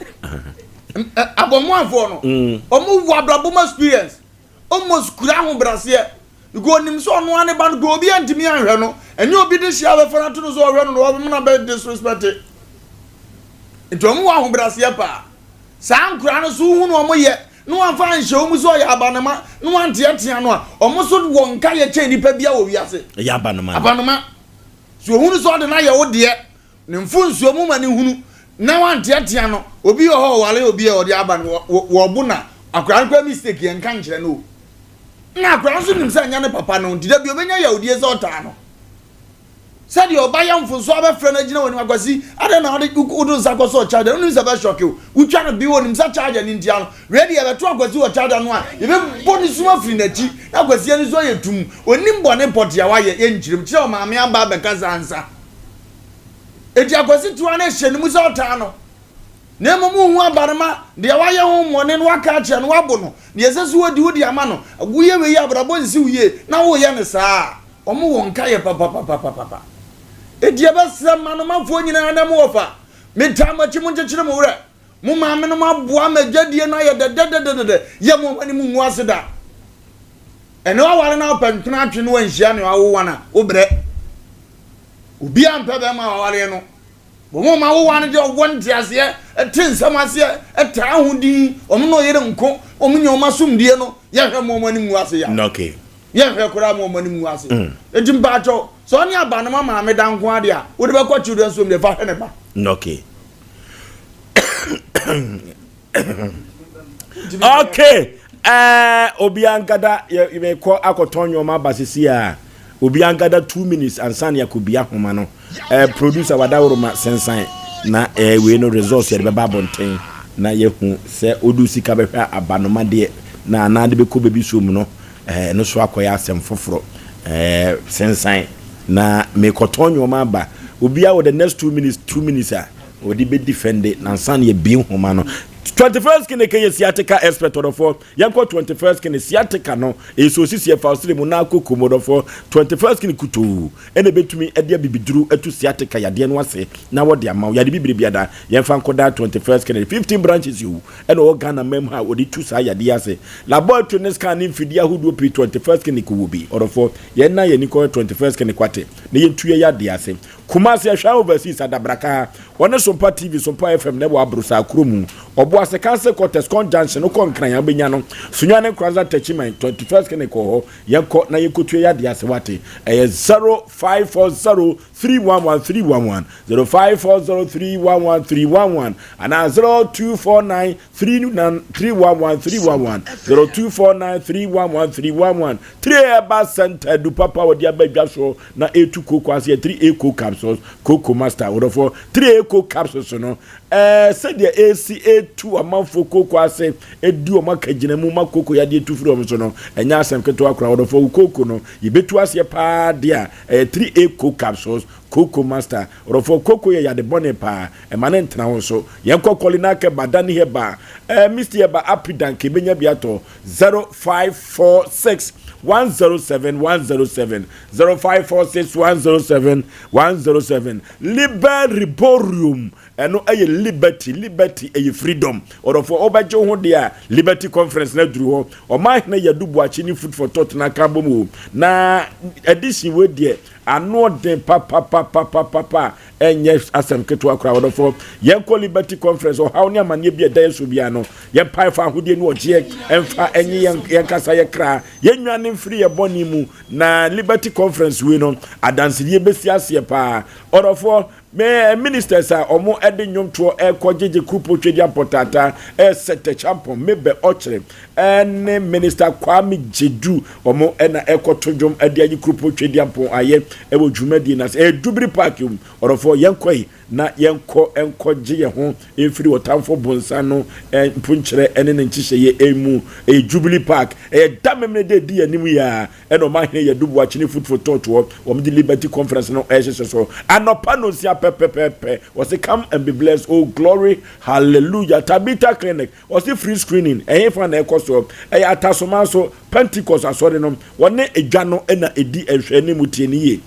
Abɔmoafoɔ no wɔn wɔ abrabɔ mu experience. Almost kura ahobraseɛ because onim sɛ ɔno ara ne ba no kura obi antumi anhwɛ no ɛnyɛ obi de hyia bɛfa no ato no so ɔhwɛ no na ɔbɛma no abɛ disrespect nti wɔn wɔ ahobraseɛ paa saa nkura no so wohu no wɔn yɛ na wɔamfa anhyɛ wɔn mu sɛ ɔyɛ abanoma na wɔanteatea no a wɔn so wɔ nka yɛ kyɛn nipa bia wɔ wiase ɛyɛ abanoma abanoma so ohunu sɛ ɔde no ayɛ wo deɛ ne mfonsuo mu ma ne hunu. Na wanteatea no. Obi wɔ hɔ ɔware obi a ɔde aba no wɔbo na akwadaa no koraa mistake yɛn nka nkyerɛ no o. Na akwadaa nso nim sɛ ɛnyɛ ne papa no nti da bi obenya yawdie sɛ ɔtaa no. Sɛdeɛ ɔba yɛ mfonsoɔ abɛfrɛ no agyina w'anim akwasi adɛn na wode wode nsa kɔsɔɔ charger no wonim sɛ bɛshɔke o wotwa no bi onim sɛ charger no ntia no wei deɛ yɛbɛto akwasi wɔ charger no a yɛbɛbɔ ne sum afiri n'akyi na akwasi ani so ayɛ tum onim bɔne pɔte a wayɛ yɛnkyerɛm kyerɛ ɔmaame aba abɛkasa ansa eti akwasi toa no hyɛ ne mu sɛ ɔtaa no Na mmom wohu abarima, deɛ wayɛ ho mmɔne no woaka akyerɛ no, woabo no, deɛ ɛsɛ sɛ wodi wode ama no, woyɛ wei a abrabɔ nsi wo yie, na woyɛ no saa a, wɔn wɔ nkaeɛ papapapapapa. Enti yɛbɛsrɛ mmanomafoɔ nyinaa na mo wɔfa, metaa mo akyi, monkyekyere mo werɛ, mo maamenom aboa ma adwadie no ayɛ dɛdɛdɛdɛdɛ, yɛ mo wɔn anim ngu ase da. Ɛne waware na wopɛ ntena atwe no wanhyia nea wawo wan a, wobrɛ. Obiara mpɛ bɛrima a wawareɛ no. Wɔn a wɔawowa no deɛ wɔwɔ nteaseɛ, te nsɛm aseɛ, taa ho din, wɔn ne ɔyere nko, wɔn nya wɔn asomdie no, yɛhwɛ ma wɔn anim ngu ase ya. Okay. Yɛhwɛ koraa ma wɔn anim ngu ase. Mm. Eti mpaatwɔ, sɛ ɔne abanoma maame da nko adeɛ a, wode bɛkɔ children's home deɛ fa hwɛ ne ba. Okay. okay ɛɛ eh, obi ankada yɛ kɔ akɔtɔn nneɛma aba sisi a obi ankada 2 minutes ansa ne akɔbia ahoma no ɛɛ eh, producer wadaworo sensan na ɛɛ eh, wei no results yɛde bɛba abɔnten na yɛhu sɛ odu sika bɛhwɛ abanoma deɛ na anaa de bɛkɔ baabi so mu no ɛɛ no so akɔyɛ asɛm foforɔ ɛɛ sensan na mekɔtɔn nneɛma aba obiara wɔ the next 2 minutes 2 minutes a wɔde bɛ defend nansa na yɛbie nhoma no. 21st clinic yɛ sciatica expert ɔdɔfoɔ. Yɛnkɔ 21st clinic. Sciatica no ɛyɛ sɛ osisi ɛfa ɔsere mu na akɔ kom ɔdɔfoɔ. 21st clinic kutoo ɛna ɛbɛtumi ɛde abibiduro atu sciatica yadeɛ no ase na wɔde ama wo. Yade bibire biada yɛmfa nkɔdaa 21st clinic. 15 branches o ɛna ɔwɔ Ghana man mu ha a wɔde tu saa yadeɛ yi ase. Laboratory ne scan ne mfidie ahodoɔ pii 21st clinic wɔ bi ɔdɔfoɔ. Yɛn na yɛn ani kɔhwɛ 21st clinic wate na yɛntu yɛ yadeɛ ase. Kumasi Ahwea Overseas Adabraka ha, wɔne Sompa TV, Sompa FM na ɛwɔ Abrosaa kuro mu. Ɔboase Council Quarters, Con Junction, wokɔ Nkran a wobɛnya no. Sunyani Nkoranza Techiman, 21st Clinic wɔ hɔ. Yɛnkɔ na yɛnkɔtua yɛn adeɛ ase wate. Ɛyɛ 0540 311 311, 0540 311 311 anaa 0249 39 311 311, 0249 311 311. 3 Herbal Center, adu papa a wɔde aba dwa soɔ na ɛretu kooko ase yɛ 3A Coke Capsules, Coco Master, wɔdɔfoɔ 3A Coke Capsules no, ɛɛ sɛdeɛ ɛresi ɛretu amanfoɔ kooko ase, ɛdi wɔn akagyina mu ma kooko yadeɛ tu firi wɔn so no, ɛnyɛ asɛm ketewa koraa, wɔdɔfoɔ wo kooko no, yɛbɛtu aseɛ paa deɛ a, ɛyɛ 3A Coke Capsules, Coco Master, wɔdɔfoɔ kooko yɛ yade bɔne paa, ɛma ne ntena ho nso, yɛnkɔ Kɔlinak Herbal, Dani Herbal, ɛɛ Misty Herbal, Apidank, yɛbɛnya bi atɔ. 0546 107 107 0546 107 107 Liberiborium ɛno ɛyɛ liberty liberty ɛyɛ freedom ɔdɔfoɔ wobɛgye wo ho deɛ a liberty conference no aduru hɔ ɔman hene yɛdu boakye ne food for thought na aka bom o na edition wei deɛ ano ɔden papapapapapa Ɛnyɛ asɛm ketewa koraa, ɔdɔfoɔ. Yɛnkɔ Liberty Conference, ɔhaw ne amanneɛ bi a ɛda yɛn so biara no, yɛmpae fa ahodie ne ɔgyeɛ mfa nye yɛn yɛn kasa yɛ kra, yɛnnwane mfiri yɛn bɔne mu, na Liberty Conference wei no, adansedie bɛsi aseɛ paa. Ɔdɔfoɔ, me eh, ministers a wɔn de nnwomtoɔ ɛrekɔ gyegye Krupo Twedeampɔ Taataa, ɛyɛ Seth Champon, Mabel Ɔkyere, ɛne Minister Kwame Gyedu, wɔn na ɛrekɔto dwom de ayi Kuropɔn Tweduampɔn ayɛ wɔ dwumadie no ase. Ɛyɛ Dubiri Park mu. Ɔdɔfoɔ, yɛnkɔ yi na yɛnkɔ nkɔgye yɛn ho mfiri ɔtamfo bonsan no mponkyerɛ ne ne nhyehyɛeɛ mu. Ɛyɛ Jubilee Park. Ɛyɛ da memene da ɛdi yɛn anim yi ara ɛna Ɔmanhene Yadu Boakye ne Food for Thought wɔ wɔn de Liberty Conference no ɛrehyehyɛ so. Anɔpa nonsia pɛpɛpɛpɛ. Wɔse come and be blessed. Oh glory, hallelujah. Tabitha Clinic. Ɔse free screening ɛhefa na ɛkɔ soɔ? Ɛyɛ Atasoman so Pentecost asɔre no wɔne edwa no na ɛdi nhwɛanimu tie no yie.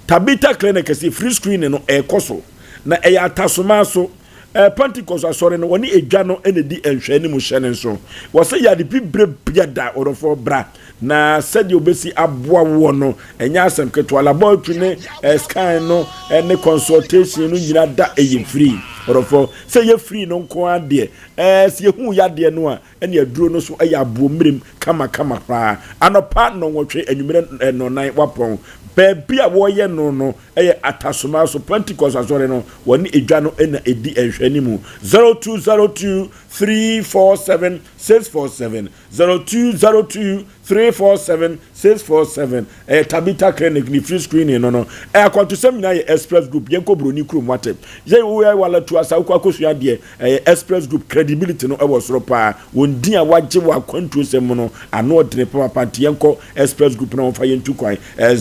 Tabitha Clinic se free screening no ɛkɔ so na ɛyɛ Atasoman so Pentecost asɔre no wɔne edwa no na ɛdi nhwɛanimu hyɛ no nso. Wɔse yade bibire biada ɔdɔfoɔ bra Na sɛdeɛ ɔbɛsi aboa woɔ no, ɛnyɛ asɛm ketewa. Laboratory ne eh, scan no eh, ne consultation no nyina da ɛyɛ free. Ɔdɔfoɔ, sɛ ɛyɛ free no nko ara deɛ, eh, sɛ yɛhu yadeɛ no a, ɛne aduro no so ɛyɛ aboɔ mmerem kamakama koraa. Anɔpa nnɔnwɔtwe, anwummerɛ eh, nnɔnnan, wapɔn. Baabi a wɔyɛ no no yɛ Atasoma so Pentecost Asɔre no, wɔne edwa no na ɛdi nhwɛanimu. 0202 347 647, 0202 347 647. Ɛyɛ Tabitha Clinic ne free screening no no. Ɛyɛ akwantusɛm nyinaa yɛ Express Group. Yɛnkɔ Buroni kurom wate. Yɛn woyɛ wala tu asa wokɔ akɔsua adeɛ. Ɛyɛ Express Group credibility no ɛwɔ soro paa. Wɔn din a wagye wɔ akwantuo sɛm mu no ano ɔdene papaapa nti yɛnkɔ Express Group na wɔmfa yɛn tu kwan. Ɛyɛ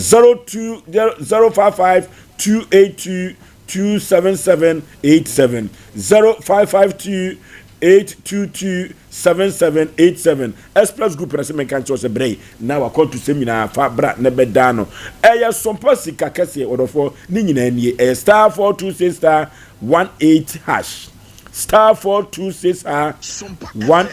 02 055 282 277 87 0552 822 7787 Express Group na sɛ menka nkyerɛ sɛ berɛ yi na wakɔntusɛm nyinaa fa bra na bɛdaa no. Ɛyɛ sompa sika kɛseɛ ɔdɔfoɔ ne nyinaa nie. Ɛyɛ star 426 star 18 hash, star 426 star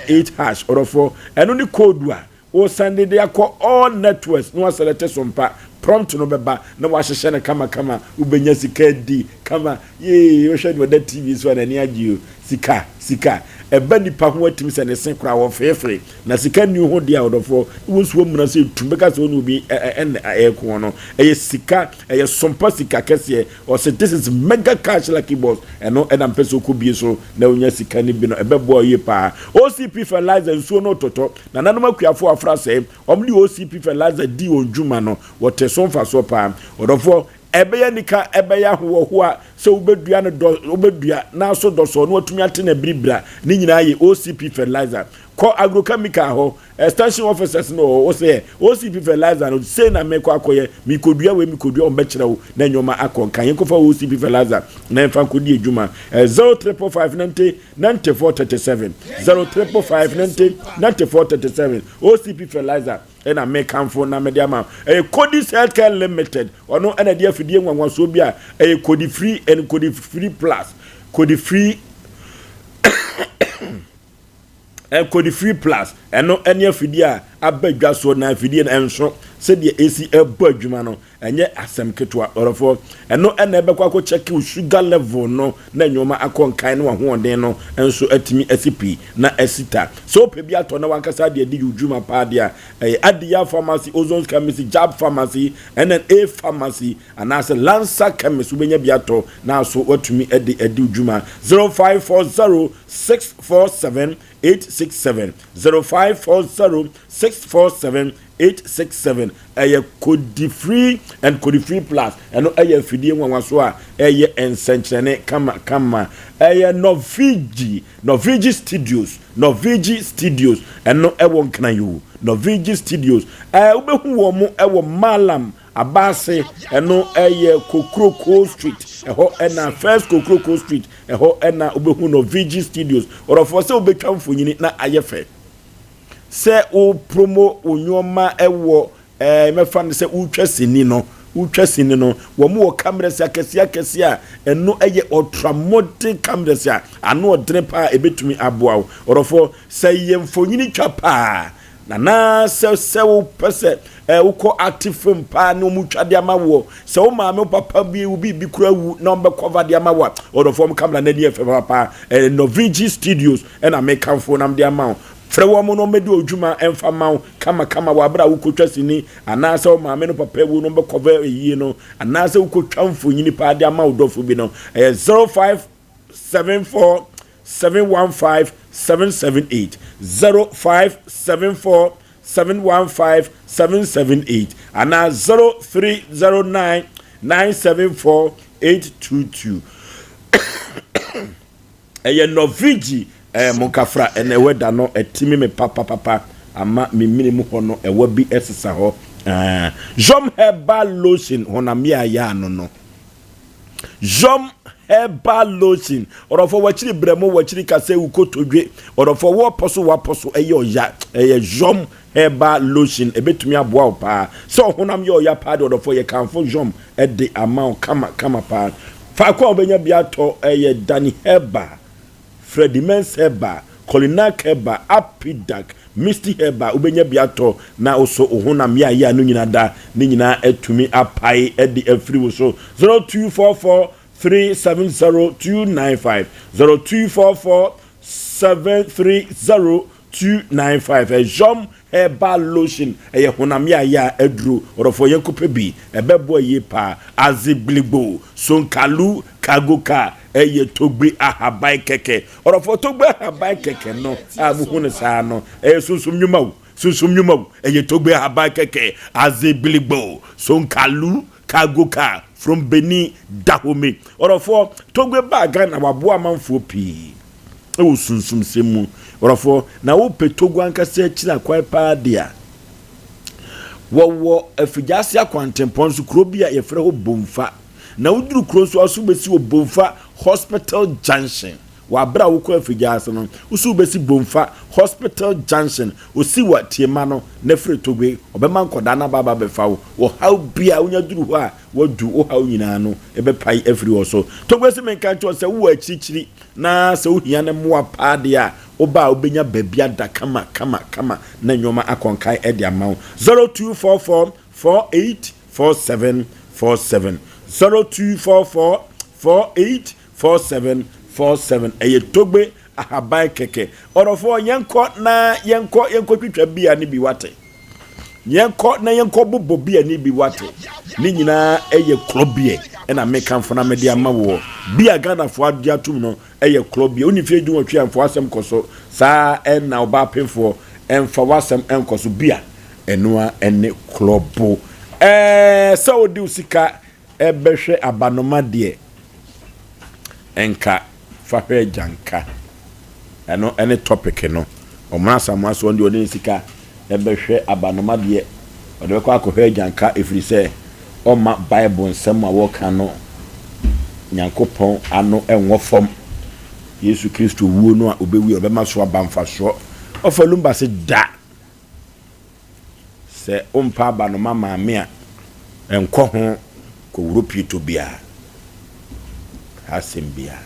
18 hash. Ɔdɔfoɔ, ɛno ne code a wosan de akɔ all networks na waselect Sompa. Prompt no bɛba na wahyehyɛ no kamakama. Wobɛnya sika di kama yee. Wohwɛ ne ɔda TV so a, n'ani agye o. Sika, sika ɛba nipa ho atumi sɛ ne se koraa wɔfeefee na sika nni ho deɛ a, ɔdɔfoɔ wo nso wɔmuna sɛ tum bɛka sɛ wo ne obi ɛnɛ ɛɛko no. Ɛyɛ sika, ɛyɛ Sompa sika kɛseɛ. Ɔsɛ this is mega cash lucky box. Ɛno ɛna mpɛ sɛ wokɔ bie so na wonya sika no bi no, ɛbɛboa yie paa. OCP fertilizer, nsuo no totɔ. Nananom akuafoɔ afra sɛ ɔmo de OCP fertilizer di wɔn dwuma no, wɔte so mfasoɔ paa. Ɔdɔfoɔ, ɛbɛyɛ nika, ɛbɛyɛ ahoɔhoa sɛ wobɛdua no dɔ, wobɛdua n'aso dɔsɔ na watumi ate na biribira ne nyinaa yɛ OCP fertilizer. Kɔ agrochemical hɔ, extension officers no wɔ sɛ OCP fertilizer no sei na mekɔ akɔyɛ, mikodua wei, mikodua, wɔn bɛkyerɛ wo na nneɛma akɔ nkan. Yɛn kɔfa OCP fertilizer na yɛmfa nkɔdi adwuma. 0555 90 94 37, 0555 90 94 37. OCP fertilizer ɛna mekamfo na mede ama. Ɛyɛ Codis Healthcare Limited. Ɔno ɛna de afidie nwanwasoɔ bi a ɛyɛ Codi Free and Codi Free Plus, Codi Free and Codi Free Plus. Ɛno ɛne afidie a aba dwa soɔ, na afidie no ɛnso sɛdeɛ esi ɛbɔ adwuma no ɛnyɛ asɛm ketewa. Ɔrɔfoɔ, ɛno ɛna ɛbɛkɔ akɔ check wo sugar level no na nneɛma akɔ nkan ne wahoɔden no nso atumi asi pii na asi ta. Sɛ wopɛ bi atɔ na wankasa deɛ di dwuma paa deɛ a, ɛyɛ Adiya Pharmacy, Ozone Chemist, Jab Pharmacy, NNA Pharmacy anaasɛ Lansa Chemist. Wobɛnya bi atɔ na so watumi de adi dwuma. 0540 647 867, 0540 647 867. Ɛyɛ Codi Free and Codi Free Plus. Ɛno ɛyɛ afidie nwanwaso a ɛyɛ nsɛnkyerɛnne kama kama. Ɛyɛ Novigi, Novigi Studios, Novigi Studios. Ɛno ɛwɔ Nkran yi o. Novigi Studios, wobɛhu wɔn mo ɛwɔ Malam Abaase. Ɛno ɛyɛ Kokroko Street ɛhɔ, ɛna First Kokroko Street ɛhɔ ɛna wobɛhu Novigi Studios. Ɔrɔfoɔ, sɛ wobɛtwa mfonyini na ayɛ fɛ, sɛ wo promo wo nneɛma ɛwɔ mɛfa no sɛ wotwa sini no, wotwa sini no, wɔn wɔ cameras akɛseɛ akɛseɛ a ɛno ɛyɛ ultramodern cameras a ano ɔdene paa, ebetumi aboa wo. Ɔrɔfoɔ, sɛ yɛ mfonyini twa paa nana, sɛ wopɛ sɛ wokɔ active film paa ne wɔn twa de ama wɔ, sɛ wo maame, wo papa bi, wo bi kura wu na wɔn bɛ cover de ama wɔ a, ɔrɔfoɔ, mo camera n'ani yɛ fɛ paa. Novigi Studios ɛna mekanfo nam de ama wo. Frɛ wɔn mo na wɔn bɛdi odwuma ɛmfa ma wo kamakama wɔ abere a wokɔtwa sini anaasɛ wo maame no papa wu no, wɔn bɛ cover yie no, anaasɛ wokɔtwa mfonyini paa de ama wo dɔfo bi no. Ɛyɛ 0574 715 778, 0574 715 778 anaa 0309 974 822. Ɛyɛ Novigi. Monkafra ɛnɛ wɛda no ɛtimi me papapapa ama me mene mu hɔ no ɛwɔ bi ɛsesa hɔ. Zom Herbal Lotion, honam yɛ ayɛ ano no. Zom Herbal Lotion, ɔdɔfo, wɔakyiri brɛ mu, wɔakyiri kasa ewu kotodwe. Ɔdɔfo, wɔpɔ so, wɔapɔ so ɛyɛ ɔya, ɛyɛ Zom Herbal Lotion ebetumi aboa wo paa. Sɛ ɔhonam yɛ ɔya paa de, ɔdɔfo, yɛ kanfo Zom ɛde ama wo kama kama paa. Faako a wɔbɛnya bi atɔ ɛyɛ Dani Herbal, Fredimens Herbal, Colinac Herbal, Apidac, Misty Herbal. Wobɛnya bi atɔ na wosɔ wo honam yɛ ayɛ a no nyinaa da ne nyinaa atumi apae de afiri wo so. 0244 370 295, 0244 730 295. Ɛzɔm. Herbal lotion, ɛyɛ honam yaayaa aduro, ɔdɔfoɔ yɛnkɔpɛ bi, ɛbɛboa yie paa. Azigbiligbo, Sonkalu, Kagoka, ɛyɛ togbe ahaban kɛkɛ. Ɔdɔfoɔ togbe ahaban kɛkɛ no a mohu no saa no, ɛyɛ sunsum nnwuma o, sunsum nnwuma o, ɛyɛ togbe ahaban kɛkɛ. Azigbiligbo, Sonkalu, Kagoka, from Benin, Dahomey. Ɔdɔfoɔ, togbe baa Ghana, waboa amanfoɔ pii. wɔ sunsumsɛm mu. Ɔdɔfoɔ, na wopɛ Togo ankasa akyiri akwan paa de a, wɔwɔ Afigyaase akwantempɔn so kuro bi a yɛfrɛ hɔ Bomfa. Na woduru kuro nso a, so wobɛsi wɔ Bomfa Hospital Junction. Wɔ abere a wokɔ Afigyaase no, wo so wobɛsi Bomfa Hospital Junction. Osi wɔ Tiema no na firi Togo, ɔbɛma nkɔdaa no aba aba abɛfa wo. Ɔhaw biara, wonya duru hɔ a, wadu wo haw nyinaa no bɛpae afiri hɔ. So Togo se menka nkyerɛ wo sɛ wowɔ akyirikyiri Na sɛ wohia ne mmoa paa deɛ a, woba a wobɛnya baabi ada kama kama kama na nneɛma akɔ nkan de ama wo. 0244 48 47 47 0244 48 47 47 Ɛyɛ Togbe ahaban kɛkɛ. Ɔdɔfoɔ yɛnkɔ na yɛnkɔ yɛnkɔ twitwa bia ne bi wate. Yɛnkɔ na yɛnkɔ bobɔ bia ne bi wate. Ne nyinaa ɛyɛ korɔ beer ɛna mekamfo na mede ama woɔ. Bia Ghanafoɔ agye atom no ɛyɛ korɔ beer. Wonni mfeɛ dunwɔtwe a mfa w'asɛm kɔ so. Saa ɛna ɔbaa pemfoɔ ɛmfa w'asɛm ɛnkɔ so. Bia ɛnoa ɛne korɔ bo. Ɛɛ sɛ wode wo sika Ɛbɛhwɛ abanoma deɛ nka fa hwɛ agyanka. Ɛno ɛne topic no. Ɔmo Asamoah so ɔno deɛ ɔde ne sika ɛbɛhwɛ abanoma deɛ ɔde bɛkɔ akɔhwɛ agyanka ɛfiri sɛ ɔmma bible nsɛm a wɔka no Nyankopɔn ano ɛnwɔ fam. Yesu Kristo wuo no a ɔbɛwui ɔbɛma so aba mfasoɔ. Ɔfa Lumba se da. Sɛ wompɛ abanoma maame a, nkɔ ho kɔwuro pieto biara. Ha asɛm biara.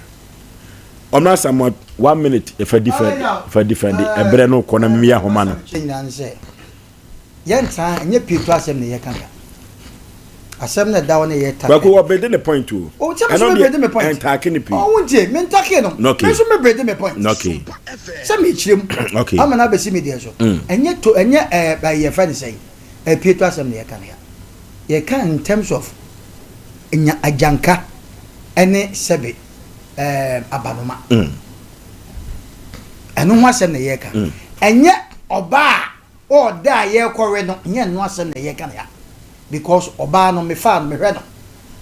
Ɔno Asamoah one minute fa defend fa defend ɛbrɛ no kɔ na mimi ahoma no. Nyinaa ne sɛ yɛntra ɛnyɛ pieto asɛm na yɛka da. Asɛm na ɛda hɔ na yɛ take. Kwaku wɔ bede ne point o. O sɛ me so me bede me point. Ɛntaake ne pii. Ɔwo ntie me ntake no. Okay. Me nso me bede me point. Okay. Sɛ me kyerɛ mu. Okay. Ama na abɛsi me deɛ so. Ɛnyɛ to ɛnyɛ ɛɛ yɛ fɛ ne sɛn. Ɛpie to asɛm na yɛka no ya. Yɛka in terms of nya agyanka ɛne sɛbe ɛɛ abanoma. Ɛno ho asɛm na yɛka. Ɛnyɛ ɔbaa ɔɔdɛ a yɛrekɔwe no nyɛ ɛno asɛm na yɛka no ya. Because ɔbaa no mefaa no mehwɛ no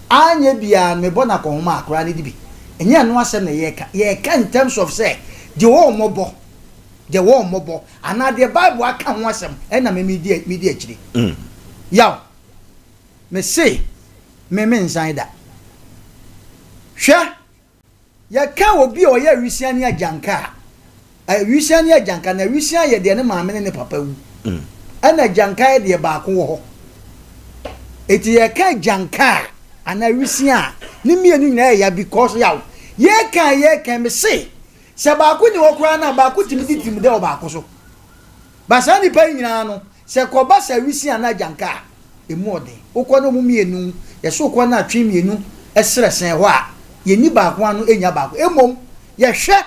anyɛ biaa no mebɔ no akɔnhoma a koraa no di bi ɛnyɛ ɛno asɛm na yɛreka yɛreka in terms of sɛ deɛ ɔɔmmɔbɔ deɛ wɔɔmmɔbɔ anaa deɛ bible aka ho asɛm ɛna me medi medi akyire yaw mese me mensan da hwɛ Yɛka obi a ɔyɛ awisiaa ne agyanka a, awisiaa ne agyanka, na awisiaa yɛ deɛ ne maame ne ne papa wu, ɛna agyanka yɛ deɛ baako wɔ hɔ. Eti yɛka agyanka a, anaa awisiaa a, ne mmienu nyinaa yɛ ya because yaw. Yɛka a yɛka me se, sɛ baako ni hɔ koraa no a, baako tumi di tirim dɛ wɔ baako so. Ba saa nnipa yi nyinaa no, sɛ kɔba sɛ awisiaa anaa agyanka a, Emu ɔden. Wokɔ na wɔn mmienu, yɛse wokɔ na atwe mmienu srɛ sɛn hɔ a, yɛnni baako ano nnya baako. Mmom yɛhwɛ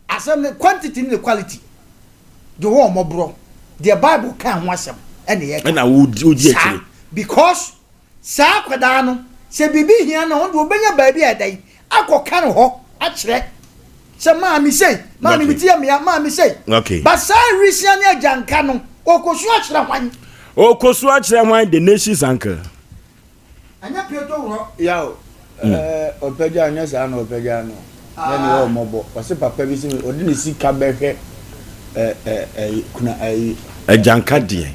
asɛm no quantity ne ne quality, deɛ ɔwɔ mmɔborɔ, deɛ Bible ka ho asɛm ɛna yɛka. Ɛna wodi Saa, akyire. because saa akwadaa no, sɛ biribi hia no a, ɔno deɛ ɔbɛnya baabi a ɛdɛn, akɔka no hɔ akyerɛ sɛ maame sei, maame me ti yɛ mea, maame sei. Okay. But saa awisia ne agyanka no, ɔkɔsu akyerɛ hwan? Ɔkɔsu akyerɛ hwan? The nation's uncle. Ɛnyɛ pieto worɔ. Yaw, ɛɛ ɔpɛgya nyɛ saa na ɔpɛgya no. Nyɛ ne ɔwɔ mmɔbɔ. Ɔse papa bi se ɔde ne sika bɛhwɛ ɛɛ ɛɛ kuna ɛyi. Agyanka deɛ.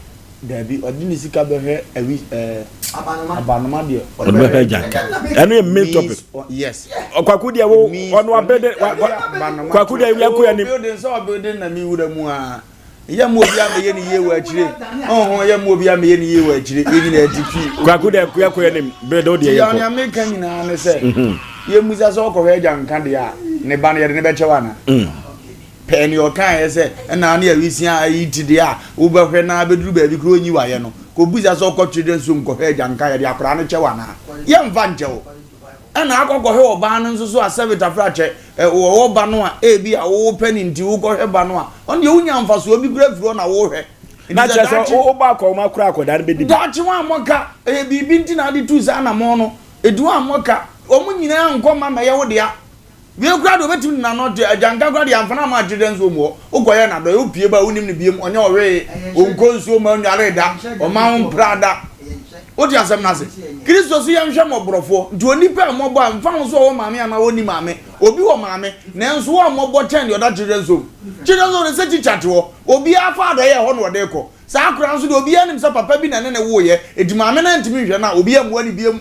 Dabi, ɔde ne sika bɛhwɛ awi ɛɛ abanoma deɛ. Ɔde bɛhwɛ agyanka. Ɛno yɛ main topic. Yes. Kwaku deɛ wo ɔno abɛde kwaku deɛ yɛn kɔ yɛn nim. Building sɛ ɔbuilding na mi wura mu aa. Yɛ mu obi amɛyɛ ne yie wɔ akyire. Ɔho yɛ mu obi amɛyɛ ne yie wɔ akyire. Yɛ nyinaa ti fi. Kwaku deɛ yɛn kɔ yɛn nim. Bere de o deɛ yɛn kɔ. Nea meka nyinaa ne sɛ yɛ musa sɛ ɔkɔhwɛ agyanka deɛ a ne ba no yɛde ne bɛkyɛw ana. Pɛɛ nea ɔkaeɛ sɛ ɛna ne awisia ayi ti deɛ a wobɛhwɛ na abɛduru baabi koraa ɔnyi wayɛ no, kɔbisa sɛ ɔkɔ children's home kɔhwɛ agyanka yɛde akwadaa no kyɛ wo anaa? Yɛmfa nkyɛ wo. Ɛna akɔ kɔhwɛ ɔbaa no nso so a sɛbe tafrakyɛ wɔwɔ ba no a ebi a wopɛ no nti wokɔhwɛ ba no a ɔno deɛ wonya mfasoɔ bi koraa firi hɔ na wohwɛ. Na kyerɛ sɛ wobɔ akɔnhoma koraa akwadaa no bɛdi bi. Daakye woammɔ ka, ɛyɛ biribi nti na wode tuu saa anammɔn no. Enti woammɔ ka, wɔn nyinaa nkɔ mma mmɛyɛ wo dea. Wei koraa deɛ ɔbɛtumi de n'ano ate, agyanka koraa deɛ amfa no amma children's home hɔ, wokɔyɛ no adɔeɛ, wopue ba a wonnim no biom, ɔnyɛ ɔhwee, ɔnkɔ nsuo mma ɔnnwaree da, ɔmma wo mpraa da. Wote asɛm no ase? Kristo se yɛnhwɛ mmɔborɔfoɔ, nti onipa a mmɔbɔ a, mfa ho sɛ ɔwɔ maame anaa ɔnni maame, obi wɔ maame, nanso woammɔbɔ kyɛn deɛ ɔda children's home. Children's home no sɛ tikya te hɔ, obiara fa adɔeɛ a ɛhɔ na ɔde rekɔ. Saa akwadaa nso deɛ obiara nim sɛ papa bi na ɛne no woeɛ, enti maame no antumi nhwɛ no a, obiara ammua no biom.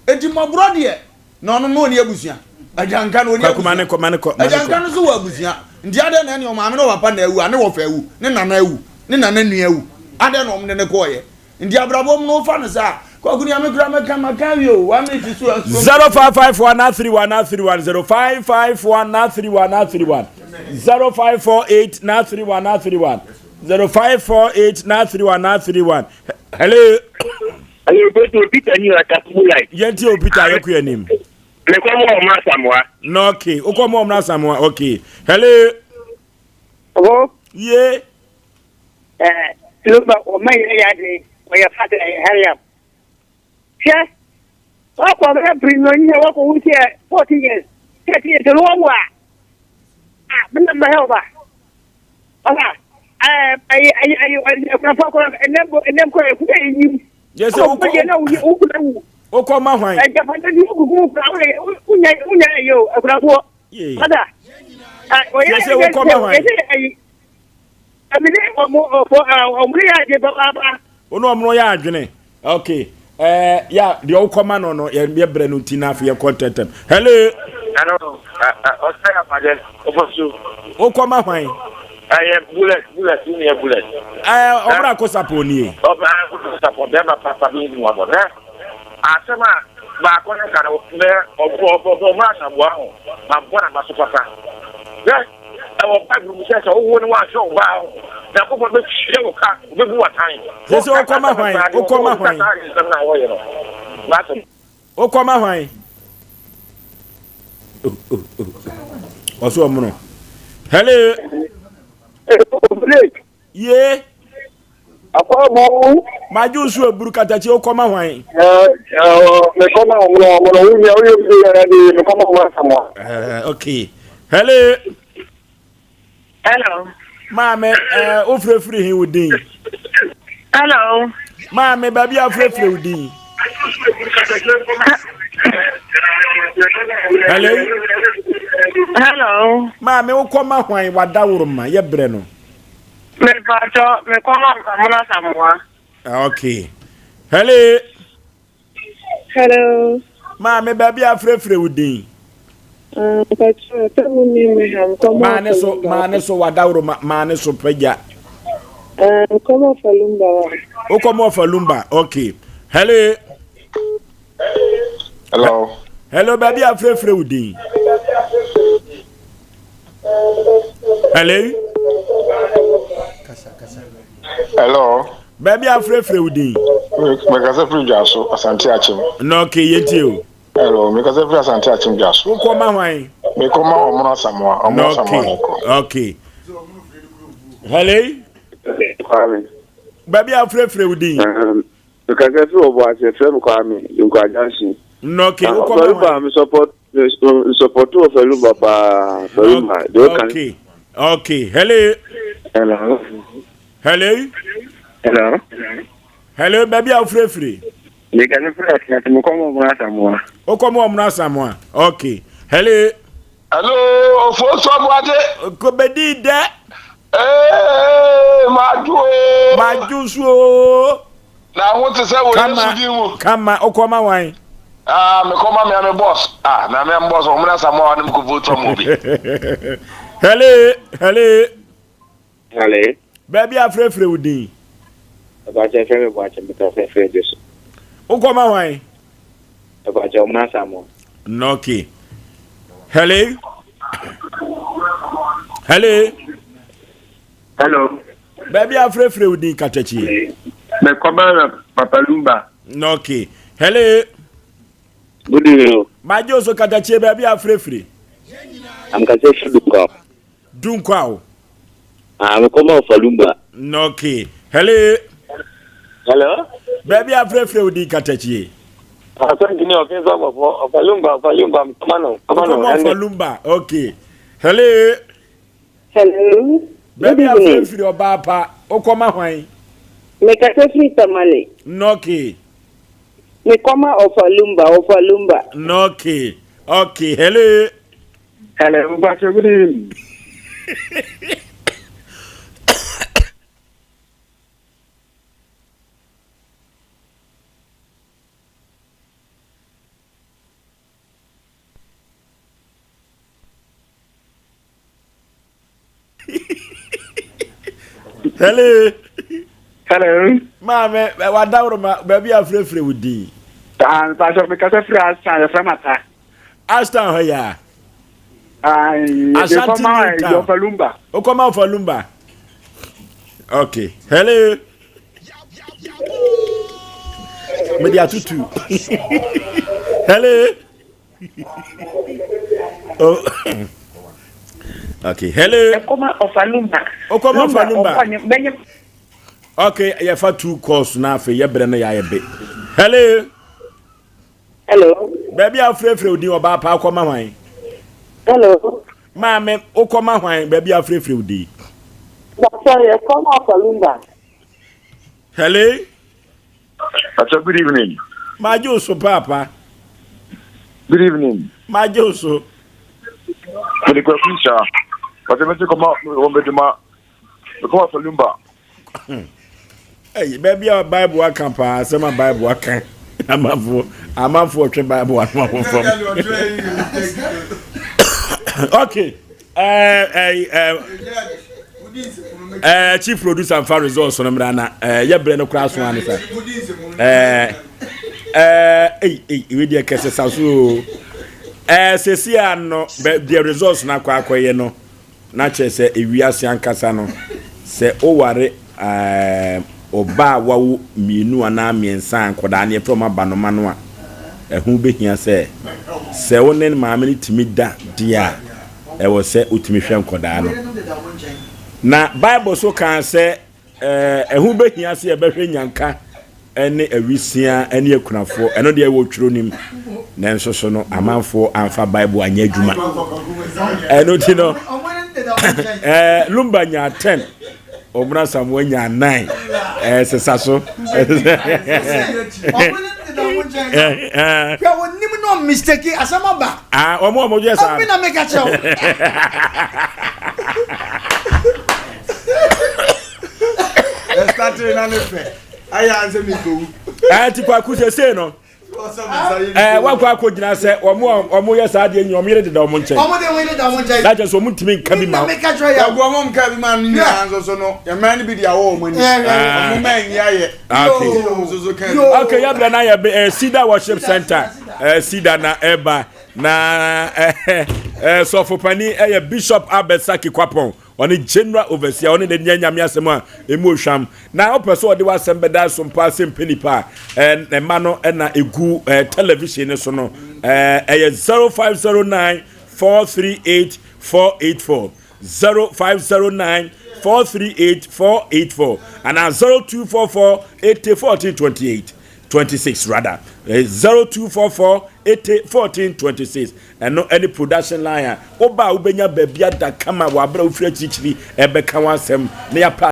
Enti mmɔborɔ deɛ, Na ɔno no ɔni abusua. Agyanka no ɔni abusua. Agyanka no nso wɔ abusua. Nti adɛn na ɛne ɔmaame ne ɔpapa na awu a ne wɔfa awu, ne nana awu, ne nana nua awu. Adɛn na wɔn de no kɔɔyɛ? Nti abrabɔ mu no wofa no saa. Kwaku nea me kura mɛka maka awie o. One minute so nso. 0551 931 931 0551 931 931 0548 931 931 0548 931 931 Hello. Hello, Pedro, Peter ni ɔta mu like. Yɛn ti o Peter yɛ kɔ anim. Me kɔ mu ɔmra Samoa. Na okay, okɔ mu ɔmra Samoa, okay. Hello. Hello. Ye. Eh, lumba ɔma yɛ yɛ ade, ɔyɛ fata ɛyɛ hurry up. Hwɛ, wakɔ bɛ piri no nyɛ wakɔ wusi ɛ 14 years, 13 years no wawu a. Ah, bɛna mma hɛ ɔba. Ɔba, ɛɛ, ayi, ayi, ayi, ɛkunafo akɔrɔ, ɛnɛm, ɛnɛm kɔ, ɛkuna ɛyim. Yɛ sɛ wokɔ, wokɔ, na wokuna wu. Wokɔ ma hwan? Ɛjapa na wukuku kura, wunya, wunya ɛyɛ o, ɛkunafoɔ. Ɔda, ɔyɛ, yɛ sɛ wokɔ ma hwan? Yɛ sɛ ayi, ɛmi ne ɔmo, ɔfɔ, ɔmo ne yɛ adwene papaapa. Wo ne ɔmo yɛ adwene. Ok eh, ya deɛ wokɔ ma no no yɛ brɛ no nti na afei yɛkɔ ntɛntɛm. Hello. Hello, ɔsɛ apadɛ ɔfɔ so. Wokɔ ma hwan? Ɛyɛ bullet bullet wo nua bullet. Ɛɛ ɔmra kosapɔ nie. Ɔmra kosapɔ bɛrima papa bi mu abɔ na asɛm a baako no ka no mɛ ɔbɔ ɔbɔ ɔmra asaboa ho ma bɔ na ma so papa. Hwɛ. Ɛwɔ Bible mu sɛ sɛ wowo no woanhwɛ wo ba a, Nyankopɔn bɛtua wo ka, ɔbɛbu wo atan. Sɛ sɛ wokɔma hwan? Wokɔma hwan? Wokɔma hwan? Ɔso ɔmono. Hello. Ye. Akwabu. Madwo nso aburu katakye wokɔma hwan? Mekɔma ɔmono ɔmono wo nua woyɛ bi yɛrɛ de mekɔma ɔmo asamoa. Okay. Hello. Hello. Maame, ɛɛ wofirefiri he wo din? Hello. Maame, baabi a wofirefiri wo din? Hello. Hello. Maame, wokɔma hwan wadaworoma yɛ brɛ no? Mepakyɛ mekɔma Amona Samoa. Ah, okay. Hello. Hello. Maame baabi afrɛfrɛ wo din. Ah, mpakyɛ sɛ wo ne me ha nkɔmɔ. Maane so maane so wadaworo ma maane so pagya. Ah, nkɔmɔ falumba wa. Wokɔmɔ falumba. Okay. Hello. Hello. Hello, baabi afrɛfrɛ wo din. Hello. Hello. Baabi afrɛfrɛ wo din. Mekasa firi Dwaso, Asante Akyem. Na okay, yɛntie o. Hello, mekasa firi Asante Akyem Dwaso. Wokɔ ma hwan? Mekɔ ma Ɔmono Asamoah. Ɔmono Asamoah na ɛkɔ. Okay. Hello. Kwame. Baabi afrɛfrɛ wo din. Mekasa firi Ɔbo ase, yɛfrɛ me Kwame, Nkwaa Junction. Na okay, wokɔ ma hwan? Me support me support wɔ Fɛluma paa, Fɛluma, deɛ ɔka. Okay, okay, hello. Hello. Hello. Hello. Hello, baabi a wofirefiri. Mekasa firi Ateate, mekɔ ma Ɔmono Asamoah. Wokɔ ma Ɔmono Asamoah, okay. Hello. Hello, Ofosu Abuade. Kobedi dɛ. Ee, madwo o. Madwo so o. Na ho te sɛ wɔ Yesu din mu. Kama, wokɔ ma wan? Ah, mekɔ ma mea me boss. Ah, na mea me boss, wɔn na Samoa ne mekɔ vote ma obi. Hello, hello. Hello. Baabi afrɛfrɛ wo din. Ɛbɛkyɛ fɛ me bɔ akyɛ meka sɛ frɛ gye so. Wokɔ ma hwan? Ɛbɛkyɛ wɔn na Samoa. Okay. Hello. Hello. Hello. Baabi afrɛfrɛ wo din katakyie. Mekɔma na Papa Lumba. Okay. Hello. Good evening. Magye so katakyie baabi afrɛfrɛ. Amkasɛ fi Dunkwa. Dunkwa o. Ah, mekɔma Papa Lumba. Okay. Hello. Hello. Baabi afrɛfrɛ wo din katakyie. Asante ni ɔfin sɔ bɔfɔ ɔfa lumba ɔfa lumba kɔma no kɔma no. Kɔma ɔfa lumba okay. Hello. Hello. Baabi afrɛfrɛ ɔbaa pa okɔma hwan. Mekasa firi Tamale. Okay. Mekɔma ɔfa lumba ɔfa lumba. Okay okay hello. Hello, Pastor. Good evening. Hello. Hello. Maame, wadaworo ma baabi afrɛfrɛ wo din. Ah, mpatsɔ mi kasa firi Ashtown, yɛfrɛ ma ta. Ashtown hɔ yɛ a. Ashanti New Town. Ɔfalumba. Okɔma Ɔfalumba. Okay. Hello. Mede atutu. Hello. oh. Okay. Hello. Okɔma Ɔfalumba. Okɔma Ɔfalumba. Okay, yɛfa two calls na afei yɛbrɛ no yɛayɛ be. Hello. Hello. Baabi a wofrɛfrɛ wo din ɔbaa paa kɔma hwan? Hello. Maame wokɔma hwan baabi a wofrɛfrɛ wo din? Bàtà yɛ kɔma Falumba. Hello. Pastor, good evening. Magye wo so paapa. Good evening. Magye wo so. Mede kwaku nhyira. Pastor, mese kɔma wɔn bɛdwuma. Mekɔma Falumba. Ɛyi baabi a Bible aka paa asɛm a Bible aka amanfoɔ amanfoɔ twe Bible ano ahɔ fam. Okay. Ɛɛ ɛɛ ɛɛ chief producer nfa results no mmra na ɛɛ yɛ brɛ no koraa so ano sa. Ɛɛ ɛɛ ɛyi ɛyi ewi deɛ kɛse sa so o. Ɛɛ sisi ano bɛ deɛ results no akɔ akɔyɛ no. Na kyerɛ sɛ ewiase ankasa no, sɛ woware ɔba a wawo mmienu anaa mmiɛnsa a nkwadaa no yɛfrɛ wɔn abanoma no a, ɛho bɛhia sɛ sɛ wo ne maame no tumi da deɛ a, ɛwɔ sɛ wotumi hwɛ nkwadaa no. Na Bible so kaa sɛ Ɛho bɛhia sɛ yɛbɛhwɛ nyanka ne awisiaa ne akunafoɔ. Ɛno deɛ ɛwɔ twerɛ nim. Nanso so no, amanfoɔ amfa Bible anyɛ adwuma. Ɛno ti no, Lumba nyaa 10, Omena Samoa nyaa 9. Sesa so. Hwɛ wɔnim no mistake asɛm aba. Ah, wɔn a wɔyɛ saa. Ɔmi na meka kyerɛ wo. Ɛsatiri na ne fɛ ayɛ ansɛ mi kowu. Ɛɛ ti kwaku sese no. Ɛɛ wakɔ akɔ gyina sɛ wɔn a wɔn yɛ saa adeɛ nyina wɔn yere deda wɔn nkyɛn. Wɔn de wɔn yere da wɔn nkyɛn. N'akyɛ sɛ wɔn ntumi nka bi ma. Mi na meka kyerɛ yɛ. Kwaku wɔn nka bi ma no nyinaa nso so no mmaa no bi de awɔ wɔn ani. Wɔn mmaa nyi ayɛ. Okay. Okay, yɛ brɛ na yɛ bɛ Cedar Worship Center. Cedar na ɛba. Na sɔfo panin yɛ Bishop Albert Saki Kwapɔn, ɔne General Overseer, ɔne n'ani anyame asɛm a emu ohwam. Na ɔpɛ sɛ ɔde w'asɛm bɛda so mpo asɛm pɛ nipa a ɛma no na egu television no so no. Ɛyɛ 0509 438 484 0509 438 484 anaa 0244 80 14 28. 26 rather 0244 80 14 26 ɛno ɛne production line a woba a wobɛnya baabi ada kama wɔ aberɛ a wofiri akyirikyiri ɛbɛka w'asɛm na yɛapɛ.